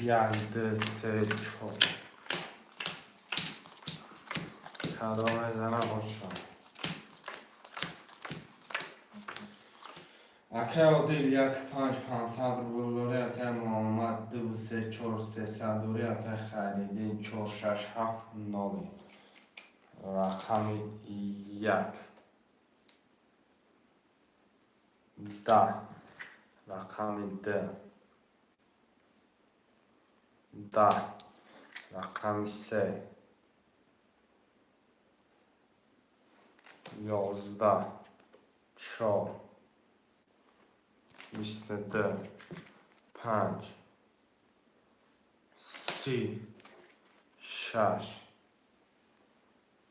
Як, ду, се, чор. Кадом мезана бошам? Акай Одил, як, панҷ, 500 рубл дорӣ. Акай Муҳаммад, ду, се, чор, 300 дорӣ. Акай Хайриддин, чор, шаш, ҳафт, ноль. Рақами як, 10, рақами ду, 10, рақами се, 11, чор, 22, панҷ, 30, шаш,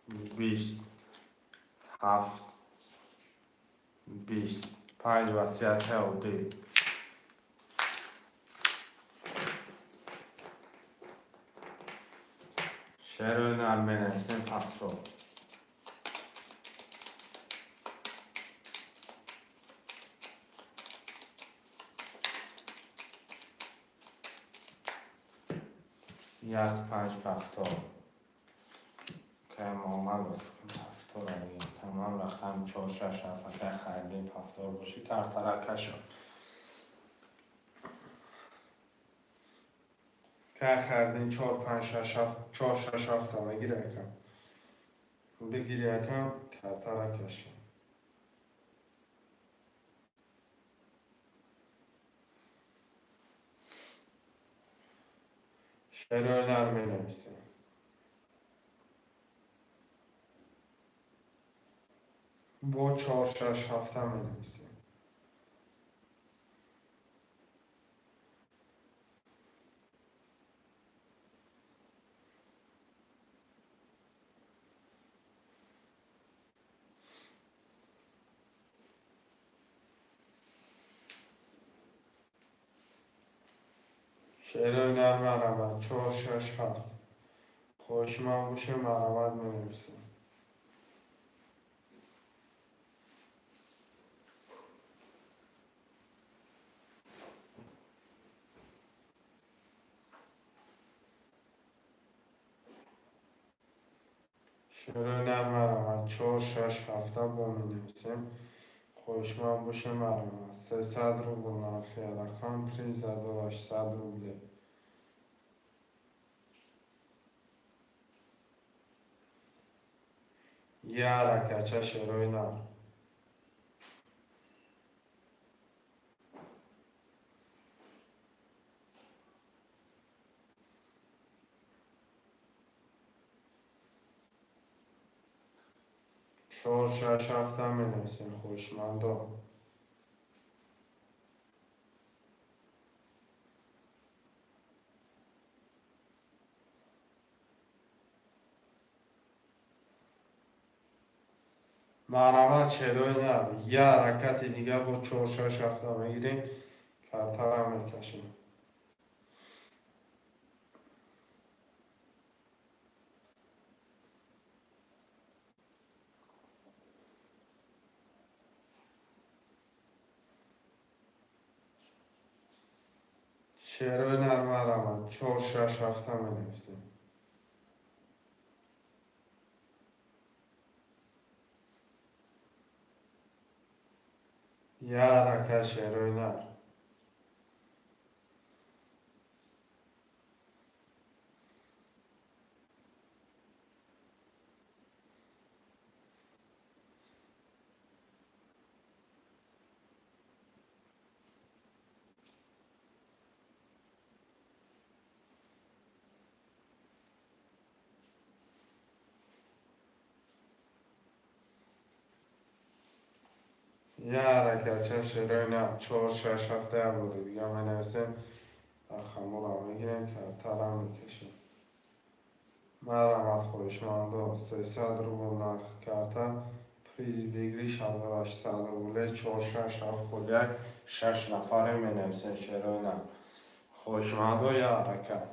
20, ҳафт, 20, панҷ ва си. Акай Одил. Шерои нар менависем, 70. Як, панҷ, 70. Акай Муҳаммад, 70 тамом. Рақам чор, шаш, ҳафт. Акай Хайриддин, 70 бошӣ, картара кашо. Акай Хайриддин, чор, панҷ, шаш, ҳафт, чор, шаш, ҳафта мегири, акам? Бигири, акам, картара кашо. Шерои нар менависем. Бо чор, шаш, ҳафта менависем. Шерои нар, марҳамат, чор, шаш, ҳафт. Хоҳишманд бошем, марҳамат, менависем. Шерои нар, марҳамат, чор, шаш, ҳафта бо менависем. Хоҳишманд бошем, марҳамат. 300 рубл нархи рақам, приз 1800 рубле. Як ракача, шерои нар. Чор, шаш, ҳафта менависем, хоҳишмандо. Марҳамат, шерои нар. Як ҳаракати дига бо чор, шаш, ҳафта мегирем, картара мекашем. Шерои нар, марҳамат, чор, шаш, ҳафта менависем. Як ҳаракат, шерои нар. Як ҳаракатча, шерои нар, чор, шаш, ҳафта. Як бори дига менависем, рақамҳоро мегирем, картара мекашем. Марҳамат, хоҳишмандо, 300 рубл нархи карта, приз выигрыш 1800 рубле. Чор, шаш, ҳафт, хол як, шаш нафаре менависем, шерои нар. Хоҳишмандо, як ҳаракат.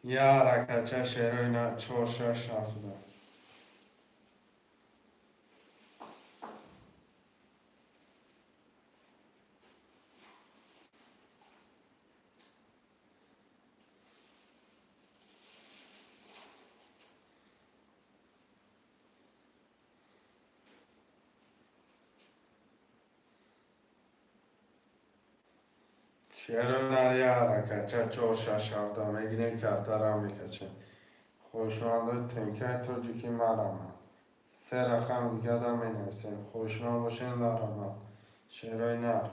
Я ҳаракатча, шерои нар, чор, шаш, ҳафта. Шерои нар, я ҳаракатча, чор, шаш, ҳафта мегирем, картара мекачем. Хоҳишмандои темкаи тоҷикӣ, марамад. Се рақам дигара менависем. Хоҳишманд бошем, марамад. Шерои нар.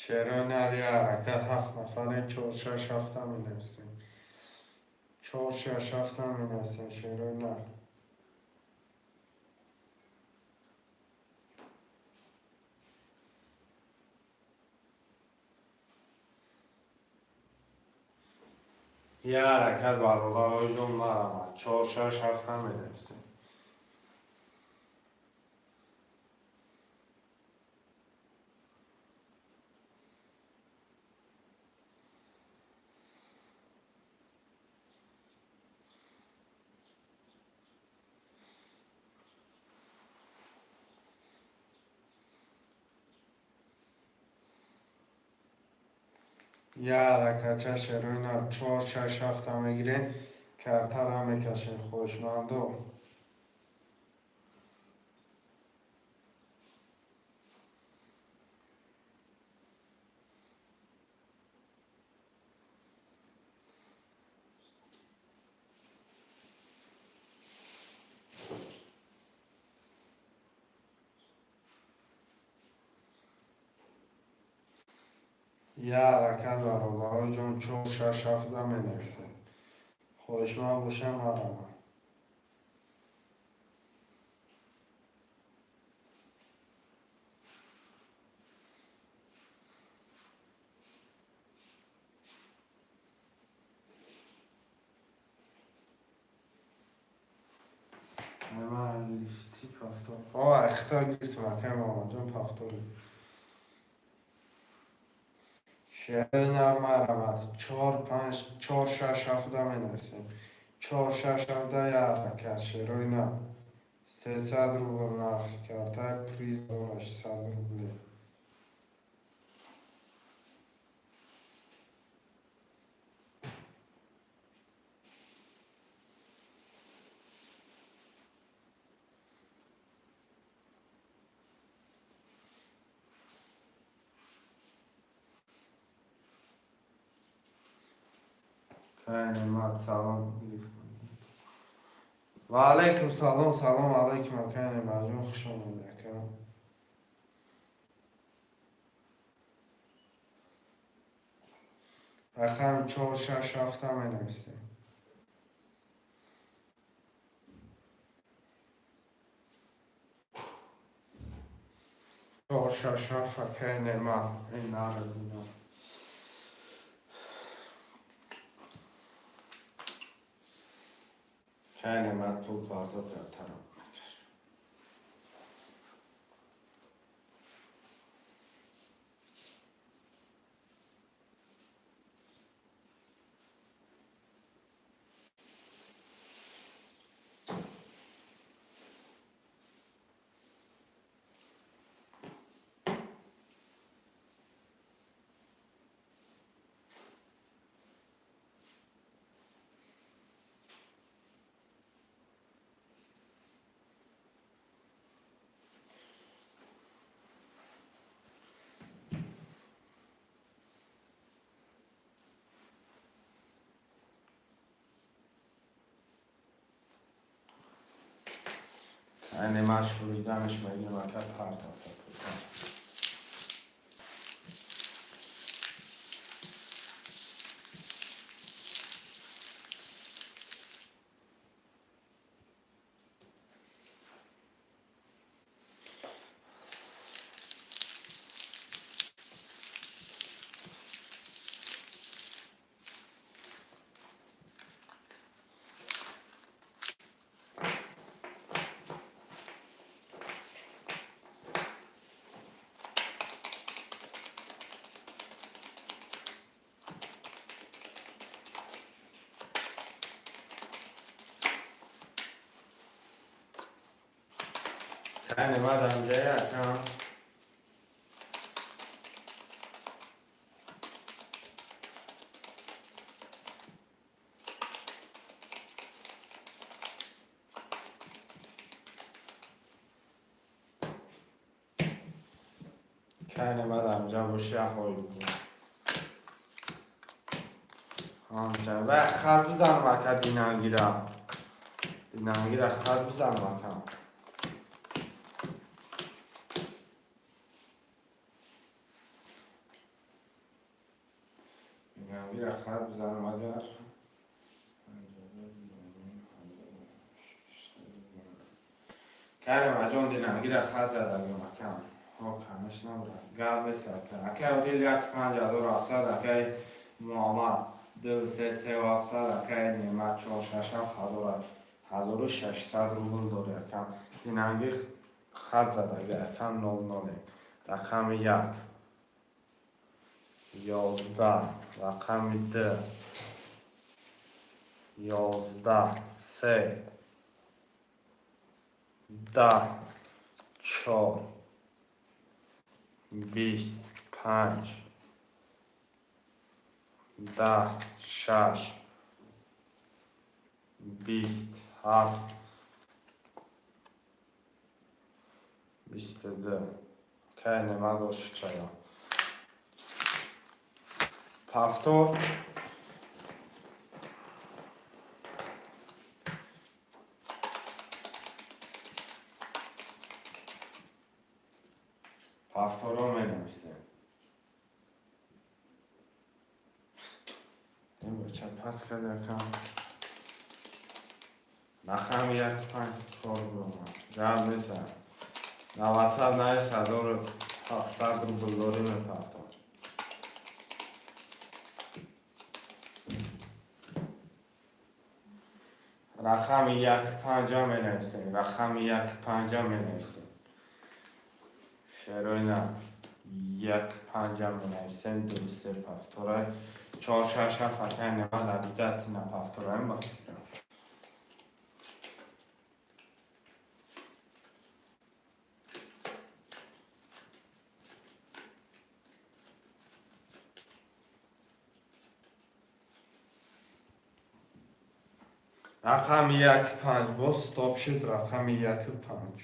Шерои нар, я ҳаракат, ҳафт нафарем, чор, шаш, ҳафта менависем. Чор, шаш, ҳафта менависем, шерои нар. Я ҳаракат, бародарои ҷон, марамад. Чор, шаш, ҳафта менависем. Я ҳаракатча, шерои нар, чор, шаш, ҳафта мегирем, картара мекашем, хоҳишмандо. Я ҳаракат, бародарои ҷон, чор, шаш, ҳафта менависем. Хоҳишманд бошем, марамад. Мара гирифтӣ повтор. О, ахта гирифтам, акай Муҳаммадҷон, повтори. Шерои нар, марамад. Чор, панҷ, чор, шаш, ҳафта менависем. Чор, шаш, ҳафта, я ҳаракат, шерои нар. 300 рубл нархи карта, приз 800 рубле. Кай Неъмат, салом гирифт. Ва алайкум салом, салом алайкум, акай Неъматҷон, хуш омадед, ака. Рақами чор, шаш, ҳафта менависем. Чор, шаш, ҳафт, акай Неъмат, ин наразина. Кай Неъмат пул пардохт кард, тарам накард. Кай Неъмат шуриданаш мегирам, ака, партофта пулта. Кайне мадам ҷая ака. Кайне мадам ҷа боши аҳои буд. Ҳамҷа ва хат бизанам ака динангира. Динангира хат бизанам ака. Динангира хат бизанам агар. Каримаҷон, динангира хат задагим ака. Ҳо, конечно, гап нест ака. Ака Одил, як 5700, акаи Муҳаммад, ду се сеу ҳафтсад, акаи Неъмат, чор шаш ҳафт, 1600 рубл дори ака. Динанги хат задаги ака, нол ноле. Рақами як 11, рақами ду 11, се 10, чор 20, панҷ 10, шаш 20, ҳафт 22. Кай Неъмат боши чаё. Повтор. Повторо менависем. Ин бача пас кард якам. Рақами як панҷ кор бимонад. Гап нест. На WhatsApp навис, 1700 рубл дорӣ, мепартом. Рақами як панҷа менависем. Рақами як панҷа менависем. Шерои на як панҷа менависем, ду се повторай. Чор шаш ҳафт, акай Неъмат, обязательно повтораем ба фикрам. Рақами як панҷ боз стоп шуд, рақами яку панҷ.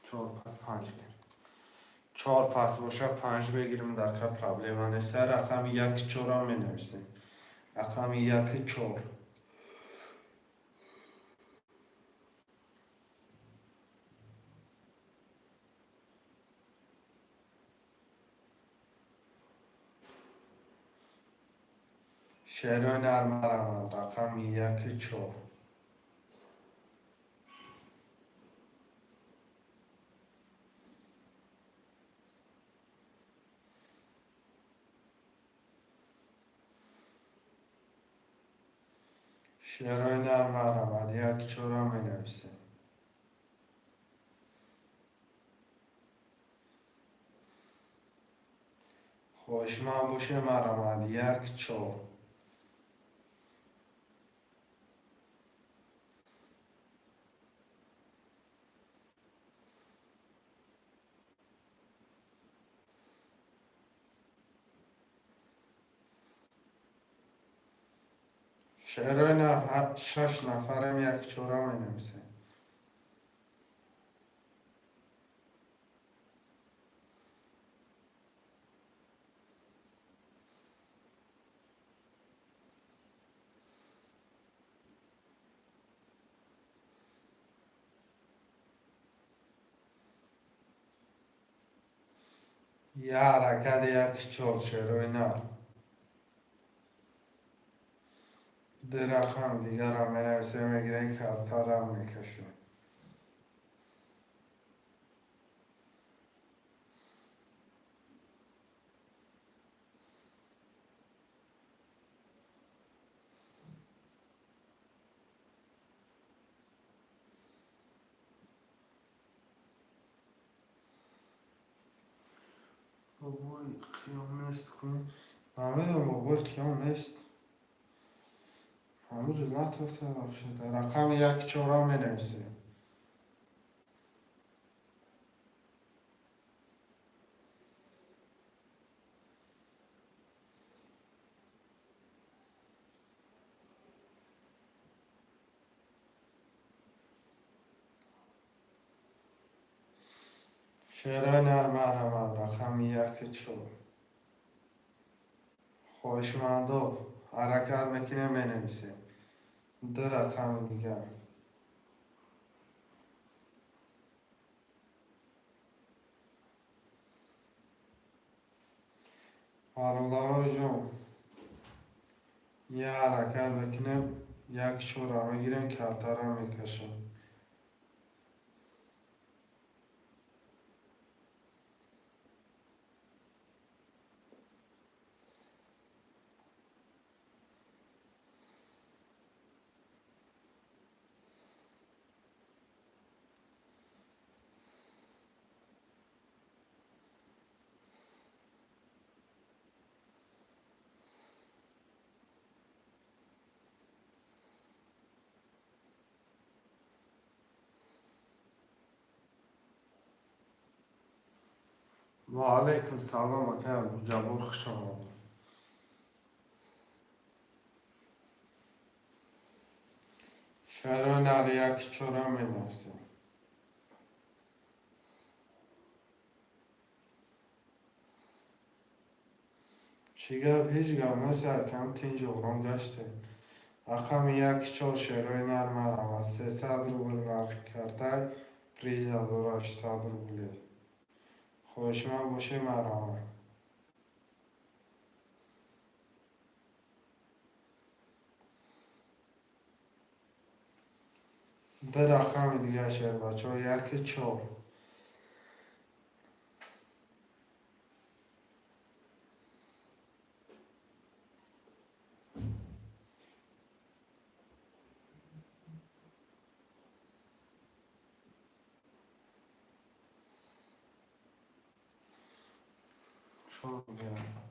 Чор пас панҷ гир. Чор пас боша, панҷ бегирим, дар ка проблема нест. Рақами як чорам менависем. Рақами як чор. Шерои нармарамад, рақами яки чор. Шерои нармарамад, як чорам менависем. Хоҳишманд боше, марамад, як чор. Шерои нар, шаш нафарам, як чора менависем. Я ҳаракати як чор, шерои нар. Ду рақам дигарам менависем, мегирем, картарам мекашем. Бобой, қиём нест кун. Намедонам, бобои Қиём нест. Ҳамун рӯз натофта вообще-то. Рақами як чора менависем. Шерои нар, марҳамат, рақами яки чор. Хоҳишмандо, ҳаракат мекунем, менависем. Ду рақами дигар. Бародарои ҷон, я ҳаракат мекунем, як чора мегирем, картара мекашем. Ва алайкум салом, акай Абдуҷаббор, хуш омадед. Шерои нар як чора менависем. Чӣ гап, ҳеҷ гап нест, акам, тинҷ ором гаштем. Рақами як чор, шерои нар, марҳамат, 300 рубл нархи картай, приз 1800 рубле. Хоҳишманд бошед, марҳамат. Ду рақами дигар, шербачаҳо, яки чор.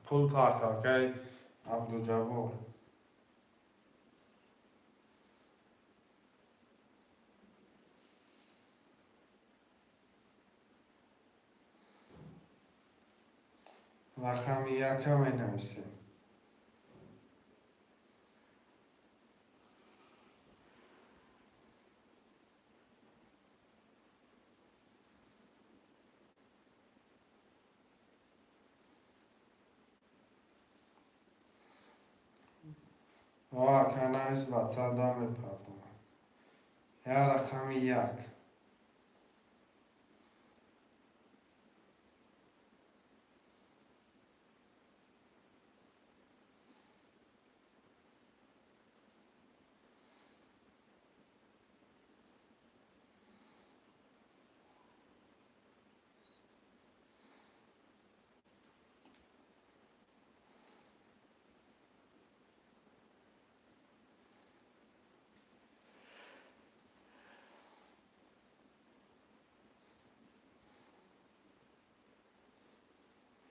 Пул парт, акай Абдуҷаббор. Рақами яка менависем. О, ака, навис, ватсап да мепардонам. Я рақами як.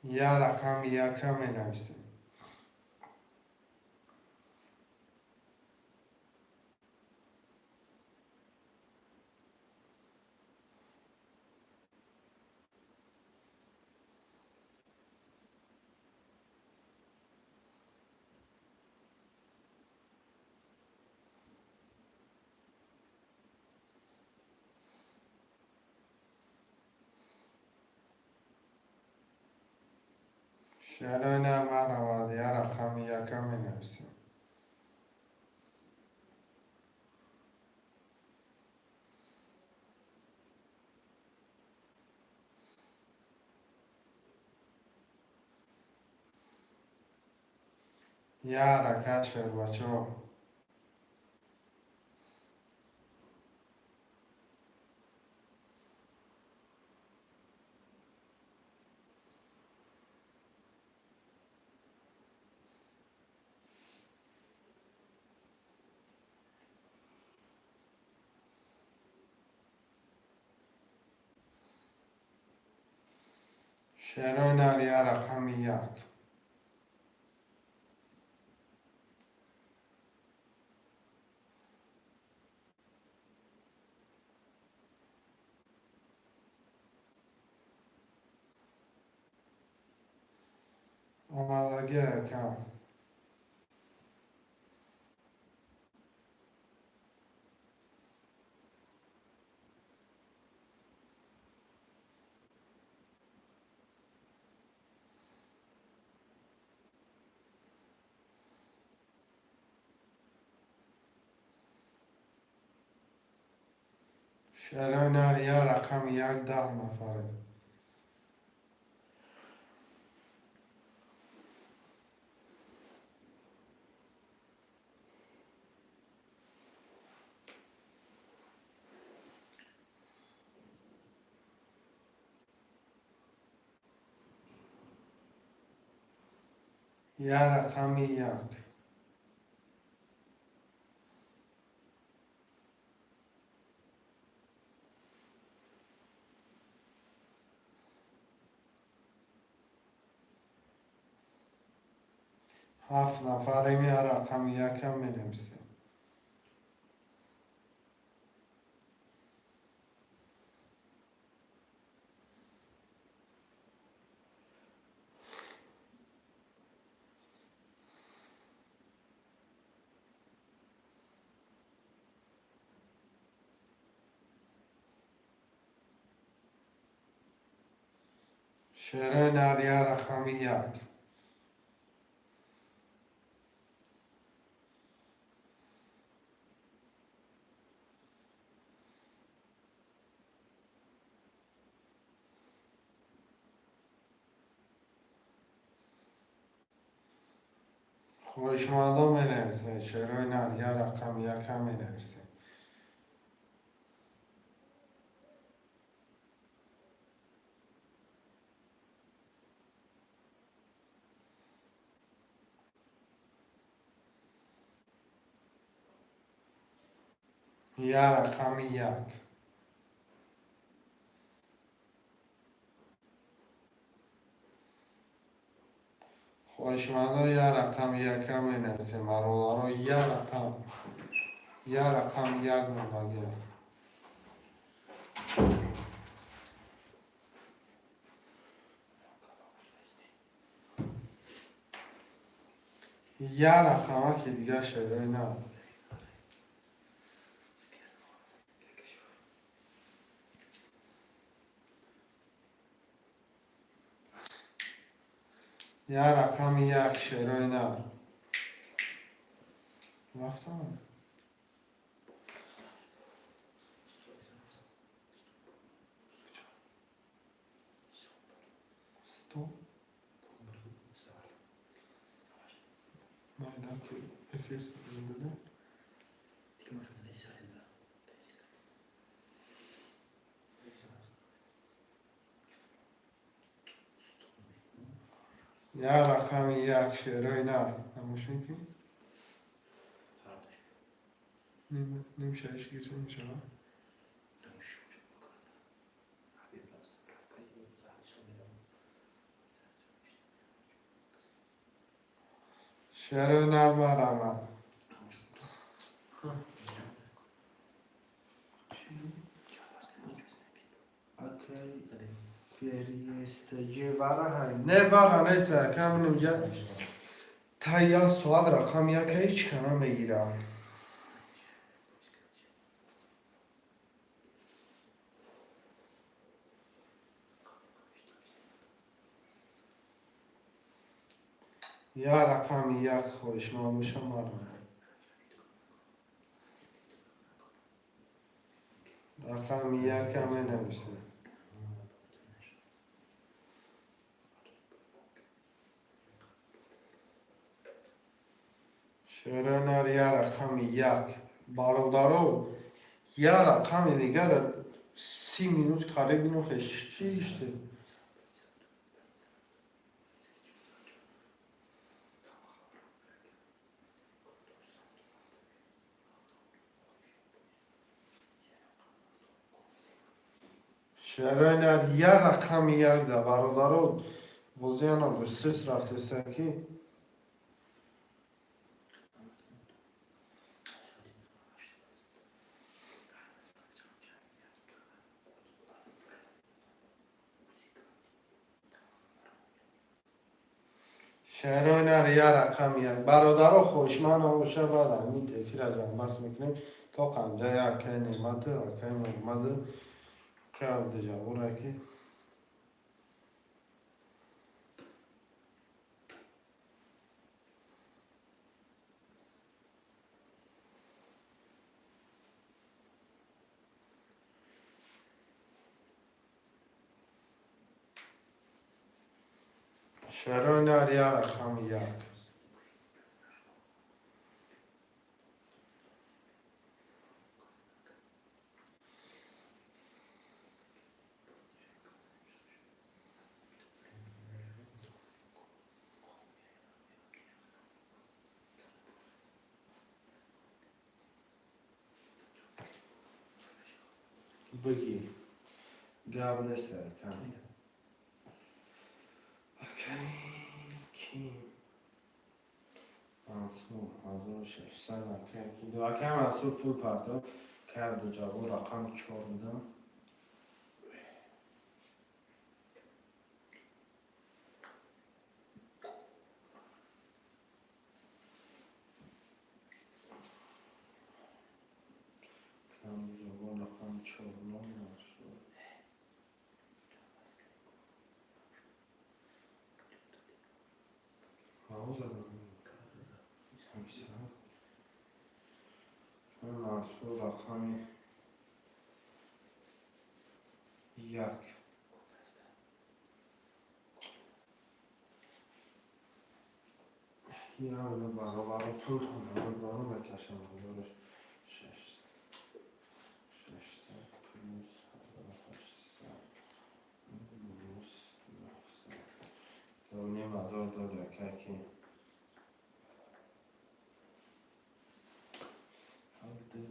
Я рақами яка менависем. Шерои нар, марҳамат, я рақами яка менависем. Я ҳаракат, шербачаҳо. Шерои нар, я рақами як. Рафтаги ака. Шерои нар я рақами як 10 нафаре. Я рақами як. Ҳафт нафарем, я рақами якам менависем. Шерои нар я рақами як. Хоҳишмандо менависед. Шерои нар я рақами якам менависед. Я рақами як. Хоҳишмандо я рақами якам менависем. Бародаро, я рақами як мондагия. Я рақамаки дига шерои нар. Я рақами як шерои нар. Рафтам? Сто? Майдаки эфир зинда. Я рақами як шерои нар. Намошин ки? Ним шаш гирифта мешавад? Шерои нар барамад. Феристаги вара ҳай. Не вара нест, ака минам та як соат рақам як ҳеҷ кана мегирам. Я рақами як хоҳишманд бошам марам. Рақами якам менависем. Шерои нар я рақами як. Бародаро, я рақами дигара 30 минут қариб ино хеш чӣ иште? Шерои нар я рақами як да бародаро, бозиана сис рафтеса ки Шерои нар, я рақами як. Бародаро, хоҳишманд набоша, баъд ҳамин эфира ҷамъбаст мекунем. То қанҷа я акаи Неъмату, акаи Муҳаммаду, акаи Абдуҷаббор, ки шерои нар, я рақами як. Бигӣ, гап нест, ака. Акай ки Мансур 1600, акай ки ду, акай Мансур пул пардо акай Абдуҷаббор рақами чор будам. Абдуҷаббор рақами чор будам, Мансур. Мағоза. Мансур рақами як. Я баробаро пул баробаро мекашам, ҳазору шаш 600 плюс 1800 минус 900, 2500 дод, акай ки Абду.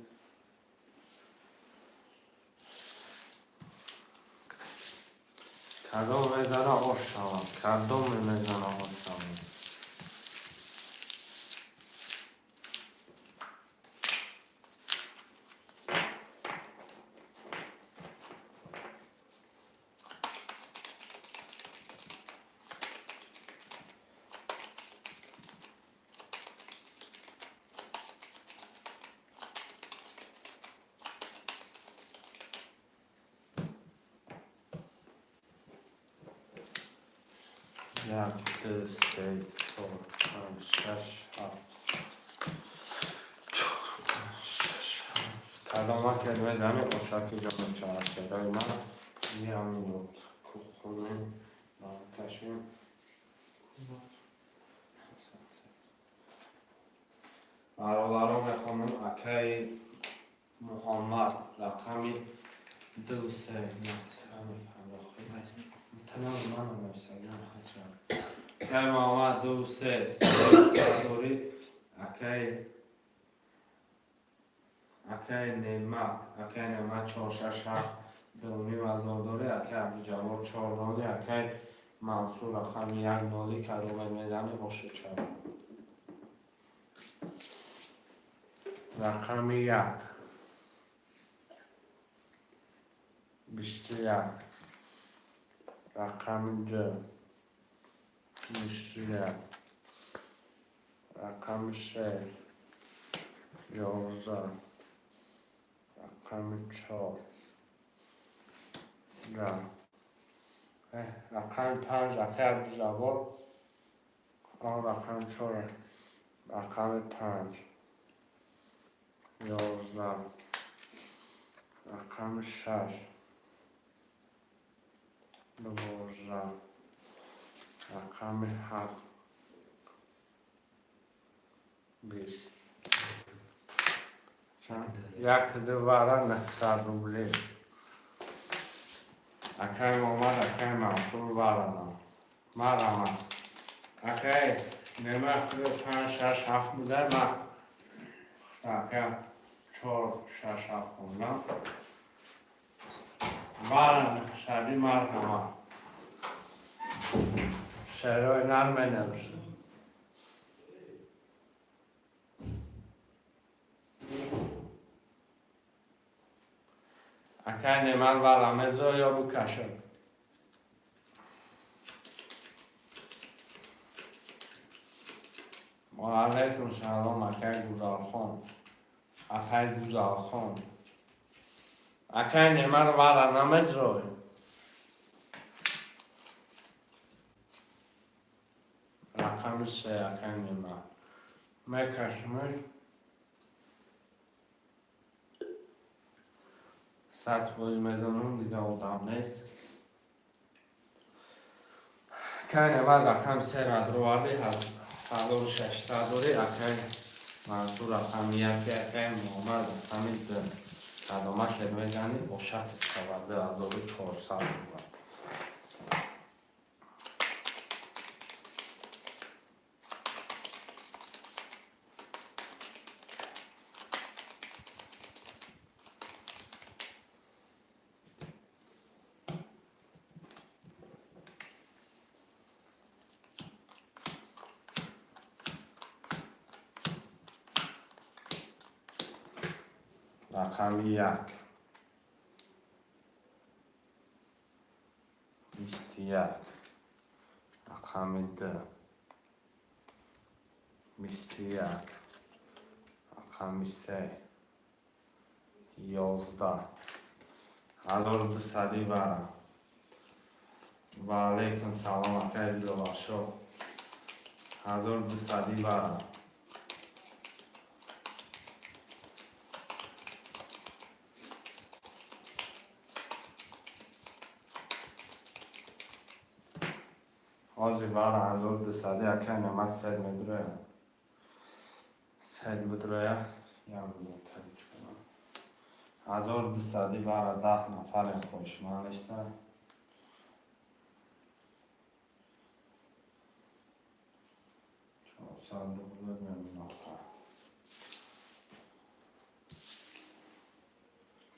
Кадом мезана, ош шавам, кадоме мезана, ош шавам. Як, ду, се, чор, панҷ, шаш, ҳафт. Чор, панҷ, шаш, ҳафт. Кадома ки мезани, ошаки ҷоно чаҳаршерои ман. Я минут кухонем, кашем. Бародаро, мехонам, акаи Муҳаммад рақами ду, се. Акаи Муҳаммад ду, се, се дорӣ. Акаи Неъмат, акаи Неъмат чор, шаш, ҳафт, 2500 дорӣ. Акаи Абдуҷаббор чор ноли, акаи Мансур рақами як ноли. Кадоме мезанӣ, оши чав. Рақами як, 21, рақами ду, 21, рақами се, 11, рақами чор, 10, рақами панҷ, акаи Абдуҷаббор, он рақами чор, рақами панҷ, 11, рақами шаш, 12, рақами ҳафт, 20. Як, ду вара, 900 рубле. Акаи Муҳаммад, акаи Мансур варадам, марама. Акаи Немат панҷ, шаш, ҳафт буда, ман ака чор, шаш, ҳафт хондам. Вара 900-и, марҳамат. Шерои нар менависем. Акаи Немат вара мезо ё букашам? Ва алайкум салом, акай Гузалхон, акай Гузалхон. Акай Немар, вара намеҷрой. Рақами се, акай Немар, мекашимаш. 100% медонам, дига одам нест. Акай Немар рақами сера дроварди, 1600 дори. Акай Мансур рақами яке, акай Муҳаммад рақами ду. Кадома кед мезанӣ, бо шакл шавад 2400 рубл. Рақами як, 21. Рақами ду, 21. Рақами се, 11. 1200 вара. Ва алайкум салом, акай Диловаршо. 1200 вара. Ҳозир вара 1200. Акай Намаз сед медуроя, сед бидуроя. 1200 вара. 10 нафарем, хоҳишманд нестанд. 400 рубл мемонад.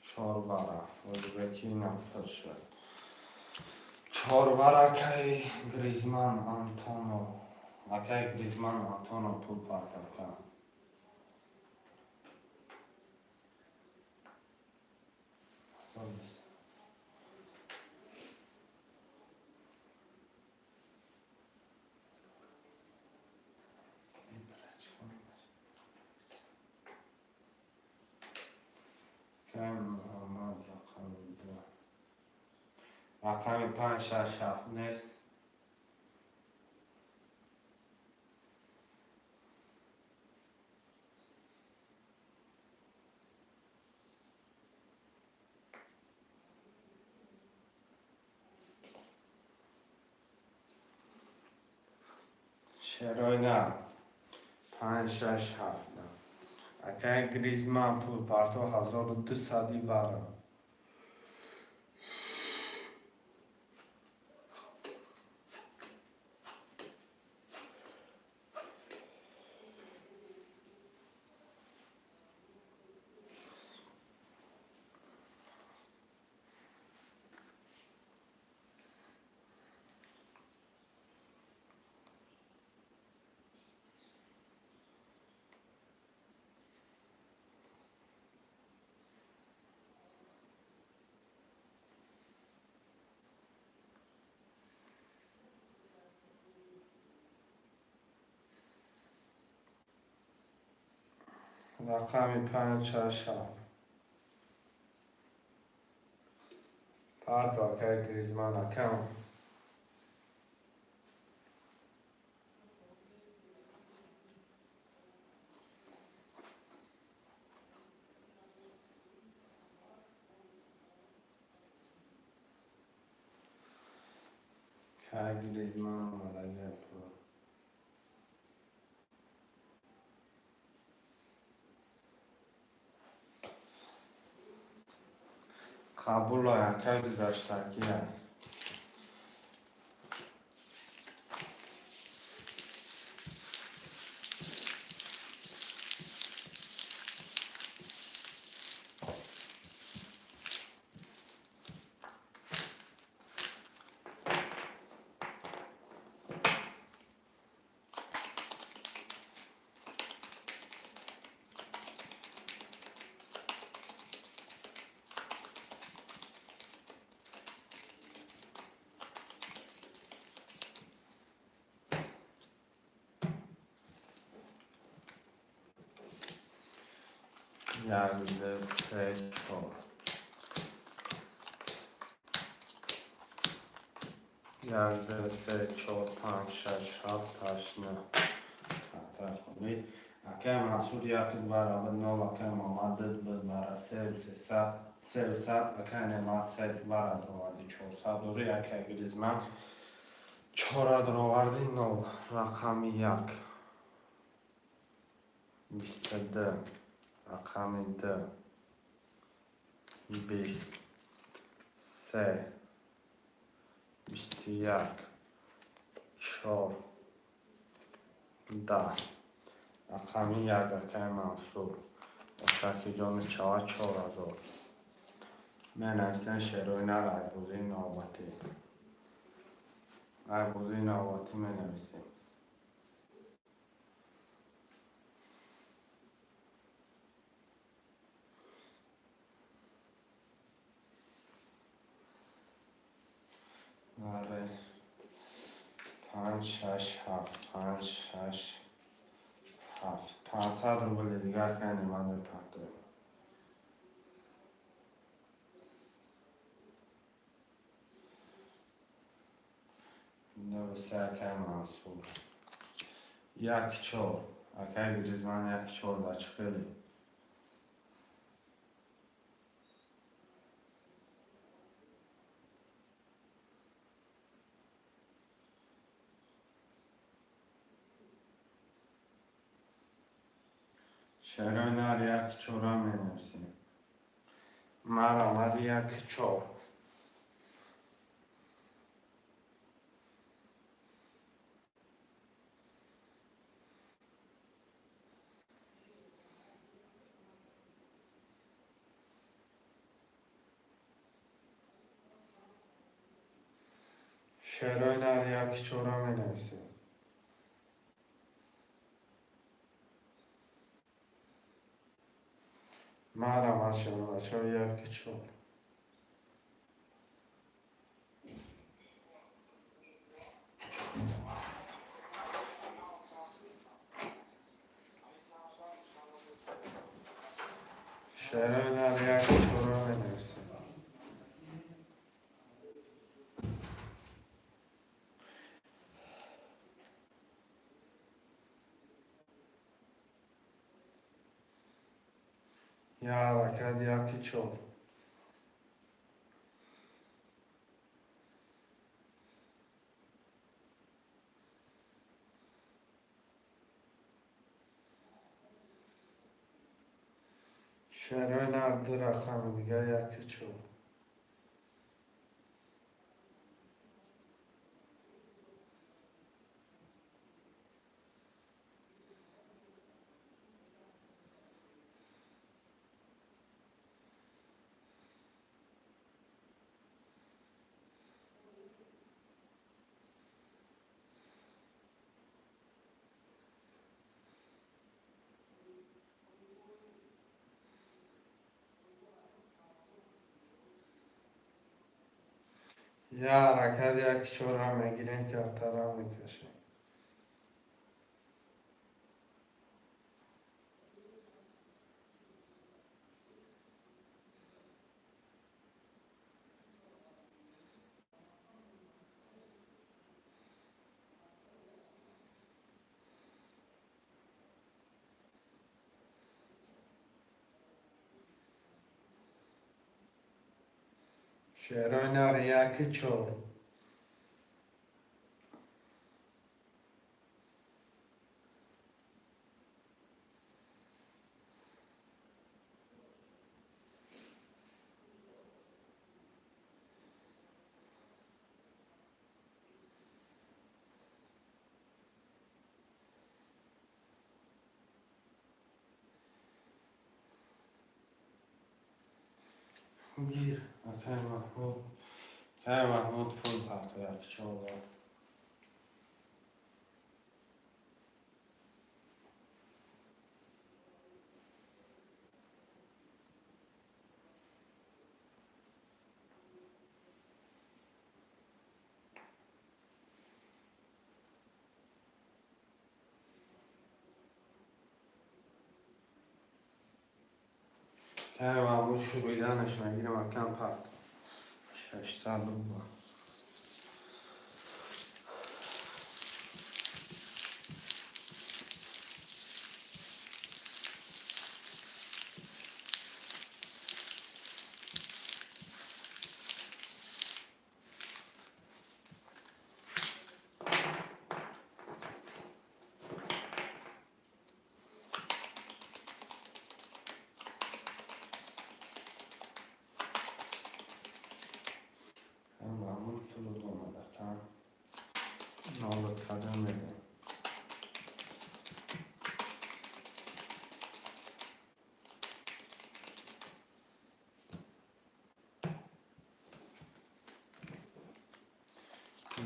Чор вара ӯзбеки нафар шуд. Чор вара, акай Гризман Антоно, акай Гризман Антоно пул партофта. 1200. Акай Муҳаммад рақами ду. Рақами панҷ, шаш, ҳафт нест. Шерои на панҷ, шаш, ҳафт на. Акай Гризман пул парто, 1200 вара. Рақами панҷ, шаш, ҳафт парто, акай Гризман, акам. Акай Гризман омадагия пул. Қабул, акай, гузаштагия. Як, ду, се, чор. Як, ду, се, чор, панҷ, шаш, ҳафт, ҳашт, нӯҳ. Картаи холӣ. Акай Мансур як бара нол, акай Муҳаммад ду бара севу сесад, севу сад, акай Неъмат се бара дароварди 400 дорӣ, акай Гризман чора дароварди нол. Рақами як. 22. Рақами ду. 20. Се. 21. Чор. 10. Рақами як, акай Мансур. Ошаки ҷон мешавад 4000. Менависем шерои нар айбозии навбатӣ. Айбозии навбатӣ менависем. Наре. Панҷ, шаш, ҳафт, панҷ, шаш, ҳафт. 500 рубли дигар кай Неъмат мепартоем. Ду, се, акай Мансур. Як, чор. Акай Гризман як чор дар чӣ хеле? Шерои нар як чора менависем. Марамад як чор. Шерои нар як чора менависем. Марамад шеробачаҳо як чор. Шерои нар як чора менависем. Як ҳаракат яки чор. Шерои нар ду рақами дигар яки чор. Як ҳаракат яки чорам мегирем, картарам мекашем. Шерои нар яки чор. Гир, акай Маҳмуд. Акай Маҳмуд пул парто яки чор дор. Кай Маҳмуд шуриданаш мегирем, акам парт. 600 рубл. Маҳмуд фуруд омад, акам. Нолат кардан мегӯям.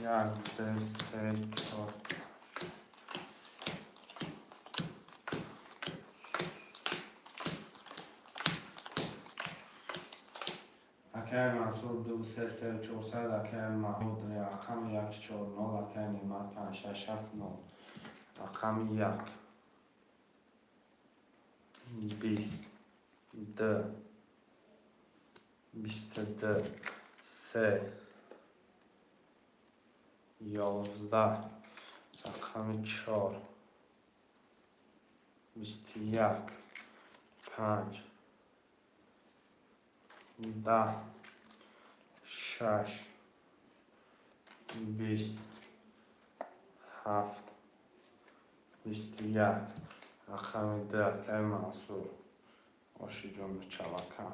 Як, ду, се, чор. Акай Мансур ду, се, се, 400, акай Маҳмуд рақами як, чор, нол, акай Неъмат панҷ, шаш, ҳафт, нол. Рақами як. 20, ду, 22, се, 11, рақами чор, 21, панҷ, 10, шаш, 20, ҳафт, 21, рақами ду, акай Мансур. Ошиҷон чалака.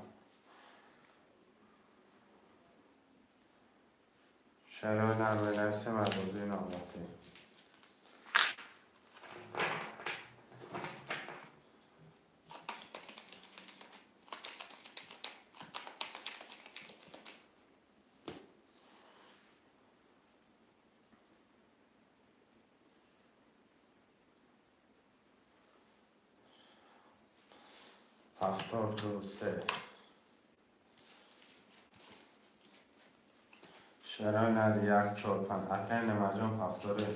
Шарои нар менависем аз бозии навбатӣ. 73. Шарои нар як, чор, панҷ. Акай Неъматҷон повторе.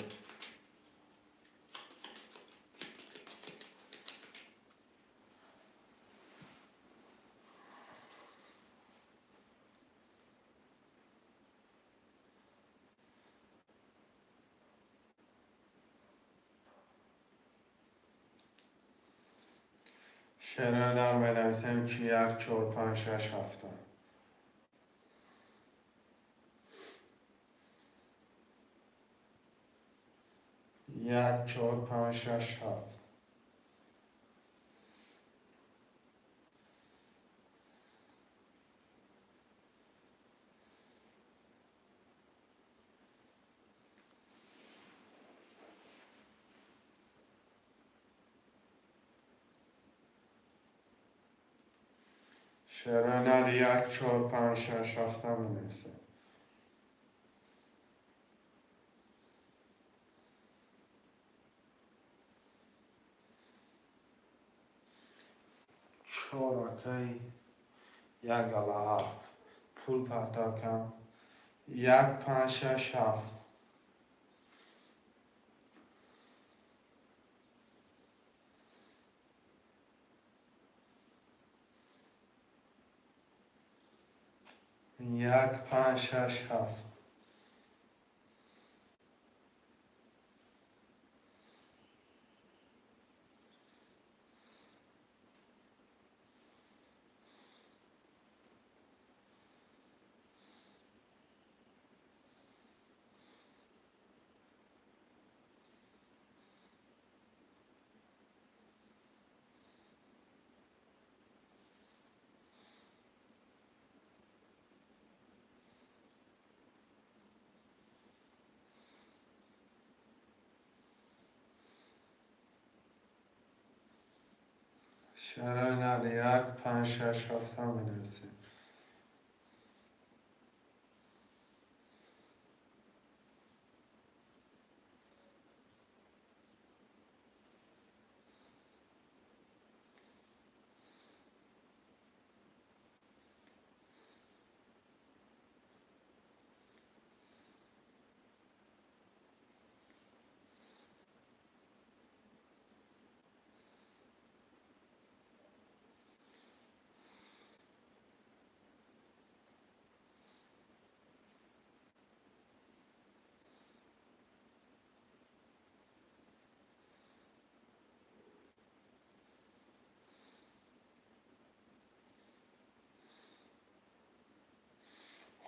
Шарои нар менависем ки як, чор, панҷ, шаш, ҳафта. Як, чор, панҷ, шаш, ҳафт. Шарои нар як, чор, панҷ, шаш, ҳафта менависем. Чор, акай, як гала ҳарф. Пул партав кам. Як, панҷ, шаш, ҳафт. Як, панҷ, шаш, ҳафт. Шарои нар як, панҷ, шаш, ҳафта менависем.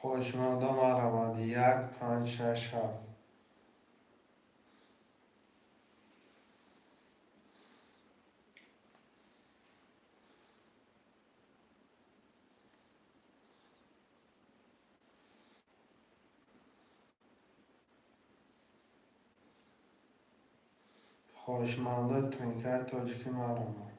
Хоҳишмандо, марҳамат, 1, 5, 6, 7. Хоҳишмандои тринкаи тоҷикӣ, марҳамат.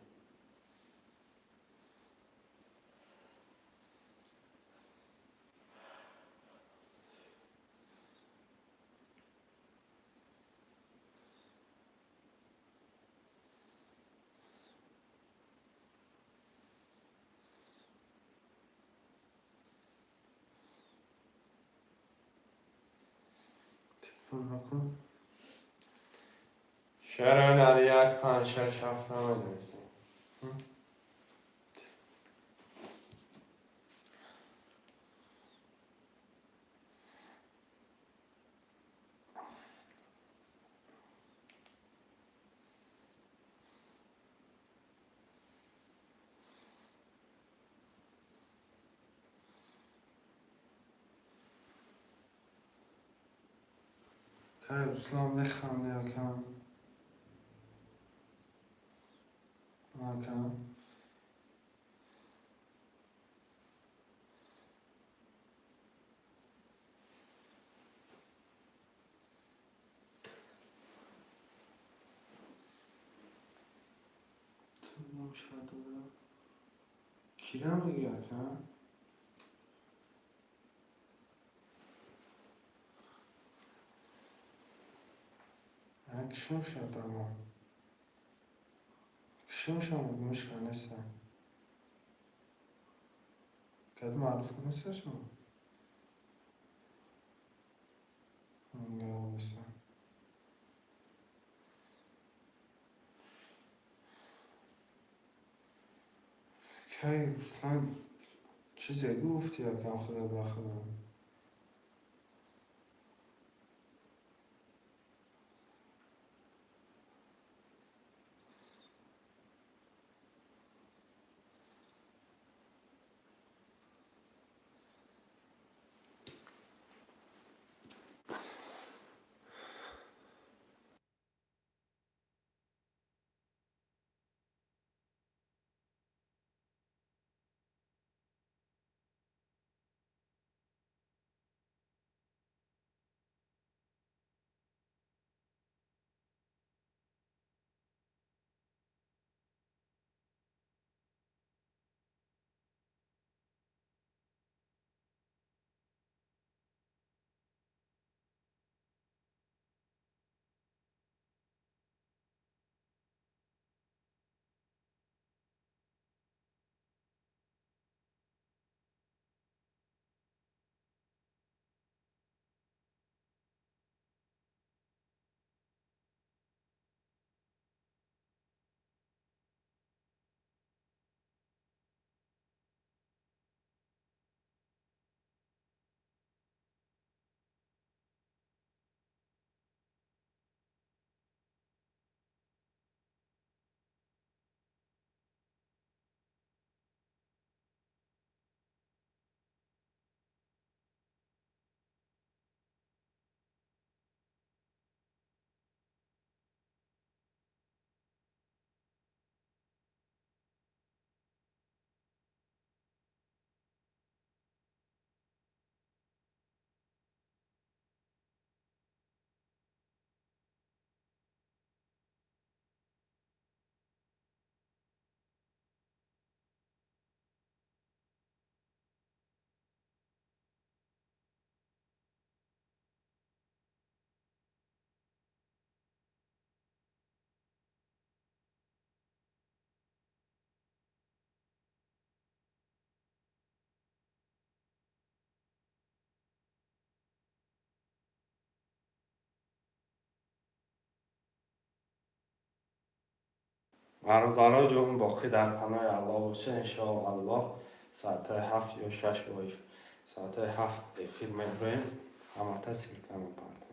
Телефон накун. Чаро дар 1, 5, 6, 7 наменависем? Кай, Руслан, механди, акам? Акам, кира мегӯи, акам? Кишум шуд, амо кишум шуд, мушка нестам, кад маъруф несташ мо. Гаоса. Кай, Руслан, чизе гуфти, акам, худат ба худам? Бародаро, ҷон боқӣ дар паноҳи Аллоҳ боша. Иншоаллоҳ, соатҳои 7 ё 6 бо соатҳои 7 эфир медроем. Ҳамата ссылка мепартам.